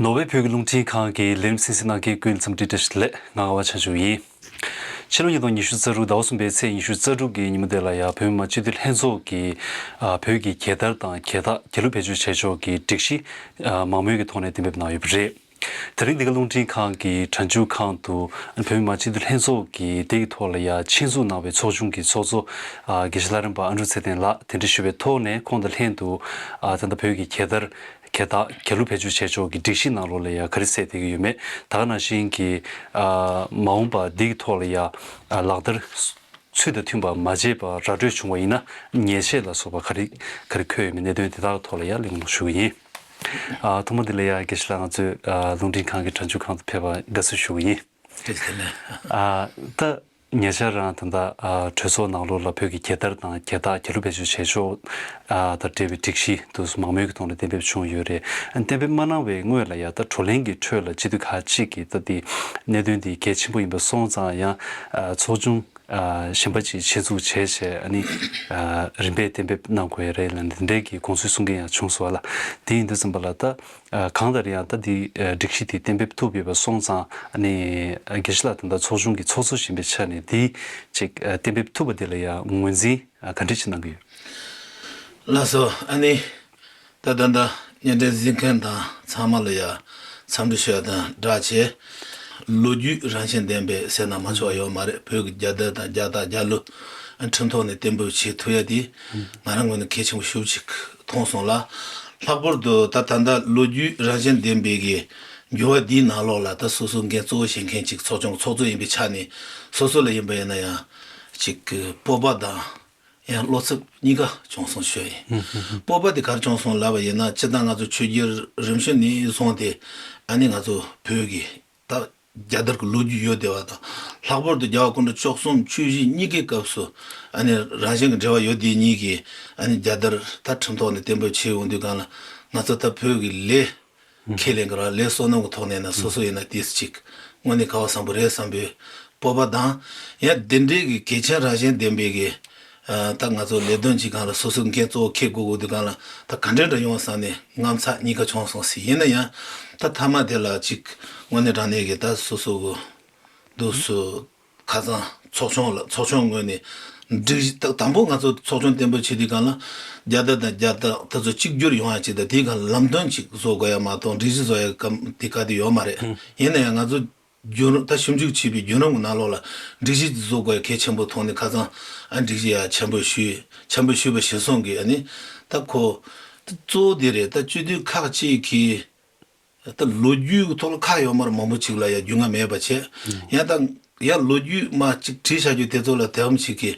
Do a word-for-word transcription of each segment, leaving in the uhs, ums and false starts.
ནོར་ཝེ་བོད་ཀྱི་རླུང་འཕྲིན་ཁང་གི་ལས་རིམ་གསན་གཟིགས་གནང་མཁན་ཀུན་ལ་འཚམས་འདྲི་བཀྲ་ཤིས་བདེ་ལེགས། ང་ཀ་བ་ཆོས་སྒྲོན་ཡིན། ཕྱི་ལོ་ཉིས་སྟོང་ཉི་ཤུ་རྩ་དྲུག་ཟླ་བ་གསུམ་པའི་ཚེས་ཉི་ཤུ་རྩ་དྲུག་གི་ཉིན་མོ་དེ་ལ་ཡང་བོད་མི་མང་སྤྱི་འཐུས་ལྷན་ཚོགས་ཀྱིས་ཨ་བོད་ཀྱི་རྒྱལ་དར་དང་རྒྱལ་རྟགས་རྒྱལ་གླུ་བེད་སྤྱོད་བྱེད་ཕྱོགས་ཀྱི་སྒྲིག་གཞི་ཨ་མང་མོས་ཀྱི་ཐོག་ནས་གཏན་འབེབས་གནང་ཡོད་པ་རེད། དེ་རིང་འདི་ག་རླུང་འཕྲིན་ཁང་གི་གྲ་སྒྲིག་ཁང་དུ་བོད་མི་མང་སྤྱི་འཐུས་ལྷན་ཚོགས་ཀྱིས་དེ་ཡི་ཐོག་ལ་ཡང་ཆེད་འཛུགས་གནང་བའི་ཚོགས་ཆུང་གི་ཚོགས་གཙོ་ཨ་དགེ་བཤེས་ལྷ་རམས་པ་ཨ་འབྲུག་ཚེ་བརྟན་ལགས་གདན་འདྲེན་ཞུས་པའི་ཐོག་ནས་ཁོང་དང་ལྷན་དུ་ཨ་ད་ལྟ་བོད་ཀྱི་རྒྱལ་དར་རྒྱལ་རྟགས་རྒྱལ་གླུ་བེད་སྤྱོད་བྱེད་ཕྱོགས་ཀྱི་སྒྲིག་གཞི་ནང་ལོགས་ལ་ཡང་ག་རེ་གསལ་བསྡད་ཀྱི་ཡོད་མེད། ད་ག་ནང་བཞིན་གྱི་ཨ་མ་འོངས་པ་འདི་གི་ཐོག་ལ་ཡང་ཨ་ལག་བསྟར་ཚུལ་དང་མཐུན་པ་མ་བྱས་པར་ར་སྤྲོད་བྱུང་བ་ཡིན་ན་ཉེས་ཆད་ལ་སོགས་པ་ག་རེ་ག་རེ་འཁོད་ཡོད་མེད་གནད་དོན་དེ་དག་ཐོག་ལ་ཡང་གླེང་སློང་ཞུ་གི་ཡིན། ཨ་ཐོག་མ་དེ་ལ་ཡང་དགེ་བཤེས་ལགས་ང་ཚོའི་ཨ་རླུང་འཕྲིན་ཁང་གི་གྲ་སྒྲིག་ཁང་དུ་ཕེབས་པར་དགའ་བསུ་ཞུ་གི་ཡིན། ཨ་ད་ཉེ་ཆར་རང་ད་ལྟ་ཨ་གྲོས་ཚོགས་ནང་ལོགས་ལ་བོད་ཀྱི་རྒྱལ་དར་དང་རྒྱལ་རྟགས་རྒྱལ་གླུ་བེད་སྤྱོད་བྱེད་ཕྱོགས་ཨ་དང་འབྲེལ་བའི་སྒྲིག་གཞི་དུ་མང་མོས་ཀྱི་ཐོག་ནས་གཏན་འབེབས་བྱུང་ཡོད་རེད། གཏན་འབེབས་མ་གནང་བའི་སྔོན་ལ་ཡང་ད་བགྲོ་གླེང་གི་ཁྲོད་ལ་སྤྱི་འཐུས་ཁག་ཅིག་གིས་ད་ལྟའི་གནད་དོན་འདི་གལ་ཆེན་པོ་ཡིན་པ་སོང་ཙང་ཡང་ཨ་ཚོགས་ཆུང་ཨ་གཞན་པ་ཅིག་ཆེད་འཛུགས་བྱས་བྱས་ཨ་ནི་ཨ་རིམ་པས་གཏན་འབེབས་གནང་དགོས་ཡ་རེད་ལབ་ནས་འདི་འདྲའི་གི་དགོངས་ཚུལ་གསུང་མཁན་ཡང་བྱུང་སོང་བ་ལ། དེ་ཡིན་དུས་ཙམ་པ་ལ་ད་ཨ་གང་ལྟར་ཡང་ད་འདི་ཨ་སྒྲིག་གཞི་དེ་གཏན་འབེབས་ཐུབ་ཡོད་པ་སོང་ཙང་ཨ་ནི་ཨ་དགེ་བཤེས་ལགས་ད་ལྟ་ཚོགས་ཆུང་གི་ཚོགས་གཙོ་ཞིག་ཡིན་པའི་ཆ་ནས་འདི་ཅིག་ཨ་གཏན་འབེབས་ཐུབ་པ་དེ་ལ་ཡང་ངོས་འཛིན་ཨ་ག་འདྲ་ཞིག་གནང་གི་ཡོད། ལགས་སོ། ཨ་ནི་ད་ད་ལྟ་བརྙན་འཕྲིན་གཟིགས་མཁན་དང་ཚང་མ་ལ་ཡང་འཚམས་འདྲི་ཞུ་ཡ་དང་སྦྲགས་བྱས། ལོ་རྒྱུས་རང་བཞིན་ལྡན་པའི་ཟེར་ན་མ་ཆོག་པ་ཡོད་མ་རེད། བོད་ཀྱི་རྒྱལ་དར་དང་རྒྱལ་རྟགས་རྒྱལ་གླུ་ཁྲིམས་ཐོག་ནས་གཏན་འབེབས་བྱེད་ཐུབ་ཡ་དེ་ང་རང་ངོས་ནས་གལ་ཆེན་པོ་ཞེ་པོ་ཅིག་མཐོང་སོང་ལ། ལྷག་པར་དུ་ད་ད་ལྟ་ལོ་རྒྱུས་རང་བཞིན་ལྡན་པའི་གི་འགྱུར་བ་འདིའི་ནང་ལོགས་ལ་ད་སོ་སོ་འགན་གཙོ་བོ་བཞེས་མཁན་ཅིག་ཚོགས་ཆུང་ཚོགས་གཙོ་ཡིན་པའི་ཆ་ནས་སོ་སོ་ལ་ཡིན་པ་ཡིན་ན་ཡང་ཅིག་གི་སྤོབས་པ་དང་ཡང་བློ་འཚབ་གཉིས་ཀ་བྱུང་སོང་ཞུ་ཡ་ཡིན། སྤོབས་པ་དེ་ག་རེ་བྱུང་སོང་ལབ་པ་ཡིན་ན་སྤྱིར་བཏང་ང་ཚོ་ཆོས་བརྒྱུད་རིམ་བྱོན་ནས་བཟུང་སྟེ་ཨ་ནི་ང་ཚོ་བོད་ཀྱི་ད་རྒྱལ་དར་གྱི་ལོ་རྒྱུས་ཡོད་བསྡད་པ་དང་། ལྷག་པར་དུ་རྒྱལ་བ་སྐུ་ཕྲེང་བཅུ་གསུམ་ཆོས་བཞི་གཉིས་ཀའི་སྐབས་སུ་ཨ་ནི་རང་བཞིན་གྱི་འབྲེལ་བ་ཡོད་དེ་གཉིས་ཀྱིས་ཨ་ནི་རྒྱལ་དར་ད་ཁྲིམས་ཐོག་ནས་གཏན་འབེབས་བྱས་ཡོང་དུས་སྒང་ལ་ང་ཚོ་ད་བོད་ཀྱི་ལས་ཁས་ལེན་གྱི་ར་ལས་བསོད་ནམས་ཀྱི་ཐོག་ནས་ན་སོ་སོ་ཡིན་ན་ཏིས་ཅིག་དངོས་གནས་ག་བ་བཟང་པོ་རེད་བསམ་པའི་སྤོབས་པ་དང་། ཡང་དེ་འདྲའི་གི་གལ་ཆེན་རང་བཞིན་ལྡན་པའི་གི་ཨ་ད་ང་ཚོ་ལས་དོན་གྱི་སྒང་ལ་སོ་སོའི་འགན་གཙོ་བོ་འཁྱེར་དགོས་དགོས་དུས་སྒང་ལ་ད་ག་འདྲ་འདྲ་ཡོང་བསམ་ནས་དངངས་འཚབ་གཉིས་ཀ་བྱུང་སོང་ཟེར། ཡིན་ན་ཡང་ད་མཐའ་མ་དེ་ལ་ཅིག་དངོས་གནས་དྲང་གནས་ཀྱི་ད་སོ་སོ་གི་འདུག་སུ་ཁ་སང་ཚོགས་ཆུང་ལ་ཚོགས་ཆུང་ངོས་ནས་སྒྲིག་གཞི་ད་དང་པོ་ང་ཚོ་ཚོགས་ཆུང་གཏན་འབེབས་བྱེད་དུས་སྒང་ལ་རྒྱལ་དར་དང་རྒྱལ་རྟགས་དེ་ཚོ་གཅིག་གྱུར་ཡོང་ཡ་ཅིག་དང་དེའི་སྒང་ལ་ལམ་སྟོན་ཅིག་བཟོ་དགོས་ཡ་མ་གཏོགས་སྒྲིག་གཞི་བཟོ་ཡ་གམ་དེ་ག་དེ་ཡོད་མ་རེད། ཡིན་ན་ཡང་ང་ཚོ་བརྒྱུད་རིམ་ད་ཞིབ་འཇུག་བྱས་པའི་བརྒྱུད་རིམ་གྱི་ནང་ལོགས་ལ་སྒྲིག་གཞི་བཟོ་དགོས་གལ་ཆེན་པོ་མཐོང་ནས་ཁ་སང་ཨ་སྒྲིག་གཞི་ཡ་ཆེན་པོ་ཞུས་ཆེན་པོ་ཞུས་པ་གཞིར་བཟུང་གིས་ཨ་ནི་ད་ཁོ་གཙོ་བོ་དེ་རེད། ད་སྤྱི་འཐུས་ཁག་ཅིག་གིས་ད་ལོ་རྒྱུས་ཀྱི་ཐོག་ལ་ཁག་ཡོད་མ་རེད། མང་པོ་ཅིག་ལ་ཡ་རྒྱུས་མངའ་མེད་པ་བྱས་ཡང་ད་ཡང་ལོ་རྒྱུས་མ་ཅིག་བྲིས་བཞག་རྒྱུ་དེ་ཚོ་ལ་དེ་འམ་ཅིག་གིས་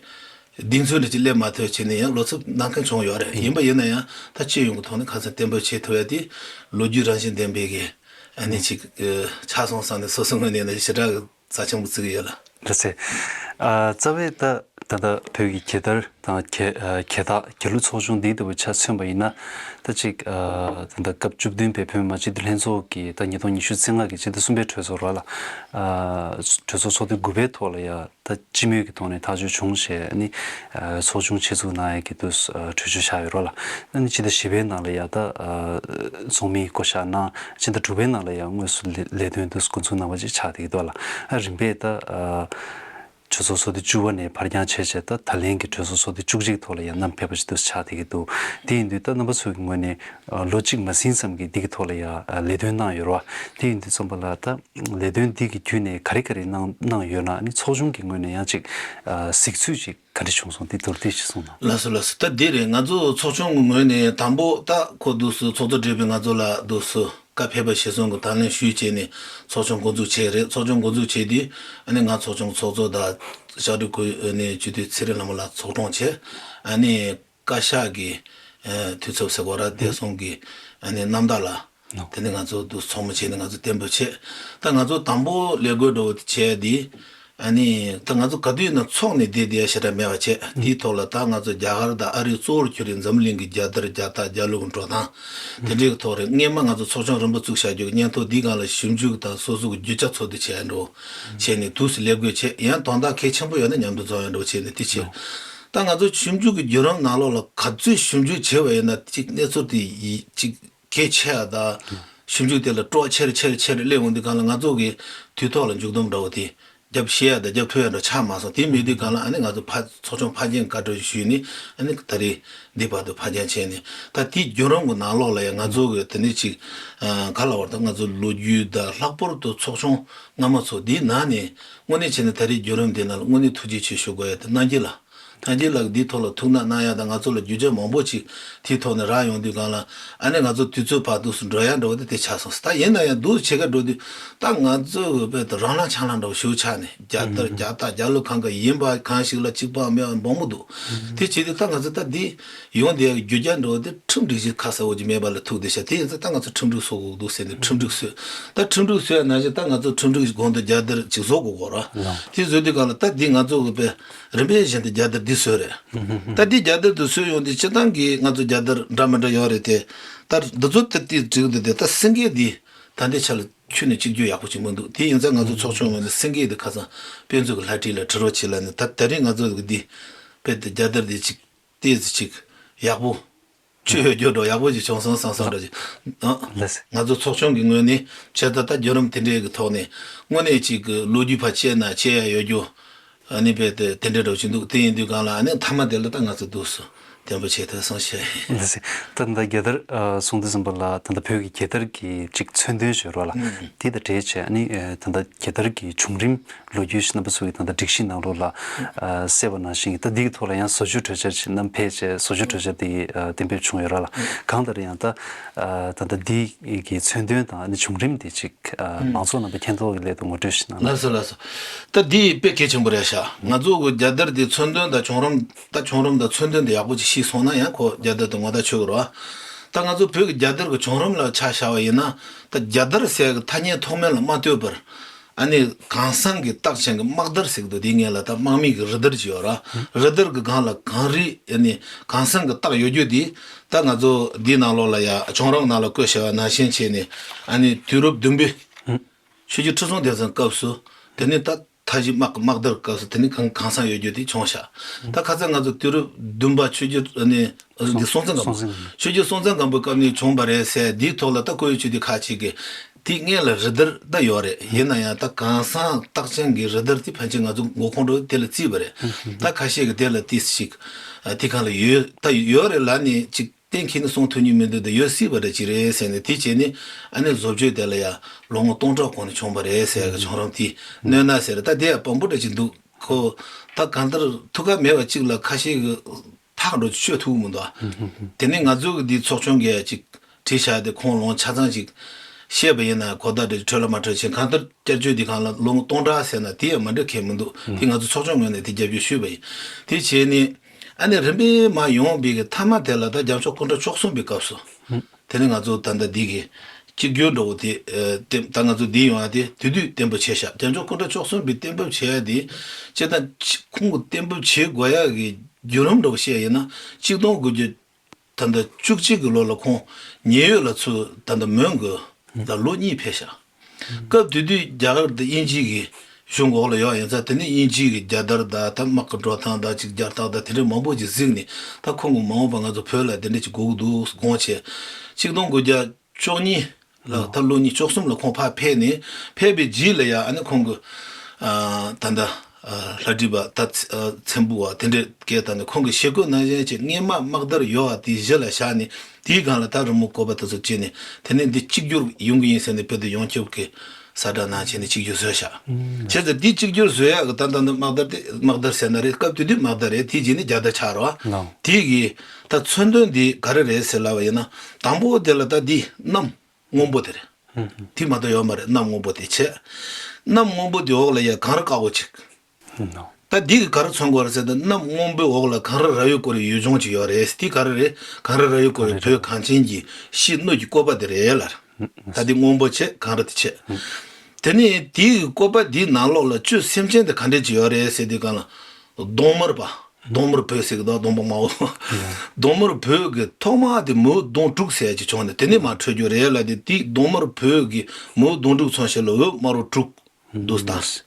གདེང་ཚོད་འདྲ་ཅིག་སླེབས་མ་ཐུབ་བྱས་ནས་ཡང་བློ་འཚབ་གནང་མཁན་བྱུང་ཡོད་རེད། ཡིན་པ་ཡིན་ན་ཡང་ད་སྤྱི་ཡོངས་ཀྱི་ཐོག་ནས་ཁ་སང་གཏན་འབེབས་བྱེད་ཐུབ་ཡ་དེ་ལོ་རྒྱུས་རང་བཞིན་ལྡན་པའི་གི་ཨ་ནི་ཅིག་ཆགས་སོང་བསམ་ནས་སོ་སོ་ངོས་ནས་ནི་ཞེ་དྲག་རྩ་ཆེན་པོ་བརྩི་གི་ཡོད་ལ། ལགས་སེ། ཨ་རྩ་བའི་ད་ད་ལྟ་བོད་ཀྱི་རྒྱལ་དར་དང་རྒྱལ་ཨ་རྒྱལ་རྟགས་རྒྱལ་གླུ་ཚོགས་ཆུང་འདི་ལྟ་བུ་ཆ་མཚོན་པ་ཡིན་ན་ད་ཅིག་ཨ་ད་ལྟ་སྐབས་བཅུ་བདུན་པའི་བོད་མི་མང་སྤྱི་འཐུས་ལྷན་ཚོགས་ཀྱི་ད་ཉིས་སྟོང་ཉི་ཤུ་རྩ་ལྔ་གི་སྤྱི་ཟླ་གསུམ་པའི་གྲོས་ཚོགས་ར་ལ་ཨ་གྲོས་ཚོགས་ཚོགས་དུས་དགུ་པའི་ཐོག་ལ་ཡ་ད་སྤྱི་མོས་ཀྱི་ཐོག་ནས་ཐག་གཅོད་བྱུང་བྱས་ནི་ཨ་ཚོགས་ཆུང་ཆེད་འཛུགས་གནང་ཡས་ཀྱི་དུས་སུ་ཨ་གྲོས་ཆོད་བཞག་ཡོད་ར་ལ། ཨ་ནི་སྤྱི་ཟླ་བཞི་པའི་ནང་ལ་ཡ་ད་ཨ་ཚོགས་མིའི་བསྐོ་བཞག་གནང་། སྤྱི་ཟླ་དྲུག་པའི་ནང་ལ་ཡང་དངོས་སུ་ལས་ལས་དོན་དུ་འགོ་འཛུགས་གནང་བ་ཅིག་ཆགས་བསྡད་ཀྱི་འདུག་ལ། ཨ་རིམ་པས་ད་ཨ་གྲོས་ཚོགས་ཚོགས་དུས་བཅུ་པ་ནས་ཕར་འགྱངས་བྱས་བྱས་ད་ད་ལན་གྱི་གྲོས་ཚོགས་ཚོགས་དུས་བཅུ་གཅིག་ཐོག་ལ་ཡང་བསྣམས་ཕེབས་པ་ཅིག་ཏུ་ཆགས་བསྡད་ཀྱི་འདུག་དེ་ཡིན་དུས་ད་རྣམ་པ་ཚོའི་ངོས་ནས་ཨ་ལོ་གཅིག་མ་ཟིན་ཙམ་གྱི་འདི་གི་ཐོག་ལ་ཡང་ཨ་ལས་དོན་གནང་ཡོད་རེད་བ། དེ་ཡིན་དུས་ཙམ་པ་ལ་ད་ལས་དོན་འདི་གི་བརྒྱུད་ནས་ག་རེ་ག་རེ་གནང་གནང་ཡོད་ན་ཨ་ནི་ཚོགས་ཆུང་གི་ངོས་ནས་ཡང་ཅིག་ཨ་གཟིགས་ཚུལ་ཅིག་ག་འདྲ་བྱུང་སོང་དེ་མདོར་བསྡུས་ཤིག་གསུངས་དང་། ལགས་སོ་ལགས་སོ། ད་འདི་རེད། ང་ཚོ་ཚོགས་ཆུང་གི་ངོས་ནས་དང་པོ་ད་ཁོ་འདུག་སུ་ཚོགས་གཙོ་བགྲེས་པས་ང་ཚོ་ལ་འདུག་སུ་བཀའ་ཕེབས་པ་གཞིར་བཟུང་གི་དང་ལེན་ཞུས་བྱས་ནས་ཚོགས་ཆུང་འགོ་འཛུགས་བྱས་རེད། ཚོགས་ཆུང་འགོ་འཛུགས་བྱས་དུས་ཨ་ནི་ང་ཚོགས་ཆུང་ཚོགས་གཙོ་དང་ལྕགས་རི་ཁུལ་ཨ་ནི་སྤྱི་འཐུས་ཚེ་རིང་ལྷ་མོ་ལགས་ཚོགས་གྲོངས་བྱས། ཨ་ནི་བཀའ་ཤག་གི་ཨ་འཐུས་ཚབ་ཟེར་དགོས་ར་བདེ་སྲུང་གི་ཨ་ནི་རྣམ་དག་ལགས། དེ་ནས་ང་ཚོ་འདུག་ཚོགས་མི་བྱས་ནས་ང་ཚོ་གཏན་འབེབས་བྱས། ད་ང་ཚོ་དང་པོ་ལས་བགོས་འགྲོ་བྱས་དེ། ཨ་ནི་ད་ང་ཚོ་ག་དུས་ཡིན་ན་ཚོགས་ནས་བསྡད་བསྡད་ཡ་ཞེ་དྲག་མེད་པ་བྱས། དེའི་ཐོག་ལ་ད་ང་ཚོ་རྒྱ་གར་དང་ཨ་རིའི་གཙོ་བོར་གྱུར་པའི་འཛམ་གླིང་གི་རྒྱལ་དར་རྒྱལ་རྟགས་རྒྱལ་གླུ་གི་འགྲོ་སྟངས་དེ་འདྲའི་ཐོག་རེད། སྔས་མ་ང་ཚོ་ཚོགས་ཆུང་རིམ་པ་བཙུགས་བཞག་རྒྱུ་གི་སྙན་ཐོ་འདིའི་སྒང་ལ་ཞིབ་འཇུག་དང་སོ་སོ་གི་རྒྱུ་ཆ་འཚོལ་བསྡུ་བྱས་འགྲོ་བྱས་ནས་དུས་སུ་ལས་བགོས་བྱས། ཡང་དོན་དག་གལ་ཆེན་པོ་ཡོད་ན་མཉམ་དུ་འཛོམས་ཡ་འགྲོ་བྱས་ནས་དེ་བྱས། ད་ང་ཚོ་ཞིབ་འཇུག་གི་བརྒྱུད་རིམ་ནང་ལོགས་ལ་ག་ཚོད་ཞིབ་འཇུག་བྱས་པ་ཡིན་ན་ཅིག་གནས་ཚུལ་དེ་ཡི་ཅིག་གལ་ཆེ་ཡ་ད། ཞིབ་འཇུག་དེ་ལ་སྤྲོ་ཆེར་ཆེར་ཆེར་སླེབས་འོང་དུས་སྒང་ལ་ང་ཚོ་གི་དུས་ཐོག་ལ་མཇུག་བསྡོམས་འདྲ་བོ་དེ་རྒྱབ་ཤེས་ཡ་དང་རྒྱབ་ཐུབ་ཡ་འདྲ་ཆགས་མ་སོང་། དེ་མེད་དུས་སྒང་ལ་ཨ་ནི་ང་ཚོ་ཕར་ཚོགས་ཆུང་ཕར་འགྱངས་བཀའ་འཁྲོལ་ཞུས་ནས་ཨ་ནི་ད་རེས་འདི་བར་དུ་ཕར་འགྱངས་བྱས་ནས། ད་དེའི་བརྒྱུད་རིམ་གྱི་ནང་ལོགས་ལ་ཡང་ང་ཚོ་གི་དེ་ནས་ཅིག་ག་ལ་བར་དུ་ང་ཚོ་ལོ་རྒྱུས་དང་ལྷག་པར་དུ་ཚོགས་ཆུང་སྔ་མ་ཚོ་འདིའི་ནང་ནས་དངོས་གནས་བྱས་ན་ད་རེས་བརྒྱུད་རིམ་འདི་ནང་ལ་དངོས་གནས་ཐུགས་རྗེ་ཆེ་ཞུ་དགོས་ཡ་དེ་རྣམ་རྒྱལ་ལགས། རྣམ་རྒྱལ་ལགས་འདིའི་ཐོག་ལ་ཐུགས་སྣང་གནང་ཡ་དང་ང་ཚོ་ལ་རྒྱུ་ཆ་མང་པོ་ཅིག་དེའི་ཐོག་ནས་རག་ཡོང་དུས་སྒང་ལ་ཨ་ནི་ང་ཚོ་དུས་ཚོད་བར་དུ་སུ་འགྲོ་ཡ་འདྲ་བོ་དེ་དེ་ཆགས་སོང་། ད་ཡིན་ན་ཡང་འདུག་བྱེད་ག་འགྲོ་དུས་ད་ང་ཚོ་བས་ད་རང་ལངས་ཆང་ལངས་འདྲ་བོ་ཞུ་ཆགས་ནས་རྒྱལ་དར་རྒྱལ་རྟགས་རྒྱལ་གླུ་གང་ག་ཡིན་པ་གང་ཞིག་ལ་གཅིག་པ་མེད་པ་མང་པོ་འདུག་དེ་བྱེད་དུས་ད་ང་ཚོ་ད་འདི་ཡོང་བསྡད་ཡ་རྒྱུ་རྐྱེན་འདྲ་བོ་དེ་ཁྲིམས་སྒྲིག་གཞི་ཁ་གསལ་བོ་ཅིག་མེད་པ་ལ་ཐུག་བསྡད་ཤག་དེ་ཡིན་ཙང་ད་ང་ཚོ་ཁྲིམས་སྒྲིག་བཟོ་དགོས་འདུག་ཟེར་ནས་ཁྲིམས་སྒྲིག་བཟོས། ད་ཁྲིམས་སྒྲིག་བཟོས་ཡ་ནང་བཞིན་ད་ང་ཚོ་ཁྲིམས་སྒྲིག་གོང་དུ་རྒྱལ་དར་ཅིག་བཟོ་དགོས་གོ་ར། དེ་བཟོས་དུས་སྒང་ལ་ད་འདི་ང་ཚོ་གི་པའི་རིམ་པས་བཞིན་དུ་རྒྱལ་དར་འདི་བཟོས་རེད། ད་འདི་རྒྱལ་དར་འདི་བཟོས་ཡོང་དུས་སྤྱིར་བཏང་གི་ང་ཚོ་རྒྱལ་དར་འདྲ་མི་འདྲ་ཡོད་རེད་དེ། ད་འདི་ཚོ་ད་དེ་བསྒྲིགས་འདུག་དེ་ད་སེང་གེ་འདི་ད་ལྟའི་ཆ་ལ་ཁྱོན་ནས་གཅིག་གྱུར་ཡག་པོ་ཅིག་མི་འདུག་དེ་ཡིན་ཙང་ང་ཚོ་ཚོགས་ཆུང་ངོས་ནས་སེང་གེ་འདི་ཁ་སང་དཔེ་མཛོད་ཀྱི་ལྷ་བྲིས་ལ་བྲི་རོགས་བྱེད་ལབ་ནས། ད་ད་རིང་ང་ཚོ་གི་འདི་དཔེ་དེ་རྒྱལ་དར་འདི་ཅིག་ཏོག་ཙམ་ཅིག་ཡག་པོ། ཆོས་ཡོད་རྒྱུ་འགྲོ་ཡག་པོ་ཞིག་བྱུང་སོང་བསམ་བསམ་འདྲ་ཞིག་ཨ། ལགས་སོ། ང་ཚོ་ཚོགས་ཆུང་གི་ངོས་ནས་བྱས་ཙང་ད་བརྒྱུད་རིམ་དེ་འདྲའི་གི་ཐོག་ནས་དངོས་གནས་ཅིག་གི་ལོ་རྒྱུས་ཕར་བཤད་ན་བཤད་ཡ་ཡོད་རྒྱུ་ཨ་ནི་རྦད་དེ་དེ་འདྲ་འདྲ་ཞིག་འདུག་དེ་ཡིན་དུས་སྒང་ལ་ཨ་ནི་མཐའ་མ་དེ་ལ་ད་ང་ཚོ་འདུག་སོ་བརྟན་པོ་བྱས་ཐུབ་སོང་བཤད་ཡིན། ལགས་སོ། ད་ད་རྒྱལ་དར་ཨ་གསུང་དུས་ཙམ་པ་ལ་ད་ད་བོད་ཀྱི་རྒྱལ་དར་གྱི་ཅིག་མཚོན་དོན་ཞུ་རོགས་ལ་ཨུ། དེ་དང་འབྲེལ་བྱས་ཨ་ནི་ཨ་ད་ད་རྒྱལ་དར་གྱི་བྱུང་རིམ། ལོ་རྒྱུས་ཤིག་རྣམ་པ་ཚོ་གིས་ད་ལྟ་སྒྲིག་གཞི་ནང་ལོགས་ལ་ཨ་གསལ་བ་ནང་བཞིན་གྱི་ད་འདིའི་ཐོག་ལ་ཡང་བཟོ་བཅོས་གྲོས་འཆར་ཞིག་བསྣམས་ཕེབས་བྱས་བཟོ་བཅོས་གྲོས་འཆར་དེ་ཨ་གཏན་འབེབས་བྱུང་ཡོད་ར་ལ། གང་ལྟར་ཡང་ད་ཨ་ད་ལྟ་འདི་གི་མཚོན་དོན་དང་ཨ་ནི་བྱུང་རིམ་དེ་ཅིག་ཨ་མང་ཚོགས་རྣམ་པ་མཁྱེན་རྟོགས་ཀྱི་སླད་དུ་ངོ་སྤྲོད་ཞིག་གནང་ན། ལགས་སོ་ལགས་སོ། ད་འདི་དཔེ་གལ་ཆེན་པོ་རེད་ཤག་ང་ཚོ་གི་རྒྱལ་དར་འདི་མཚོན་དོན་དང་བྱུང་རིམ། ད་བྱུང་རིམ་དང་མཚོན་དོན་དེ་ཡག་པོ་ཅིག་ཤེས་སོང་ན་ཡང་ཁོ་རྒྱལ་དར་དེ་ངོ་ཐག་ཆོད་གི་རེད་བ། ད་ང་ཚོ་བོད་ཀྱི་རྒྱལ་དར་གྱི་བྱུང་རིམ་ལ་ཆ་བཞག་པ་ཡིན་ན། ད་རྒྱལ་དར་ཟེར་གི་ཐ་སྙད་ཐོག་མེད་ལ་མ་ལྟོས་པར། ཨ་ནི་གངས་སེང་གི་རྟགས་ཅན་གྱི་དམག་དར་ཟེར་གི་འདུག་དེའི་སྔོན་ལ་ད་དམག་མི་གི་རུ་དར་ཅིག་ཡོད་ར། རུ་དར་གི་སྒང་ལ་གངས་རི། ཨ་ནི་གངས་སེང་གི་རྟགས་ཡོད་རྒྱུ་དེ། ད་ང་ཚོ་འདིའི་ནང་ལོགས་ལ་ཡ་བྱུང་རིམ་ནང་ལ་བཀོད་བཞག་པ་ནང་བཞིན་བྱས་ནས། ཨ་ནི་དུས་རབས་བདུན་པའི་ཆོས་རྒྱལ་ཁྲི་སྲོང་ལྡེ་བཙན་སྐབས་སུ་དེ་ནི་ད་མཐའ་བཞི་དམག་གི་དམག་དར་སྐབས་སུ་དེ་ནི་གངས་གངས་སེང་ཡོད་རྒྱུ་དེ་བྱུང་ཤག་ད་ཁ་སང་ང་ཚོ་དུས་རབས་བདུན་པ་ཆོས་རྒྱལ། ཨ་ནི་འདི་སྲོང་བཙན་སྒམ་པོ། སྲོང་བཙན་སྒམ་པོ། ཆོས་རྒྱལ་སྲོང་བཙན་སྒམ་པོའི་སྐབས་ནས་བྱུང་བ་རེད་ཟེར། འདིའི་ཐོག་ལ་ད་བཀོད་ཡོད་ཆོས་དེ་ཁག་ཅིག་གི་དེའི་སྔོན་ལ་རུ་དར་ད་ཡོད་རེད། ཡིན་ན་ཡང་ད་གངས་སེང་རྟགས་ཅན་གྱི་རུ་དར་དེ་ཕལ་ཆེར་ང་ཚོ་མགོ་ཁུངས་འགྲོ་དེ་ལ་བརྩིས་པ་རེད། ད་ཁ་ཤས་ཀྱིས་དེ་ལ་ཏོག་ཙམ་ཅིག་དེ་གང་ལ་ཡོད་ད་ཡོད་རེད་ལབ་ནས་ཅིག་གཏན་འཁེལ་ནས་གསུང་ཐུབ་མྱོང་མི་འདུག་ད་ཡོད་སྲིད་པ་རེད་ཅིག་རེད་ཟེར་ནས་དེ་བྱས་ནས། ཨ་ནི་བཟོ་བཅོས་དེ་ལ་ཡང་ལོ་ངོ་སྟོང་ཕྲག་གོང་ནས་བྱུང་བ་རེད་ཟེར་གི་བྱུང་རིམ་དེ་གནོད་ན་ཟེར། ད་དེ་ཡང་བམ་པོ་འདྲ་ཅིག་འདུག་ཁོ་ད་གང་ལྟར་ཐུགས་ཁག་མེད་པ་གཅིག་ལ་ཁ་ཤས་ཀྱིས་ཐག་འགྲོ་ཆོད་ཐུབ་མི་འདུག་དེ་ནས་ང་ཚོ་གི་འདི་ཚོགས་ཆུང་གིས་ཅིག་བྲིས་བཞག་དེ་ཁོང་ལོ་ཆ་ཚང་ཅིག་བཤད་པ་ཡིན་ན་གོ་བརྡ་འདྲ་འཕྲོད་ལ་མ་འཕྲོད་ཅིག་གང་ལྟར་བསྐྱར་བཅོས་འདི་སྒང་ལ་ལོ་ངོ་སྟོང་ཕྲག་ཟེར་ན་དེ་ཡང་མ་འགྲིག་མཁན་མི་འདུག་དེ་ང་ཚོ་ཚོགས་ཆུང་ངོས་ནས་དེ་རྒྱབ་སྐྱོར་ཞུས་པ་ཡིན། དེ་བྱས་ནས་ཨ་ནི་རིམ་པས་མར་ཡོང་བའི་གི་མཐའ་མ་དེ་ལ་ད་རྒྱལ་མཆོག་སྐུ་ཕྲེང་བཅུ་གསུམ་པའི་སྐབས་སུ། དེ་ནི་ང་ཚོ་ད་ལྟ་འདི་གི་གཅིག་གྱུར་འདྲ་བོ་དེ་ཨ་གཏན། ད་ང་ཚོ་འདི་ཡོང་ཡ་དེ་དེ་དུས་གཏན་འབེབས་བྱས་ཤག་རྒྱལ་མཆོག་སྐུ་ཕྲེང་བཅུ་གསུམ་པའི་གཏན་འབེབས་བྱས་ཡ་དེ་སྤྱིར་བཏང་ཁོང་གི་གཏན་འབེབས་བྱེད་དགོས་ཡ་གི་བརྒྱུད་རིམ་འདྲ་བོ་བཤད་ཡིན་ན། གཅིག་སྟོང་དགུ་བརྒྱ་ད་ལྟ་བཅུ་གཅིག་གི་ལོ་ལ་ཁོང་ཉེ་ཡོད་ལ་ཚུར་ད་ལྟ་མོན་གྷོ་ལ་ལོ་གཉིས་ཕེབས་ཤག་སྐབས་དེ་དུས་རྒྱ་གར་དེ་དབྱིན་ཇི་གི་གཞུང་འོག་ལ་ཡོད་ཡིན་ཙང་། དེ་ནས་དབྱིན་ཇི་གི་རྒྱལ་དར་དང་ད་དམག་གི་འགྲོ་སྟངས་དང་ཅིག་རྒྱལ་རྟགས་དང་དེ་འདྲ་མང་པོ་ཅིག་གཟིགས་ནས། ད་ཁོང་གིས་མ་འོངས་པ་ང་ཚོ་བོད་ལ་དེ་འདྲ་ཅིག་དགོས་ཀྱི་འདུག་དགོངས་བྱས། གཅིག་སྟོང་དགུ་བརྒྱ་བཅུ་གཉིས་ལ་ད་ལོ་ཉིས་བཅུ་གསུམ་ལ་ཁོང་ཕར་ཕེབས་ནས། ཕེབས་པའི་རྗེས་ལ་ཡང་ཨ་ནི་ཁོང་གི་ཨ་ད་ལྟ་ཨ་ལྷ་བྲིས་པ་ད་ཚ་ཨ་ཚེམ་བུ་བ་དེ་འདྲས་སྐད་བཏང་ནས། ཁོང་གི་ཞལ་བཀོད་ནང་བཞིན་བྱས་སྔས་མ་དམག་དར་ཡོད་པ་དེ་གཞི་ལ་བཞག་ནས། དེའི་སྒང་ལ་ད་རི་མོ་བཀོད་པ་དེ་ཚོ་བྱས་ནས། དེ་ནས་འདི་གཅིག་གྱུར་ཡོང་གི་ཡིན་ཟེར་ནས་བོད་དུ་ཡོངས་ཁྱབ་ཀྱི་གསལ་བསྒྲགས་གནང་བྱས་ནས་གཅིག་གྱུར་བཟོས་བཞག་བྱས་ཙང་འདི་གཅིག་གྱུར་བཟོ་ཡག་གི་ད་ད་ད་དམག་དར་དེ། དམག་དར་ཟེར་ན་རེད། སྐབས་དེ་དུས་དམག་དར་རེད། དེའི་རྗེས་ནས་རྒྱལ་དར་ཆགས་རེད་བ། དེ་གི་ད་མཚོན་དོན་འདི་ག་རེ་རེད་ཟེར་ལབ་པ་ཡིན་ན། དང་པོ་དེ་ལ་ད་འདི་གནམ་སྔོན་པོ་དེ་རེད། དེ་མ་གཏོགས་ཡོད་མ་རེད། གནམ་སྔོན་པོ་དེ་བྱས། གནམ་སྔོན་པོ་དེ་འོག་ལ་ཡ་གངས་རི་དཀར་པོ་ཅིག་ད་འདི་གིས་ག་རེ་མཚོན་གྱི་ཡོད་རེད་ཟེར་ན། གནམ་སྔོན་པོའི་འོག་ལ་གངས་རི་ར་ཡོད་སྐོར་ཡུལ་ལྗོངས་ཅིག་ཡོད་རེད། དེ་ག་རེ་རེད། གངས་རི་ར་ཡོད་སྐོར་བོད་གངས་ཅན་གྱི་གཤིས་སྣོད་ཀྱི་བཀོད་པ་དེ་རེད་ལ། ད་འདི་སྔོན་པོ་བྱས། གངས་རི་དེ་བྱས། དེ་ནས་དེའི་བཀོད་པ་འདིའི་ནང་ལོགས་ལ་བཅུད་སེམས་ཅན་དེ་ག་འདྲས་ཅིག་ཡོད་རེད་ཟེར་དུས་སྒང་ལ། གདོང་དམར་པ། གདོང་དམར་བོད་ཟེར་གི་འདུག་གདོང་དམར་དམར་པོ། གདོང་དམར་བོད་ཀྱི་ཐོག་མ་དེ་མིའུ་གདོང་དྲུག་ཟེར་ཡ་ཅིག་བྱུང་ནས། དེ་ནས་མར་འཕྲོས་རྒྱུ་རེད་ལབ་དེ། དེ་གདོང་དམར་བོད་ཀྱི་མིའུ་གདོང་དྲུག་མཚོན་བྱེད་ལ་འོད་དམར་པོ་དྲུག་འདུག་སྟངས།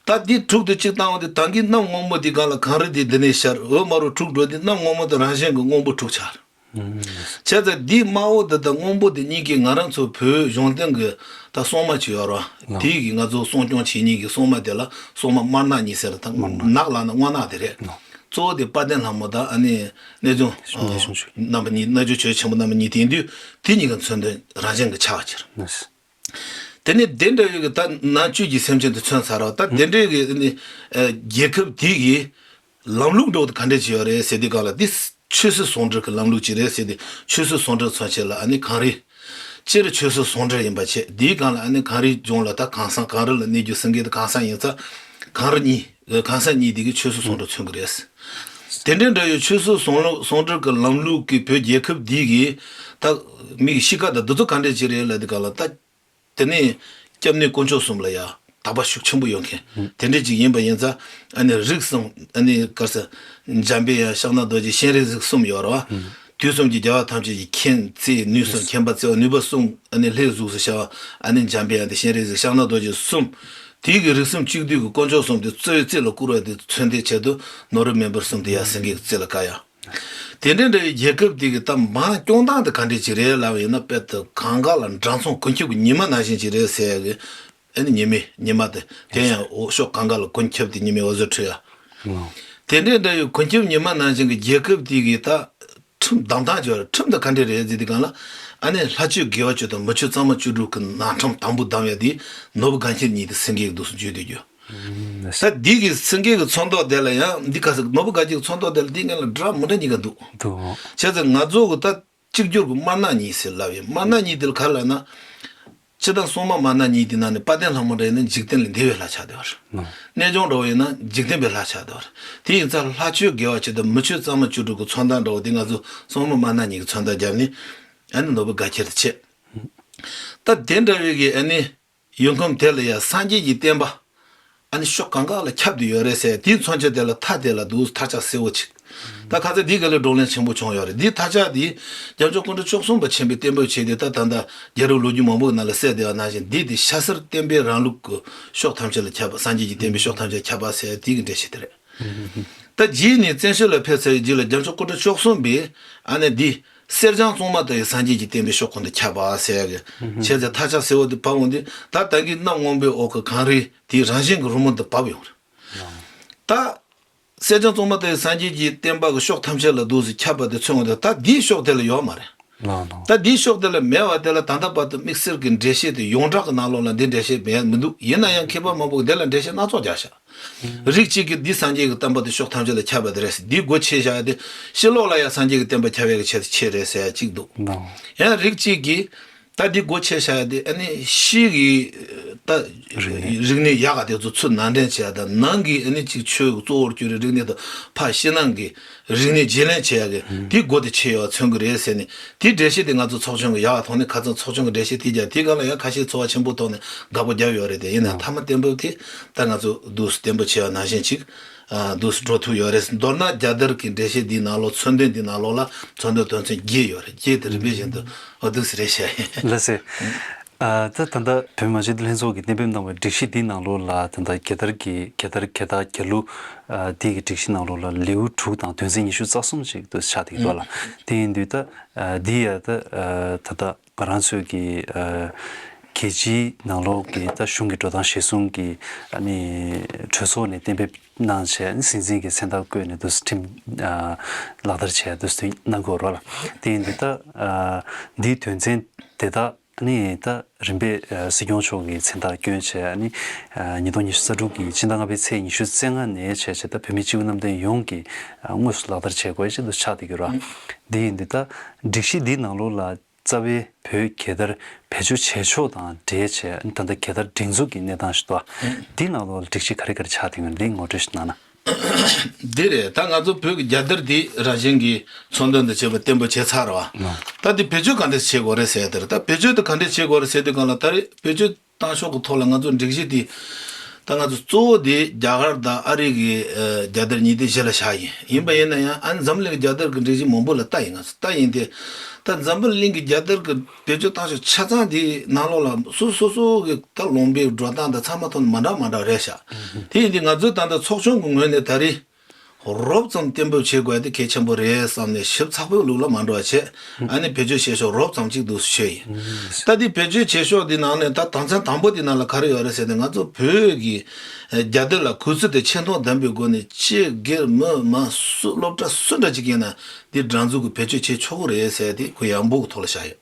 ད་འདི་དྲུག་དེ་གཅིག་བཏང་བ་དེ། ད་གིན་གནམ་སྔོན་པོ་དེ་སྒང་ལ་གངས་རི་དེ་འདི་ནས་ཤར། འོད་དམར་པོ་དྲུག་འགྲོ་དེ། གནམ་སྔོན་པོ་དེ་རང་བཞིན་གྱི་སྔོན་པོ་དྲུག་ཆགས། བྱས་ཙང་འདིའི་དམར་པོ་དེ་དང་སྔོན་པོ་དེ་གཉིས་ཀྱིས་ང་རང་ཚོ་བོད་གཞུང་དོན་གྱི་ད་སྲུང་མ་ཅིག་ཡོད་རེད་བ། དེ་གིས་ང་ཚོ་སྲུང་སྐྱོང་བྱེད་མཁན་གྱི་སྲུང་མ་དེ་ལ་སྲུང་མ་དམར་ནག་གཉིས་ཟེར་ད་ནག་ལབ་ན་སྔོ་ནག་དེ་རེད། གཙོ་བོ་དེ་དཔལ་ལྡན་ལྷ་མོ་དང་ཨ་ནི་རྣལ་འབྱོར་རྣམ་པ་གཉིས། རྣལ་འབྱོར་ཆོས་ཆེན་པོ་རྣམ་པ་གཉིས། དེ་ཡིན་དུས་དེ་གཉིས་ཀྱི་མཚོན་དོན་རང་བཞིན་གྱི་ཆགས་པ་ཅིག་རེད། དེ་ནས་དེ་འདྲ་བའི་གི་ད་ནང་བཅུད་ཀྱི་སེམས་ཅན་དེ་མཚོན་ཚར་བ། ད་དེ་འདྲའི་གི་ནི་ཨ་རྒྱལ་ཁབ་དེ་གི་ལམ་ལུགས་འདྲ་བོ་དེ་ག་འདྲ་ཅིག་ཡོད་རེད་ཟེར་དུས་སྒང་ལ། འདི་ཆོས་སྲིད་ཟུང་འབྲེལ་གྱི་ལམ་ལུགས་ཅིག་རེད་ཟེར་ཏེ། ཆོས་སྲིད་ཟུང་འབྲེལ་མཚོན་བྱེད་ལ་ཨ་ནི་གངས་རི། སྤྱིར་ཆོས་སྲིད་ཟུང་འབྲེལ་ཡིན་པ་བྱས། དེའི་སྒང་ལ་ཨ་ནི་གངས་རིའི་ལྗོངས་ལ་ད་གངས་སེང་། གངས་རི་ལ་གནས་རྒྱུ་སེང་གེ་དེ་གངས་སེང་ཡིན་ཙང་། གངས་རི་གཉིས། གངས་སེང་གཉིས་དེ་གིས་ཆོས་སྲིད་ཟུང་འབྲེལ་མཚོན་གྱི་རེད། དེ་འདྲའི་འདྲ་བའི་ཆོས་སྲིད་ཟུང་ཟུང་འབྲེལ་གྱི་ལམ་ལུགས་ཀྱི་བོད་རྒྱལ་ཁབ་འདི་གི་ད་མིའི་གཤིས་ཀ་དང་འདི་ཚོ་ག་འདྲ་ཅིག་རེད་ལབ་དུས་སྒང་ལ། ད་དེ་ནས་སྐྱབས་གནས་དཀོན་མཆོག་གསུམ་ལ་ཡང་དད་པ་ཤུགས་ཆེན་པོ་ཡོད་མཁན་དེ་འདྲ་ཅིག་ཡིན་པ་ཡིན་ཙང་། ཨ་ནི་རིགས་གསུམ། ཨ་ནི་ག་རེ་ཟེར། འཇམ་པའི་དབྱངས། ཤཱཀྱ་རྡོ་རྗེ། སྤྱན་རས་གཟིགས་གསུམ་ཡོད་རེད་བ། དུས་གསུམ་གྱི་རྒྱལ་བ་ཐམས་ཅད་ཀྱིས་མཁྱེན་བརྩེ་ནུས་གསུམ། མཁྱེན་པ་བརྩེ་བ་ནུས་པ་གསུམ། ཨ་ནི་ལྷའི་གཟུགས་སུ་ཤར་བ། ཨ་ནི་འཇམ་པའི་དབྱངས་དེ་སྤྱན་རས་གཟིགས། ཤཱཀྱ་རྡོ་རྗེ་གསུམ། དེའི་གི་རིགས་གསུམ་གཅིག་བསྡུས་ཀྱི་དཀོན་མཆོག་གསུམ་དེ་རྩ་བའི་རྩེ་ལ་བཀུར་བ་དེ་མཚོན་དེ་ཆེད་དུ། ནོར་བུ་མེ་འབར་གསུམ་དེ་ཡང་སེང་གེ་གི་རྩེ་ལ་བཀལ་ཡ། དེ་འདྲའི་འདྲ་བའི་རྒྱལ་ཁབ་དེ་གི་ད་མར་སྐྱོང་སྟངས་དེ་ག་འདྲ་ཅིག་རེད་ལབ་པ་ཡིན་ན། དཔེ་ད་གངས་དཀར་ལ་འདྲ་མཚུངས་གོས་ཁྱབ་ཀྱི་ཉི་མ་ནང་བཞིན་ཅིག་རེད་ཟེར་ཡ་གི། ཨ་ནི་ཉི་མའི་ཉི་མ་དེ་དེ་ཡང་འོ་ཕྱོགས་གངས་དཀར་ལ་གོས་ཁྱབ་དེ་ཉི་མའི་འོད་ཟེར་འཕྲོ་ཡ། དེ་འདྲའི་འདྲ་བའི་གོས་ཁྱབ་ཉི་མ་ནང་བཞིན་གྱི་རྒྱལ་ཁབ་དེ་གི་ད་ཁྲིམས་བསྡམ་སྟངས་ཅིག་ཡོད་རེད། ཁྲིམས་དེ་ག་འདྲ་རེད་ཟེར་དུས་སྒང་ལ། ཨ་ནི་ལྷ་ཆོས་དགེ་བ་བཅུ་དང་མི་ཆོས་གཙང་མ་བཅུ་དྲུག་གི་ནང་ཁྲིམས་དང་པོ་བསྡམས་ཡ་དེ་ནོར་བུ་དགའ་འཁྱིལ་གཉིས་དེ་སེང་གེ་གི་འདུག་སེ་བརྗོད་དུ་གྱུར། ད་འདི་གི་སེང་གེ་གི་ཚོན་མདོག་དེ་ལ་ཡང་འདི་ག་ཟེར། ནོར་བུ་དགའ་འཁྱིལ་གི་ཚོན་མདོག་དེ་ལ་འདི་སྔོན་ལ་འདྲ་མི་འདྲ་གཉིས་ཀ་འདུག་འདུག་བྱས་ཙང་ང་ཚོ་གི་ད་གཅིག་གྱུར་གྱི་དམར་ནག་གཉིས་ཟེར་ལབ་ཡ། དམར་ནག་གཉིས་དེ་ལ་ག་རེ་ལབ་ན། སྤྱིར་བཏང་སྲུང་མ་དམར་ནག་གཉིས་དེ་ནང་ནས་དཔལ་ལྡན་ལྷ་མོ་འདྲ་ཡིན་ན་འཇིག་རྟེན་ལས་འདས་པའི་ལྷ་ཆགས་བསྡད་པ་རེད། རྣལ་འབྱོར་འདྲ་བོ་ཡིན་ན་འཇིག་རྟེན་པའི་ལྷ་ཆགས་བསྡད་པ་རེད། དེ་ཡིན་ཙང་ལྷ་ཆོས་དགེ་བ་བཅུ་དང་མི་ཆོས་གཙང་མ་བཅུ་དྲུག་གི་ཚོན་མདོག་འདྲ་བོ་དེ་ང་ཚོ་སྲུང་མ་དམར་ནག་གཉིས་ཀྱི་ཚོན་མདོག་བརྒྱབ་ནས། ཨ་ནི་ནོར་བུ་དགའ་འཁྱིལ་དེ་བྱས། ད་དེ་འདྲ་བའི་གི་ཨ་ནི། ཡུལ་ཁམས་དེ་ལ་ཡང་སངས་རྒྱས་ཀྱི་བསྟན་པ་ཨ་ནི་ཕྱོགས་གང་ག་ལ་ཁྱབ་བསྡད་ཡོད་རེད་ཟེར། དེའི་མཚོན་བྱེད་དེ་ལ་མཐའ་དེ་ལ་འདུག་མཐའ་ལྕགས་སེར་པོ་ཅིག་ད་ཁ་སང་འདི་ག་ལ་བགྲོ་གླེང་ཆེན་པོ་བྱུང་ཡོད་རེད། འདིའི་མཐའ་ལྕགས་འདི་རྒྱལ་མཆོག་སྐུ་ཕྲེང་བཅུ་གསུམ་པ་ཆེན་པོའི་བསྟན་པ་བྱས་ཏེ། ད་ད་ལྟ་རྒྱལ་རབས་ལོ་རྒྱུས་མང་པོའི་ནང་ལ་གསལ་བསྡད་པ་ནང་བཞིན། འདི་དེ་ཤ་གསེར་བསྟན་པའི་རིང་ལུགས་ཀྱི་ཕྱོགས་ཐམས་ཅད་ལ་ཁྱབ་པ། སངས་རྒྱས་ཀྱི་བསྟན་པའི་ཕྱོགས་ཐམས་ཅད་ཁྱབ་པ་ཟེར་དེ་གི་འགྲེལ་བཤད་དེ་རེད། ད་རྗེས་ནས་བཙན་བྱོལ་ལ་ཕེབས་ཚར་བའི་རྗེས་ལ་རྒྱལ་མཆོག་སྐུ་ཕྲེང་བཅུ་གསུམ་པས་ཨ་ནི་འདི་གསེར་སྦྱངས་བཙོ་མ་ལྟ་བུའི་སངས་རྒྱས་ཀྱི་བསྟན་པའི་ཕྱོགས་ཀུན་ཏུ་ཁྱབ་པ་ཟེར་ཡ་གི། བྱས་ཙང་མཐའ་ལྕགས་སེར་པོ་འདི་བབས་འོང་དུས། ད་ད་གིན་གནམ་སྔོན་པོའི་འོག་གི་གངས་རི་དེའི་རང་བཞིན་གྱི་རི་མོ་འདི་བབས་ཡོང་རེད། ད་གསེར་སྦྱངས་བཙོ་མ་ལྟ་བུའི་སངས་རྒྱས་ཀྱི་བསྟན་པ་གི་ཕྱོགས་ཐམས་ཅད་ལ་འདུག་སེ་ཁྱབ་པ་དེ་མཚོན་འོང་དུས། ད་འདིའི་ཕྱོགས་དེ་ལ་ཡོད་མ་རེད། ལགས་ལགས། ད་འདིའི་ཕྱོགས་དེ་ལ་མེད་པ་དེ་ལ་ད་ལྟ་བར་དུ་དམིགས་བསལ་གྱི་འགྲེལ་བཤད་དེ་ཡོངས་གྲགས་ཀྱི་ནང་ལོགས་ལ་འདི་འགྲེལ་བཤད་མེད་མི་འདུག་ཡིན་ན་ཡང་མཁས་པ་མང་པོས་འདི་ལ་འགྲེལ་བཤད་སྣ་ཚོགས་རྒྱག་ཤག་རིགས་གཅིག་གིས་འདི་སངས་རྒྱས་ཀྱི་བསྟན་པ་དེ་ཕྱོགས་ཐམས་ཅད་ལ་ཁྱབ་པ་དེ་རེད་ཟེར། འདི་སྒོ་ཕྱེ་བཞག་ཡ་དེ་ཕྱི་ལོགས་ལ་ཡང་སངས་རྒྱས་ཀྱི་བསྟན་པ་ཁྱབ་ཡ་གི་ཆེད་དུ་ཕྱེ་རེད་ཟེར་ཡ་གཅིག་འདུག་ལགས། ཡང་རིགས་གཅིག་གིས་ད་འདི་སྒོ་ཕྱེ་བཞག་ཡ་དེ་ཨ་ནི་ཕྱི་གི་ད་རིག་གནས། རིག་གནས་ཡག་ག་དེ་ཚོ་ཚུར་ནང་འདྲེན་བྱེད་ཡ་དང་། ནང་གི་ཨ་ནི་ཅིག་ཆོས་གཙོ་བོར་གྱུར་པའི་རིག་གནས་དང་ཕར་ཕྱི་ནང་གི་རིག་གནས་བརྗེ་ལེན་བྱེད་ཡ་གི་དེ་སྒོ་དེ་ཕྱེ་ཡོད་པ་མཚོན་གྱི་རེད་ཟེར་ནས། དེའི་འགྲེལ་བཤད་དེ་ང་ཚོ་ཚོགས་ཆུང་གི་ཡག་ག་མཐོང་ནས། ཁ་སང་ཚོགས་ཆུང་གི་འགྲེལ་བཤད་དེ་རྒྱག་དེའི་སྒང་ལ་ཡང་ཁ་ཤས་ཚོར་བ་ཆེན་པོ་ཐོག་ནས་དགའ་པོ་བརྒྱབ་ཡོད་རེད་དེ། ཡིན་ན་མཐའ་མ་བརྟན་པོ་དེ་ད་ང་ཚོ་འདུག་སེ་བརྟན་པོ་བྱེད་ཡ་ནང་བཞིན་ཅིག་ཨ་འདུག་སེ་འགྲོ་ཐུབ་ཡོད་རེད། མདོར་ན་རྒྱལ་དར་གྱི་འགྲེལ་བཤད་འདིའི་ནང་ལོགས། མཚོན་དོན་འདིའི་ནང་ལོགས་ལ་མཚོན་དོན་དོན་ཚན་བརྒྱད་ཡོད་རེད། བརྒྱད་དེ་རིམ་པས་བཞིན་དུ་འོ་འདུག་སེ་རེད་བཤད་ཡིན། ལགས་སེ། ཨ་ད་ད་ལྟ་བོད་མི་མང་སྤྱི་འཐུས་ལྷན་ཚོགས་ཀྱིས་གཏན་འབེབས་གནང་བའི་སྒྲིག་གཞི་འདིའི་ནང་ལོགས་ལ། ད་ལྟ་རྒྱལ་དར་གྱི་རྒྱལ་དར་རྒྱལ་དར་རྒྱལ་གླུ་ཨ་འདི་གི་སྒྲིག་གཞི་ནང་ལོགས་ལ་ལེའུ་དྲུག་དང་དོན་ཚན་ཉི་ཤུ་རྩ་གསུམ་ཅིག་ཏུ་ཆགས་བསྡད་ཀྱི་འདུག་ལགས། དེ་ཡིན་དུས་ད་ཨ་འདི་ཡ་ད་ཨ་ད་ལྟ་ང་རང་ཚོའི་གི་ཨ་རྒྱལ་སྤྱིའི་ནང་ལོགས་ཀྱི་ད་གཞུང་གི་འགྲོ་སྟངས་གཞིར་བཟུང་གི་ཨ་ནི་གྲོས་ཚོགས་ནས་གཏན་འབེབས་གནང་བྱས། སྲིད་འཛིན་གྱི་མཚན་རྟགས་བཀོད་ནས་འདུག་སེ་ཁྲིམས་ཨ་ལག་བསྟར་བྱས། འདུག་སེ་གནང་དགོས་རེད་ལགས། དེ་ཡིན་དུས་ད་ཨ་འདིའི་དོན་ཚན་དེ་དག་ནི་ད་རིམ་པས་ཨ་སྲིད་སྐྱོང་མཆོག་གི་མཚན་རྟགས་བསྐྱོན་བྱས། ཨ་ནི་ཨ་ཉིས་སྟོང་ཉི་ཤུ་རྩ་དྲུག་གི་སྤྱི་ཟླ་ལྔ་པའི་ཚེས་ཉི་ཤུ་རྩ་ལྔ་ནས་བྱས་བྱས་ད་བོད་མི་སྤྱི་བོ་གནམ་བསྟན་ཡོངས་ཀྱིས་ཨ་དངོས་སུ་ལག་བསྟར་བྱེད་དགོས་ཅེས་འདུག་ཆགས་བསྡད་ཀྱི་རེད། འདི་ཡིན་དུས་ད་སྒྲིག་གཞི་འདིའི་ནང་ལོགས་ལ་རྩ་བའི་བོད་རྒྱལ་དར་བེད་སྤྱོད་བྱེད་ཕྱོགས་དང་འབྲེལ་བྱས། ད་ལྟ་རྒྱལ་དར་སྒྲེང་འཛུགས་ཀྱི་གནས་སྟངས་ཤིག་འདུག་འདི་ནང་ལོགས་ལ་སྒྲིག་གཞི་ག་རེ་ག་རེ་ཆགས་བསྡད་ཡོད་མེད་འདི་ངོ་སྤྲོད་ཞིག་གནང་ན། འདི་རེད། ད་ང་ཚོ་བོད་ཀྱི་རྒྱལ་དར་འདི་རང་བཞིན་གྱིས་མཚོན་དོན་དང་བཅས་པ་བརྟན་པོ་བྱས་ཚར་བ། ད་འདི་བེད་སྤྱོད་ག་འདྲས་བྱེད་དགོས་རེད་ཟེར་དེ་རེད། ད་བེད་སྤྱོད་དེ་ག་འདྲས་བྱེད་དགོས་རེད་ཟེར་དུས་སྒང་ལ། ད་རེས་བེད་སྤྱོད་བཏང་ཕྱོགས་ཀྱི་ཐོག་ལ་ང་ཚོ་སྒྲིག་གཞི་འདི། ད་ང་ཚོ་གཙོ་བོ་དེ་རྒྱ་གར་དང་ཨ་རི་གི་ཨ་རྒྱལ་དར་གཉིས་དེ་གཞི་ལ་བཞག་ཡིན། ཡིན་པ་ཡིན་ན་ཡང་ཨ་ནི་འཛམ་བུ་གླིང་གི་རྒྱལ་དར་གྱི་སྒྲིག་གཞི་མང་པོ་ལ་ལྟ་ཡིན། ང་ཚོ་ལྟ་ཡིན་ཏེ། ད་འཛམ་བུ་གླིང་གི་རྒྱལ་དར་གྱི་བེད་སྤྱོད་བཏང་ཕྱོགས་ཆ་ཚང་དེའི་ནང་ལོགས་ལ་སོ་སོ་སོ་སོ་གི་ད་ལུང་པའི་འགྲོ་སྟངས་དང་ཚང་མ་ཐོག་ནས་མ་འདྲ་མ་འདྲ་རེད་ཤག་དེ་ཡིན་དུས་ང་ཚོའི་ད་ལྟ་ཚོགས་ཆུང་གི་ངོས་ནས་ད་རེས་ རོབ་ཙམ་གཏན་འབེབས་བྱེད་དགོས་དེ་གལ་ཆེན་པོ་རེད་བསམ་ནས་ཞིབ་ཚགས་པོའི་ལུགས་ལ་མ་འགྲོ་བ་བྱས། ཨ་ནི་བེད་སྤྱོད་བྱེད་ཕྱོགས་རོབ་ཙམ་ཅིག་འདུག་སེ་ཤོད་ཡིན། ད་དེ་བེད་སྤྱོད་བྱེད་ཕྱོགས་དེ་ནང་ནས་ད་དོན་ཚན་དང་པོ་དེ་ནང་ལ་ག་རེ་ཡོད་རེད་ཟེར་ན། ང་ཚོ་བོད་ཀྱི་རྒྱལ་དར་ལ་གུས་བརྩི་དང་ཆེ་མཐོང་ལྡན་པའི་སྒོ་ནས་སྤྱི་སྒེར་མི་མང་སུ་སློབ་གྲྭ་སུ་འདྲ་ཅིག་ཡིན་ན་འདི་སྒྲ་འཛུགས་ཀྱི་བེད་སྤྱོད་བྱེད་ཆོག་གི་རེད་ཟེར་དེ་ཁོ་ཡང་འབོད་ཀྱི་ཐོག་ལ་བཞག་ཡོད།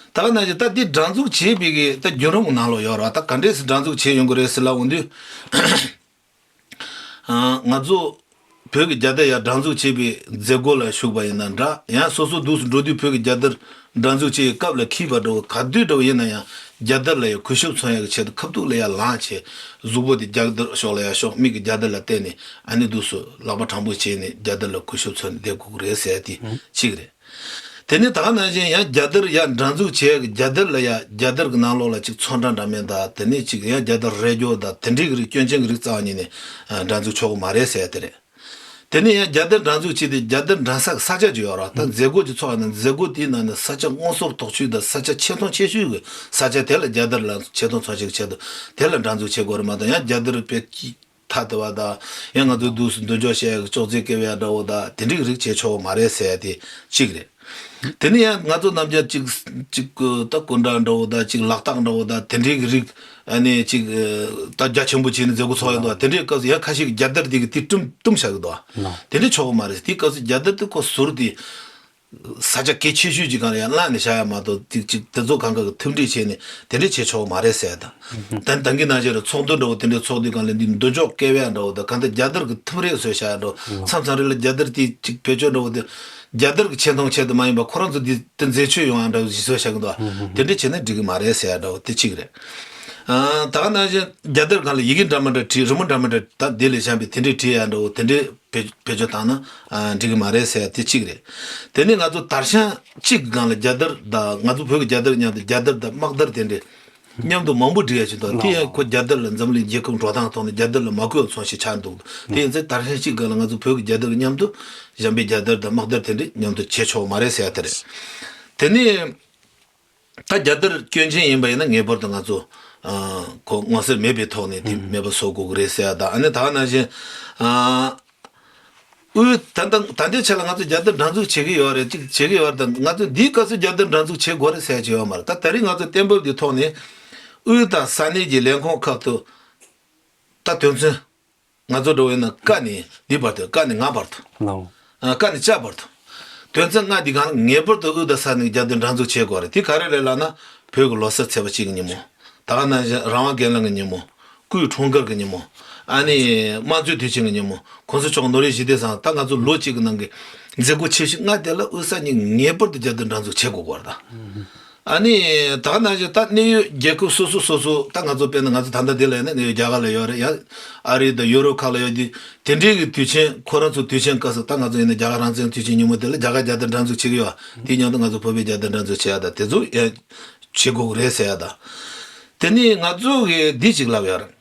ད་ག་ནང་བཞིན་ད་འདི་སྒྲ་འཛུགས་བྱེད་པའི་གི་ད་བརྒྱུད་རིམ་གྱི་ནང་ལོགས་ཡོད་རེད། ད་ག་འདྲས་སེ་སྒྲ་འཛུགས་བྱེད་ཡོང་གི་རེད་ཟེར་ལབ་འོང་དུས། ང་ཚོ་བོད་ཀྱི་རྒྱལ་དར་ཡར་སྒྲ་འཛུགས་བྱེད་པའི་མཛད་སྒོ་ལ་ཞུགས་པ་ཡིན་ན་འདྲ། ཡང་སོ་སོ་འདུག་སེ་འགྲོ་དུས་བོད་ཀྱི་རྒྱལ་དར་སྒྲ་འཛུགས་བྱེད་པའི་སྐབས་ལ་འཁྱེར་བ་འདྲ་བོ་ག་དུས་འདྲ་བོ་ཡིན་ན་ཡང་རྒྱལ་དར་ལ་ཡང་གུས་ཞབས་མཚོན་ཡག་གི་ཆེད་དུ་ཁ་ཐུག་ལ་ཡར་ལངས་བྱས་གཟུགས་པོ་དེ་རྒྱལ་དར་ཕྱོགས་ལ་ཡར་ཕྱོགས། མིག་གིས་རྒྱལ་དར་ལ་བལྟས་ནས་ཨ་ནི་འདུག་སེ་ལག་པ་དྲང་པོ་བྱས་ནས་རྒྱལ་དར་ལ་གུས་ཞབས་མཚོན་ནས་བསྡད་དགོས་ཀྱི་རེད་ཟེར་ཡ་དེ་གཅིག་རེད། དེ་ནས་ད་ག་ནང་བཞིན་ཡང་རྒྱལ་དར་ཡར་སྒྲ་འཛུགས་བྱས་ཀྱི་རྒྱལ་དར་ལ་ཡང་རྒྱལ་དར་གྱི་ནང་ལོགས་ལ་ཅིག་ཚོན་ཁྲ་འདྲ་མིན་དང་། དེ་ནས་ཅིག་ཡང་རྒྱལ་དར་རལ་རྒྱོ་དང་དེ་འདྲའི་གི་རིགས་སྐྱོན་ཅན་གྱི་རིགས་རྩ་བ་ཉིད་ནས་ཨ་སྒྲ་འཛུགས་ཆོག་གི་མ་རེད་ཟེར་ཡ་དེ་རེད། དེ་ནས་ཡང་རྒྱལ་དར་སྒྲ་འཛུགས་བྱས་ཏེ་རྒྱལ་དར་འགྲན་ས་གི་ས་ཆ་ཅིག་ཡོད་རེད། ད་མཛད་སྒོ་ཅིག་ཚོགས་ཡོང་ན་མཛད་སྒོ་དེའི་ནང་ནས་ས་ཆ་མངོན་གསལ་དོག་ཤོས་དང་ས་ཆ་ཆེ་མཐོང་ཆེ་ཤོས་ཀྱི་ས་ཆ་དེ་ལ་རྒྱལ་དར་ལ་ཆེ་མཐོང་ཚོན་ཆེ་གི་ཆེད་དུ་དེ་ལ་སྒྲ་འཛུགས་བྱེད་དགོས་རེད་མ་གཏོགས། ཡང་རྒྱལ་དར་དཔེ་ཐ་དད་པ་དང་། ཡང་ང་ཚོའི་འདུག་སེ་མདུན་ཅོག་བཤད་ཡག་གི་ཅོག་ཙེ་བཀལ་བ་འདྲ་བོ་དང་དེ་འདྲའི་རིགས་བྱེད་ཆོག་གི་མ་རེད་ཟེར་ཡ་དེ་གཅིག་རེད། དེ་ནས་ཡང་ང་ཚོ་རྣམས་ཀྱང་གཅིག་གཅིག་ད་སྐུ་འདྲ་འདྲ་བོ་དང་གཅིག་ལག་རྟགས་འདྲ་བོ་དང་དེ་འདྲའི་གི་རིགས་ཨ་ནི་གཅིག་ད་རྒྱ་ཆེན་པོ་བྱས་ནས་མཛད་སྒོ་ཚོགས་ཡོང་འདུག་དེ་འདྲའི་སྐབས་སུ་ཡང་ཁ་ཤས་ཀྱིས་རྒྱལ་དར་དེ་གི་དེ་བཀྲུམ་བཀྲུམ་བཞག་གི་འདུག་དེ་འདྲ་ཆོག་གི་མ་རེད། དེའི་སྐབས་སུ་རྒྱལ་དར་དེ་ཁོ་ཟུར་དེ་ས་ཆ་གལ་ཆེ་ཤོས་ཀྱི་སྒང་ལ་ཡང་བླངས་ནས་བཞག་ཡ་མ་གཏོགས། ཅིག་ཅིག་དེ་ཚོ་གང་ག་གི་མཐུན་སྒྲིལ་བྱས་ནས་དེ་འདྲ་བྱེད་ཆོག་མ་རེད་ཟེར་ཡ་དང་། ད་ད་གིན་ནང་བཞིན་རེད། ཚོགས་འདུ་འདྲ་བོ་དེ་འདྲའི་ཚོགས་དུས་སྒང་ལ་འདི་མདུན་ཅོག་བཀལ་བ་འདྲ་བོ་དང་། གང་ལྟར་རྒྱལ་དར་གྱི་ཐུམ་རེ་བཟོས་བཞག་ཡ་འདྲ་བོ། མཚམས་མཚམས་རེ་ལ་རྒྱལ་དར་དེ་ཅིག་བེད་སྤྱོད་འདྲ་བོ་དེ་རྒྱལ་དར་གྱི་ཆེ་མཐོང་ཆེད་དུ་མ་ཡིན་པ་ཁོ་རང་ཚོ་འདི་དེ་མཛེས་ཆོས་ཡོང་ཡ་འདྲ་བོ་ཞིག་བཟོས་བཞག་གི་འདུག་དེ་འདྲ་བྱས་ན་འགྲིག་གི་མ་རེད་ཟེར་ཡ་འདྲ་བོ་དེ་གཅིག་རེད། ད་ག་ནང་བཞིན་རྒྱལ་དར་སྒང་ལ་ཡི་གེ་འདྲ་མི་འདྲ་བྲིས། རི་མོ་འདྲ་མི་འདྲ་ད་དེ་ལས་གཞན་པའི་དེ་འདྲའི་བྲིས་ཡ་འདྲ་བོ་དེ་འདྲའི་བེད་བེད་སྤྱོད་བཏང་ན་ཨ་འགྲིག་གི་མ་རེད་ཟེར་ཡ་དེ་གཅིག་རེད། དེ་ནས་ང་ཚོ་དར་ཤང་གཅིག་གི་སྒང་ལ་རྒྱལ་དར་དང་། ང་ཚོ་བོད་ཀྱི་རྒྱལ་དར་མཉམ་དུ་རྒྱལ་དར་དང་དམག་དར་དེ་འདྲའི་མཉམ་དུ་མང་པོ་སྒྲིག་ཡ་ཅིག་འདུག་དེ་ཡང་ཁོ་རྒྱལ་དར་ལ་འཛམ་གླིང་རྒྱལ་ཁབ་འགྲོ་སྟངས་ཐོག་ནས་རྒྱལ་དར་ལ་མ་གུས་པ་མཚོན་ཞིག་ཆགས་འདུག་དེ་ཡིན་ཚེ་དར་ཤང་གཅིག་གི་སྒང་ལ་ང་ཚོ་བོད་ཀྱི་རྒྱལ་དར་གྱི་མཉམ་དུ་གཞན་པའི་རྒྱལ་དར་དང་དམག་དར་དེ་འདྲའི་མཉམ་དུ་བྱེད་ཆོག་མ་རེད་ཟེར་ཡ་དེ་རེད། དེ་ནས་ད་རྒྱལ་དར་སྐྱོན་ཅན་ཡིན་པ་ཡིན་ན་ངེས་པར་དུ་ང་ཚོ་ཨ་ཁོ་མངོན་གསལ་མེད་པའི་ཐོག་ནས་དེ་མེད་པ་བཟོ་དགོས་ཀྱི་རེད་ཟེར་ཡ་དང་། ཨ་ནི་ད་ག་ནང་བཞིན་ཨ་དབུས་ད་ལྟ་ད་ལྟའི་ཆ་ལ་ང་ཚོ་རྒྱལ་དར་སྒྲ་འཛུགས་བྱེད་ཀྱི་ཡོད་རེད། ཅིག་བྱེད་ཀྱི་ཡོད་རེད། ད་ང་ཚོ་འདིའི་སྐབས་སུ་རྒྱལ་དར་སྒྲ་འཛུགས་བྱེད་དགོས་རེད་ཟེར་ཡ་ཅིག་ཡོད་མ་རེད། ད་ད་རེས་ང་ཚོ་གཏན་འབེབས་འདི་ཐོག་ནས་དབུས་དང་ས་གནས་ཀྱི་ལས་ཁུངས་ཁག་ཏུ་ད་དོན་ཚན། ང་ཚོ་འགྲོ་བས་ན་ཀ་ནས་འདི་བར་དུ། ཀ་ནས་ང་བར་དུ། ལའོ། ཨ་ཀ་ནས་ཅ་བར་དུ། དོན་ཚན་ལྔ་འདི་གང་ལ་ངེས་པར་དུ་དབུས་དང་ས་གནས་རྒྱལ་དོན་སྒྲ་འཛུགས་བྱེད་དགོས་རེད། དེ་ག་རེ་རེད་ལབ་ན། བོད་ཀྱི་ལོ་གསར་ཚེས་པ་གཅིག་གི་ཉིན་མོ། ད་ག་ནང་བཞིན་རང་དབང་སྒེར་ལངས་ཀྱི་ཉིན་མོ། སྐུའི་འཁྲུངས་སྐར་གྱི་ཉིན་མོ། ཨ་ནི་དམངས་གཙོའི་དུས་ཆེན་གྱི་ཉིན་མོ། གོང་ས་མཆོག་ནོར་བུའི་གཞི་རྟེན་བཟང་ད་ང་ཚོ་ལོ་གཅིག་གི་ནང་གི་མཛད་སྒོ་ཆེ་ཤོས་ལྔ་དེ་ལ་དབུས་ས་གཉིས་ངེས་པར་དུ་རྒྱལ་དོན་སྒྲ་འཛུགས་བྱེད་དགོས་པ་རེད་ད། ཨ་ནི་ད་ག་ནང་བཞིན་ད་གནད་ཡོད་རྒྱལ་ཁབ་སོ་སོ་སོ་སོ། ད་ང་ཚོ་དཔེར་ན་ང་ཚོ་ད་ལྟ་འདི་ལ་ཡིན་ན་གནད་ཡོད་རྒྱ་གར་ལ་ཡོད་རེད། ཡང་ཨ་རི་དང་ཡུ་རོབ་ཁག་ལ་ཡོད་དུས་དེ་འདྲའི་གི་དུས་ཆེན་ཁོ་རང་ཚོ་དུས་ཆེན་སྐབས་སུ་ད་ང་ཚོ་ཡིན་ན་རྒྱ་གར་རང་བཙན་དུས་ཆེན་ཉིན་མོ་དེ་ལ་རྒྱ་གར་རྒྱལ་དོན་སྒྲ་འཛུགས་བྱེད་ཀྱི་ཡོད། དེའི་མཉམ་དུ་ང་ཚོ་བོད་པའི་རྒྱལ་དོན་སྒྲ་འཛུགས་བྱེད་ཡ་ད་དེ་ཚོ་ཡང་བྱེད་དགོས་ཀྱི་རེད་ཟེར་ཡ་ད། དེ་ནས་ང་ཚོ་གིས་འདི་ཅིག་ལབ་ཡོད་རེད།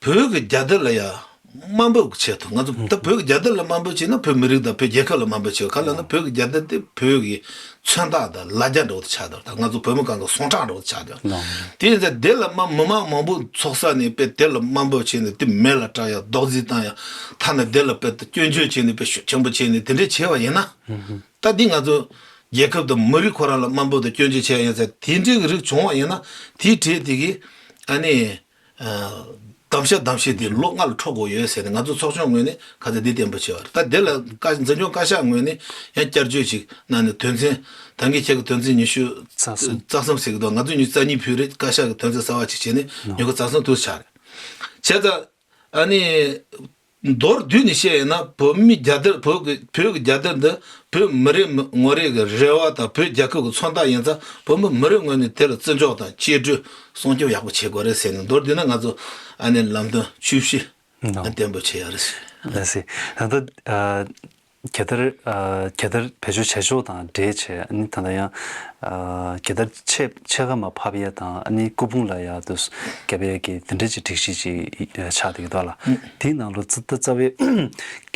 བོད་ཀྱི་རྒྱལ་དར་ལ་ཡ་དམའ་འབེབས་ཀྱི་ཆེད་དུ། ང་ཚོ་ད་བོད་ཀྱི་རྒྱལ་དར་ལ་དམའ་འབེབས་བྱས་ན་བོད་མི་རིགས་དང་བོད་རྒྱལ་ཁབ་ལ་དམའ་འབེབས་བྱེད། ག་ལབ་ན་བོད་ཀྱི་རྒྱལ་དར་དེ་བོད་ཀྱི་མཚོན་རྟགས་དང་ལ་རྒྱ་འདྲ་བོ་དེ་ཆགས་བསྡད་ཡོད། ད་ང་ཚོ་བོད་མི་གང་གི་སོང་ཁྲག་འདྲ་བོ་དེ་ཆགས་བསྡད་ཡོད། དེ་ཡིན་ཙང་དེ་ལ་དམའ་མི་མང་མང་པོ་ཚོགས་ས་ནས་དཔེ་དེ་ལ་དམའ་འབེབས་བྱས་ནས་དེ་མེ་ལ་སྲེག་ཡ་རྡོག་རྫིས་བཏང་ཡ། ཐ་ན་དེ་ལ་དཔེ་སྐྱོན་བརྗོད་བྱས་ནས་དཔེ་ཤུགས་ཆེན་པོ་བྱས་ནས་དེ་འདྲས་བྱས་པ་ཡིན་ན། ད་འདི་ང་ཚོ་རྒྱལ་ཁབ་དང་མི་རིགས་ཁོ་རང་ལ་དམའ་འབེབས་དང་སྐྱོན་བརྗོད་བྱས་ཡིན་ཙང་། དེ་འདྲའི་གི་རིགས་བྱུང་བ་ཡིན་ན་དེའི་གྲས་དེ་གི་ཨ་ནི་ཨ་གདམ་གཤིས་གདམ་གཤིས་དེ་ལོ་ལྔ་ལ་འཕྲོ་དགོས་ཡོད་ཟེར་ནས། ང་ཚོ་ཚོགས་ཆུང་ངོས་ནས་ཁ་ཚ་འདི་བརྟན་པོ་བྱས་པ་རེད། ད་དེ་ལ་བཀའ་འཛིན་སྐྱོང་བཀའ་ཤག་ངོས་ནས་ཡང་བསྐྱར་བརྗོད་ཅིག་གནང་ནས། དོན་ཚན་ད་གིན་ཁྱེད་ཀྱི་དོན་ཚན་ཉི་ཤུ་རྩ་གསུམ་རྩ་གསུམ་ཟེར་གི་འདུག་ང་ཚོས་ཉི་ཤུ་རྩ་གཉིས་ཕུལ་རེད། བཀའ་ཤག་གི་དོན་ཚན་གསར་བ་ཅིག་བྱས་ནས་ཉི་ཤུ་རྩ་གསུམ་དུ་ཆགས་རེད། བྱས་ཙང་ཨ་ནི། མདོར་བསྡུས་ནས་བཤད་ཡིན་ན། བོད་མིའི་རྒྱལ་དར། བོད་ཀྱི་བོད་ཀྱི་རྒྱལ་དར་འདི་བོད་མི་རེ་ངོ་རེ་གི་རེ་བ་དང་བོད་རྒྱལ་ཁབ་ཀྱི་མཚོན་རྟགས་ཡིན་ཙང་། བོད་མི་མི་རེ་ངོས་ནས་དེ་ལ་བརྩི་འཇོག་དང་གཅེས་སྤྲས་སྲུང་སྐྱོབ་ཡག་པོ་བྱེད་དགོས་རེད་ཟེར་ནས། མདོར་བསྡུས་ན་ང་ཚོ་ཨ་ནི་ལམ་སྟོན་བཅུ་བཞི་ནོ་བརྟན་པོ་བྱེད་ཡ་རེད། ལགས་སེ། ད་ལྟ་ཨ་རྒྱལ་དར་ཨ་རྒྱལ་དར་བེད་སྤྱོད་བྱེད་ཕྱོགས་དང་འབྲེལ་བྱས། ཨ་ནི་ད་ལྟ་ཡང་ཨ་རྒྱལ་དར་ཕྱེད་ཕྱེད་ཀ་མར་ཕབ་ཡ་དང་། ཨ་ནི་སྐུ་ཕུང་ལ་ཡ་དུ་བརྒྱབ་ཡ་གི་དེ་འདྲ་ཅིག་སྒྲིག་གཞི་ཅིག་ཨ་ཆགས་བསྡད་ཀྱི་འདུག་ལ། དེའི་ནང་ལོ་ཙི་ད་རྩ་བའི་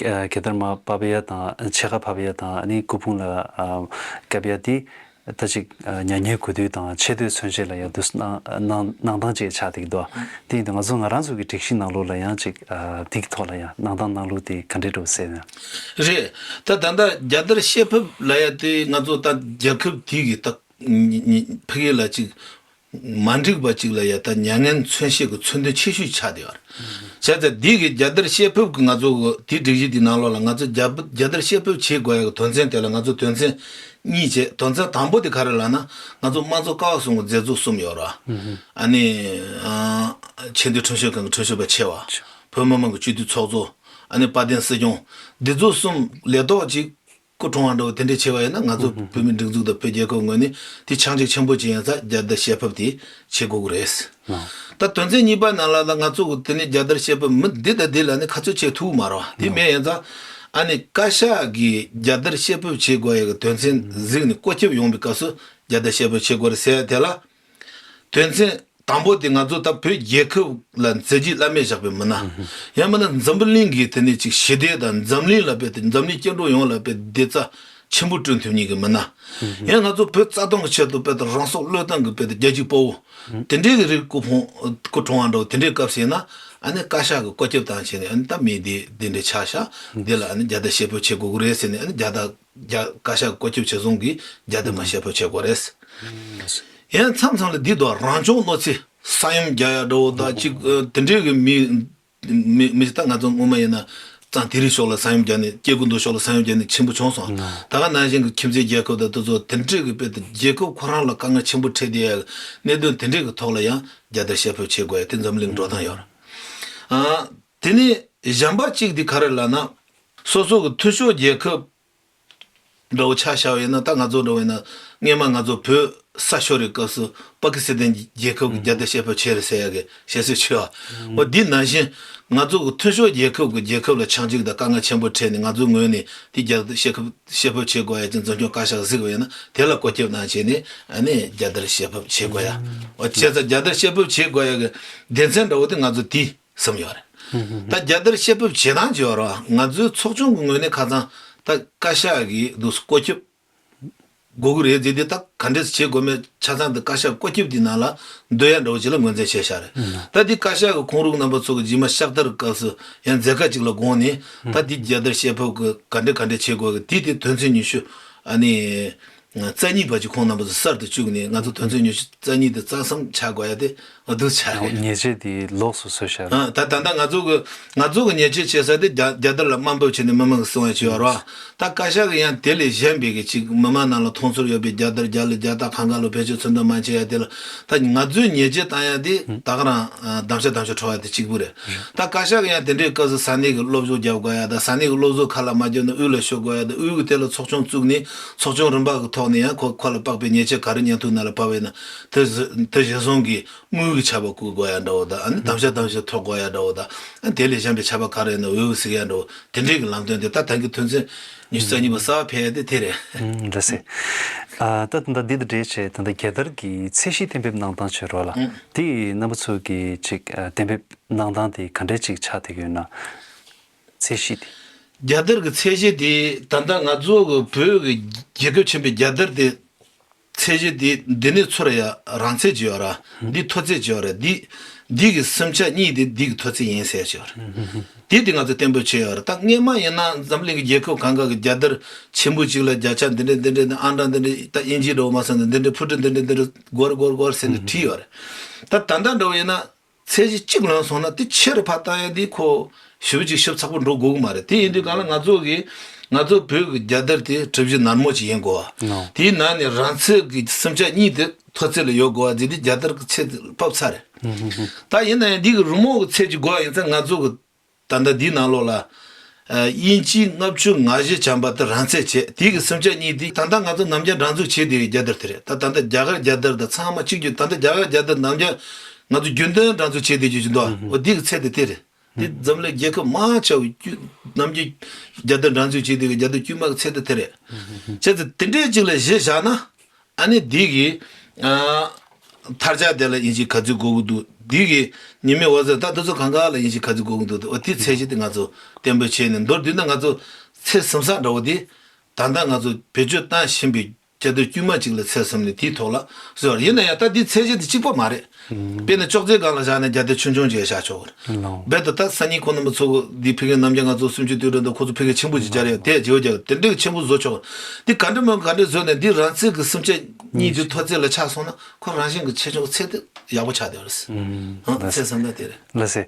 ཨ་རྒྱལ་དར་མར་ཕབ་ཡ་དང་། ཕྱེད་ཀ་ཕབ་ཡ་དང་། ཨ་ནི་སྐུ་ཕུང་ལ་ཨ་བརྒྱབ་ཡ་དེ། ད་ཅིག་ཨ་མྱ་ངན་གུས་འདུད་དང་ཆེ་བསྟོད་མཚོན་བྱེད་ལ་ཡང་དུ་གནང་གནང་གནང་སྟངས་ཅིག་ཆགས་བསྡད་ཀྱི་འདུག་དེ་ཡིན་དུས་ང་ཚོ་ང་རང་ཚོ་གི་སྒྲིག་གཞི་ནང་ལོགས་ལ་ཡང་ཅིག་ཨ་དེ་གི་ཐོག་ལ་ཡང་གནང་སྟངས་གནང་ལུགས་དེ་ག་འདྲས་འདྲ་བོ་ཟེར་ན། རེད། ད་ད་ལྟ་རྒྱལ་དར་བཤད་ཕེབས་ལབ་ཡ་དེ་ང་ཚོ་ད་རྒྱལ་ཁབ་དེ་གི་ད་ཕ་གི་ལ་ཅིག་མ་འགྲིག་པ་ཅིག་ལ་ཡ་ད་མྱ་ངན་མཚོན་བྱེད་ཀྱི་མཚོན་དོན་ཆེ་ཤོས་ཆགས་བསྡད་ཡོད་རེད། བྱས་ཙང་འདི་གི་རྒྱལ་དར་བཤད་ཕེབས་ཀྱི་ང་ཚོ་གི་དེ་སྒྲིག་གཞི་དེ་ནང་ལོགས་ལ་ང་ཚོ་རྒྱལ་རྒྱལ་དར་བཤད་ཕེབས་བྱེད་དགོས་ཡ་གི་དོན་ཚན་དེ་ལ་ང་ཚོ་དོན་ཚན་གཉིས་བྱས། དོན་ཚན་དང་པོ་དེ་ག་རེ་ལབ་ན། ང་ཚོ་དམངས་གཙོ་ཀ་བ་གསུམ་གྱི་མཛད་གཙོ་གསུམ་ཡོད་ར། ཨ་ནི་ཨ་ཆེས་མཐོའི་ཁྲིམས་ཞིབ་ཁང་གི་ཁྲིམས་ཞིབ་པ་ཆེ་བ། བོད་མི་མང་གི་སྤྱི་འཐུས་ཚོགས་གཙོ། ཨ་ནི་དཔལ་ལྡན་སྲིད་སྐྱོང་། འདི་ཚོ་གསུམ་ལས་ཐོག་ཅིག་སྐུ་གྲོངས་པ་འདྲ་བོ་དེ་འདྲས་བྱས་པ་ཡིན་ན། ང་ཚོ་བོད་མི་སྒྲིག་འཛུགས་དང་བོད་རྒྱལ་ཁབ་ངོས་ནས་དེ་ཆག་འཇིག་ཆེན་པོ་ཅིག་ཡིན་ཙང་རྒྱལ་དར་བཤད་ཕེབས་དེ་བྱེད་དགོས་ཀྱི་རེད། ད་དོན་ཚན་གཉིས་པ་ནང་ལ་ལ་ང་ཚོ་གི་དེ་ནས་རྒྱལ་དར་བཤད་ཕེབས་མི་འདི་དང་འདི་ལ་ནི་ཁ་ཚོད་བྱེད་ཐུབ་མ་རེད་བ། དེ་མེད་ཡིན་ཙང་། ཨ་ནི་བཀའ་ཤག་གིས་རྒྱལ་དར་བཤད་ཕེབས་བྱེད་དགོས་ཡ་གི་དོན་ཚན་གཟིགས་ནས་བཀོད་ཁྱབ་ཡོང་བའི་སྐབས་སུ་རྒྱལ་དར་བཤད་ཕེབས་བྱེད་དགོས་རེད་ཟེར་ཡ་དེ་ལ། དོན་ཚན་དང་པོ་དེ་ང་ཚོ་ད་བོད་རྒྱལ་ཁབ་ལ་མཛད་རྗེས་བླ་མེད་བཞག་པའི་མི་སྣ། ཡང་མིན་ན་འཛམ་བུ་གླིང་གི་དེ་ནས་ཅིག་ཞི་བདེ་དང་འཛམ་གླིང་ལ་དཔེ་དེ་འཛམ་གླིང་སྐྱེ་འགྲོ་ཡོངས་ལ་དཔེ་བདེ་རྩ་ཆེན་པོ་བསྐྲུན་ཐུབ་མཁན་གྱི་མི་སྣ། ཡང་ང་ཚོ་བོད་རྩ་དོན་གྱི་ཆེད་དུ་དཔེ་དེ་རང་སྲོག་བློས་བཏང་གི་དཔེ་དེ་རྒྱལ་གཅེས་དཔའ་བོ། དེ་འདྲའི་གི་རིགས་སྐུ་ཕུང་སྐུ་གྲོངས་པ་འདྲ་བོ་དེ་འདྲའི་སྐབས་ཟེར་ན། ཨ་ནི་བཀའ་ཤག་གི་བཀོད་ཁྱབ་བཏང་བྱས་ནས། ཨ་ནི་ད་མི་དེ་དེ་འདྲའི་ཆགས་ཤག་འདི་ལ་ཨ་ནི་རྒྱལ་དར་བཤད་ཕེབས་བྱེད་དགོས་ཀྱི་རེད་ཟེར་ནས། ཨ་ནི་རྒྱལ་དར་རྒྱ་བཀའ་ཤག་གི་བཀོད་ཁྱབ་བྱས་སོང་གི་རྒྱལ་དར་མར་བཤད་ཕེབས་བྱེད་དགོས་རེད། ཡང་མཚམས་མཚམས་ལ་འདི་དང་རང་སྐྱོང་གནོད་འཚེ་ས་ཡོམ་རྒྱག་ཡ་འདྲ་བོ་དང་ཅིག་ཨ་དེ་འདྲའི་གི་མི་མི་མི་ད་ང་ཚོ་སྔོན་མ་ཡིན་ན་གཙང་དེ་རིང་ཕྱོགས་ལ་ས་ཡོམ་རྒྱག་ནས། སྐྱེ་རྒུ་མདོ་ཕྱོགས་ལ་ས་ཡོམ་རྒྱག་ནས་ཆེན་པོ་བྱུང་སོང་། ད་ག་ནང་བཞིན་གི་ཁྱིམ་མཚེས་རྒྱལ་ཁབ་དང་དེ་ཚོ་དེ་འདྲའི་གི་དཔེ་དེ་རྒྱལ་ཁབ་ཁོ་རང་ལ་དཀའ་ངལ་ཆེན་པོ་འཕྲད་བསྡད་ཡ་གི་གནད་དོན་དེ་འདྲའི་གི་ཐོག་ལ་ཡང་རྒྱལ་དར་བཤད་ཕེབས་བྱེད་དགོས་ཡ་དེ་འཛམ་གླིང་འགྲོ་སྟངས་ཡོད་རེད། ཨ་དེ་ནས་གཞན་པ་གཅིག་དེ་ག་རེ་ལབ་ན། སོ་སོ་གི་མཐུན་ཕྱོགས་རྒྱལ་ཁབ་འདྲ་བོ་ཆ་བཞག་པ་ཡིན་ན། ད་ང་ཚོ་འདྲ་བོ་ཡིན་ན། སྔས་མ་ང་ཚོ་བོད་ས་ཤོར་བའི་སྐབས་སུ་པ་ཀི་སི་ཐན་རྒྱལ་ཁབ་ཀྱི་རྒྱལ་དར་བཤད་ཕེབས་བྱས་རེད་ཟེར་ཡ་གི་བཤད་སྲོལ་ཆེ་བ། འོ་འདི་ནང་བཞིན་ང་ཚོ་གི་མཐུན་ཕྱོགས་རྒྱལ་ཁབ་ཀྱི་རྒྱལ་ཁབ་ལ་ཆག་འཇིག་དང་དཀའ་ངལ་ཆེན་པོ་འཕྲད་ནས། ང་ཚོའི་ངོས་ནས་དེ་རྒྱལ་དར་བཤད་ཕེབས་བཤད་ཕེབས་བྱེད་དགོས་ཡ་ཅིག་འཛིན་སྐྱོང་བཀའ་ཤག་གཟིགས་པ་ཡིན་ན། དེ་ལ་བཀོད་ཁྱབ་གནང་བྱས་ནས། ཨ་ནི་རྒྱལ་དར་བཤད་ཕེབས་བྱེད་དགོས་ཡ། འོ་བྱས་ཙང་རྒྱལ་དར་བཤད་ཕེབས་བྱེད་དགོས་ཡ་གི་སྡེ་ཚན་འདྲ་བོ་དེ་ང་ཚོ་དེ་གསུམ་ཡོད་རེད། ད་རྒྱལ་དར་བཤད་ཕེབས་བྱེད་སྟངས་ཀྱི་བར་བ། ང་ཚོའི་ཚོགས་ཆུང་གི་ངོས་ནས་ཁ་སང་ད་བཀའ་ཤག་གིས་འདུག་སེ་བཀོད་ཁྱབ་དགོས་ཀྱི་རེད་ཟེར་ཏེ། ད་ག་འདྲས་བྱེད་དགོས་མེད་ཆ་ཚང་དེ་བཀའ་ཤག་བཀོད་ཁྱབ་དེ་ནང་ལ་འདུ་ཡ་འདྲ་བོ་ཅིག་ལ་ངོས་འཛིན་བྱས་བཞག་རེད། ད་དེ་བཀའ་ཤག་གི་ཁོངས་རུག་རྣམ་པ་ཚོ་གི་རྗེས་མ་ཕྱག་བསྟར་སྐབས་སུ་ཡང་མཛད་དཀའ་ཅིག་ལ་དགོངས་ནས། ད་དེ་རྒྱལ་དར་བཤད་ཕེབས་ཀྱི་ག་འདྲས་ག་འདྲས་བྱེད་དགོས་ཀྱི་དེ་དེ་དོན་ཚན་ཉི་ཤུ། ཨ་ནི། རྩ་གཉིས་པ་ཅིག་ཁོང་རྣམ་པ་ཚོ་གསར་དུ་བཅུག་ནས། ང་ཚོ་དོན་ཚན་ཉི་ཤུ་རྩ་གཉིས་དེ་རྩ་གསུམ་ཆགས་དགོས་ཡ་དེ་འོ་འདུག་ཆགས་རེད། ཉེས་ཆད་དེ་ལོགས་སུ་བཟོས་བཞག་རེད། ཨ་ད་ད་ལྟ་ང་ཚོ་གི་ང་ཚོ་གི་ཉེས་ཆད་བྱེད་ས་དེ་རྒྱ་རྒྱལ་དར་ལ་དམའ་འབེབས་བྱས་ནས་མི་མང་གིས་གསུང་ཡ་ཅིག་ཡོད་རེད་བ། ད་བཀའ་ཤག་གིས་ཡང་དེ་ལས་གཞན་པའི་གི་ཅིག་མི་མང་ནང་ལ་མཐོང་ཚོར་ཡོད་པའི་རྒྱལ་དར་རྒྱ་ལ་རྒྱ་སྟག་གང་ག་ལོ་བེད་སྤྱོད་ཚུལ་ལྡན་མ་བྱེད་ཡ་དེ་ལ། ད་ང་ཚོས་ཉེས་ཆད་བཏང་ཡ་དེ་ད་ག་རང་ཨ་གདམ་ཤ་གདམ་ཤ་འཕྲོག་ཡ་དེ་གཅིག་པུ་རེད། ད་བཀའ་ཤག་གིས་ཡང་དེ་འདྲའི་སྐབས་སུ་ས་གནས་ཀྱི་སློབ་སྦྱོང་རྒྱབ་དགོས་ཡ་དང་། ས་གནས་ཀྱི་སློབ་གསོ་ཁ་ལ་མ་བརྒྱབ་ན་དབུས་ལ་ཤོར་དགོས་ཡ་དང་། དབུས་ཀྱི་དེ་ལ་ཚོགས་ཆུང་བཙུགས་ནས་ཚོགས་ཆུང་རིམ་པ་གི་ཐོག་ནས་ཡང་ཁོ་ཁོ་ལ་དཔག་པའི་ཉེས་ཆད་ག་རེ་ཉན་ཐུབ་ན་ལ་བབས་པ་ཡིན་ན། དེ་བཞི་དེ་བཞི་བཟུང་གིས་དངུལ་གྱི་ཆད་པ་བཀོད་དགོས་ཡ་འདྲ་བོ་དང་། ཨ་ནི་གདམ་ཤ་གདམ་ཤ་འཕྲོག་དགོས་ཡ་འདྲ་བོ་དང་། ཨ་དེ་ལས་གཞན་པའི་ཆད་པ་ག་རེ་ཡིན་ན་འོས་འོས་ཟེར་ཡ་འདྲ་བོ། དེ་འདྲའི་གི་ལམ་སྟོན་དེ། ད་ད་གིན་དོན་ཚན་ཉི་ཤུ་རྩ་གཉིས་པ་གསར་པ་ཕེབས་ཡ་དེ་དེ་རེད། ཨུམ། འདྲ་སེ། ཨ་ད་ད་ལྟ་འདི་དང་འབྲེལ་བྱས་ད་ལྟ་རྒྱལ་དར་གྱི་ཚད་གཞི་གཏན་འབེབས་གནང་སྟངས་བྱས་རོགས་ལ། ཨུམ། དེ་རྣམ་པ་ཚོ་གིས་ཅིག་ཨ་གཏན་འབེབས་གནང་སྟངས་དེ་ག་འདྲས་ཅིག་ཆགས་བསྡད་ཀྱི་ཡོད་ན། ཚད་གཞི་དེ། རྒྱལ་དར་གྱི་ཚད་གཞི་དེ་ད་ལྟ་ང་ཚོ་གི་བོད་ཀྱི་རྒྱལ་ཁབ་ཆེན་པོའི་རྒྱལ་དར་དེ། ཚད་གཞི་དེ་འདི་ནས་ཚུར་ཡ་རང་ཚད་ཅིག་ཡོད་ར། འདི་མཐོ་ཚད་ཅིག་ཡོད་ར། འདི་འདི་གི་སུམ་ཆ་གཉིས་དེ་འདི་གི་མཐོ་ཚད་ཡིན་ཟེར་ཅིག་ཡོད་ར། དེ་དེ་ང་ཚོ་གཏན་འབེབས་བྱས་ཡོད་ར། ད་སྔས་མ་ཡིན་ན་འཛམ་གླིང་གི་རྒྱལ་ཁབ་གང་ག་གི་རྒྱལ་དར་ཆེན་པོ་ཅིག་ལ་བརྒྱ་ཆ་འདི་འདྲ་འདི་འདྲ་འདི་ཨང་གྲངས་འདི་འདྲ། ད་དབྱིན་ཇི་འདྲ་བོ་མ་སོང་ན་འདི་འདྲ་ཕུ་ཏུ་འདི་འདྲ་འདི་འདྲ་སྒོར་སྒོར་སྒོར་ཟེར་ནས་བྲིས་ཡོད་ར། ད་ད་ལྟ་འདྲ་བོ་ཡིན་ན། ཚད་གཞི་གཅིག་ལོན་སོང་ན་དེ་ཆེ་རུ་ཕར་བཏང་ཡ་དེ་ཁོ་ཞེ་པོ་ཅིག་ཞིབ་ཚགས་པོ་འགྲོ་དགོས་ཀྱི་མ་རེད། དེ་ཡིན་དུས་གང་ལ་ང་ཚོ་གི་ང་ཚོ་བོད་ཀྱི་རྒྱལ་དར་དེ་གྲུ་བཞི་ནར་མོ་ཅིག་ཡིན་དགོས་པ། ནོ། དེའི་ནང་ནས་རང་ཚད་ཀྱི་སུམ་ཆ་གཉིས་དེ་མཐོ་ཚད་ལ་ཡོད་དགོས་པ་ཟེར་དུས་རྒྱལ་དར་གྱི་ཚད་དེ་ཕབ་ཚར་རེད། ཧུམ་ཧུམ་ཧུམ། ད་ཡིན་ན་ཡང་འདི་གི་རི་མོ་གི་ཚད་ཅིག་དགོས་པ་ཡིན་ཙང་། ང་ཚོ་གི་ད་ལྟ་འདིའི་ནང་ལོགས་ལ་ཨ་དབྱིན་ཇིའི་ལྔ་བཅུ་ང་བཞི་བྱམས་པ་དེ་རང་ཚད་བྱས། དེ་གི་སུམ་ཆ་གཉིས་དེ་ད་ལྟ་ང་ཚོ་ནམ་རྒྱུན་སྒྲ་འཛུགས་བྱེད་བསྡད་པའི་རྒྱལ་དར་དེ་རེད། ད་ད་ལྟ་རྒྱ་གར་རྒྱལ་དར་དང་ཚང་མ་གཅིག་གྱུར། ད་ལྟ་རྒྱ་གར་རྒྱལ་དར་ནམ་རྒྱུན་ང་ཚོ་རྒྱུན་ལྡན་སྒྲ་འཛུགས་བྱེད་བསྡད་རྒྱུ་ཅིག་འདུག་ཨ། འོ་དེ་གི་ཚད་དེ་དེ་རེད། དེ་འཛམ་གླིང་རྒྱལ་ཁབ་མང་ཆེ་བའི་རྒྱུ་ནམ་རྒྱུན་རྒྱལ་དར་སྒྲ་འཛུགས་བྱེད་བསྡད་པའི་རྒྱལ་དར་དཀྱུས་མ་གི་ཚད་དེ་དེ་རེད། བྱས་ཙང་དེ་འདྲས་ཅིག་ལ་གཞི་བཞག་ན། ཨ་ནི་འདི་གི་ཨ་མཐར་ཆགས་དེ་ལ་དབྱིན་ཇི་ག་ཚོད་དགོས་ཀྱི་འདུག་འདི་གི་ཉི་མའི་འོད་ཟེར་ད་དེ་ཚོ་གང་ག་ལ་དབྱིན་ཇི་ག་ཚོད་དགོས་ཀྱི་འདུག་འོ་དེ་ཚད་གཞི་དེ་ང་ཚོ་གཏན་འབེབས་བྱས་ནས། མདོར་བསྡུས་ན་ང་ཚོ་ཚད་ཟིན་ས་འདྲ་བོ་དེ་ད་ལྟ་ང་ཚོ་བེད་སྤྱོད་བཏང་བཞིན་པའི་ རྒྱལ་དར་དཀྱུས་མ་གཅིག་ལ་ཚད་བསམ་ནས་དེའི་ཐོག་ལ་བཟོས་པ་རེད། ཡིན་ན་ཡང་ད་འདི་ཚད་གཞི་དེ་གཅིག་པ་མ་རེད། དཔེར་ན་ཅོག་ཙེའི་སྒང་ལ་བཞག་ནས་རྒྱལ་དར་ཆུང་ཆུང་ཅིག་བཞག་ཆོག་གི་རེད། རྦད་དེ་ད་སང་ཉིན་ཁོང་རྣམ་པ་ཚོ་འདི་ཕ་གིའི་རྣམ་རྒྱལ་ང་ཚོ་སུམ་ཅུ་དུས་དྲན་དུ་ཁོ་ཚོ་ཕ་གིར་ཆེན་པོ་ཅིག་སྦྱར་ཡོད་དེ་བརྗེ་བོ་རྒྱག་དེ་འདྲའི་ཆེན་པོ་བཟོ་ཆོག་གི་རེད། འདི་ག་འདྲ་མིན་ག་འདྲ་བཟོས་ནས་འདི་རང་ཚིག་གི་སུམ་ཆ་གཉིས་དེ་མཐོ་ཚད་ལ་ཆགས་སོང་ན་ཁོ་རང་བཞིན་གྱི་ཆེ་ཆུང་ཚད་དེ་ཡག་པོ་ཆགས་བསྡད་ཡོད་རེད། ཨང་ཚད་བསམ་ན་དེ་རེད། ལགས་སེ།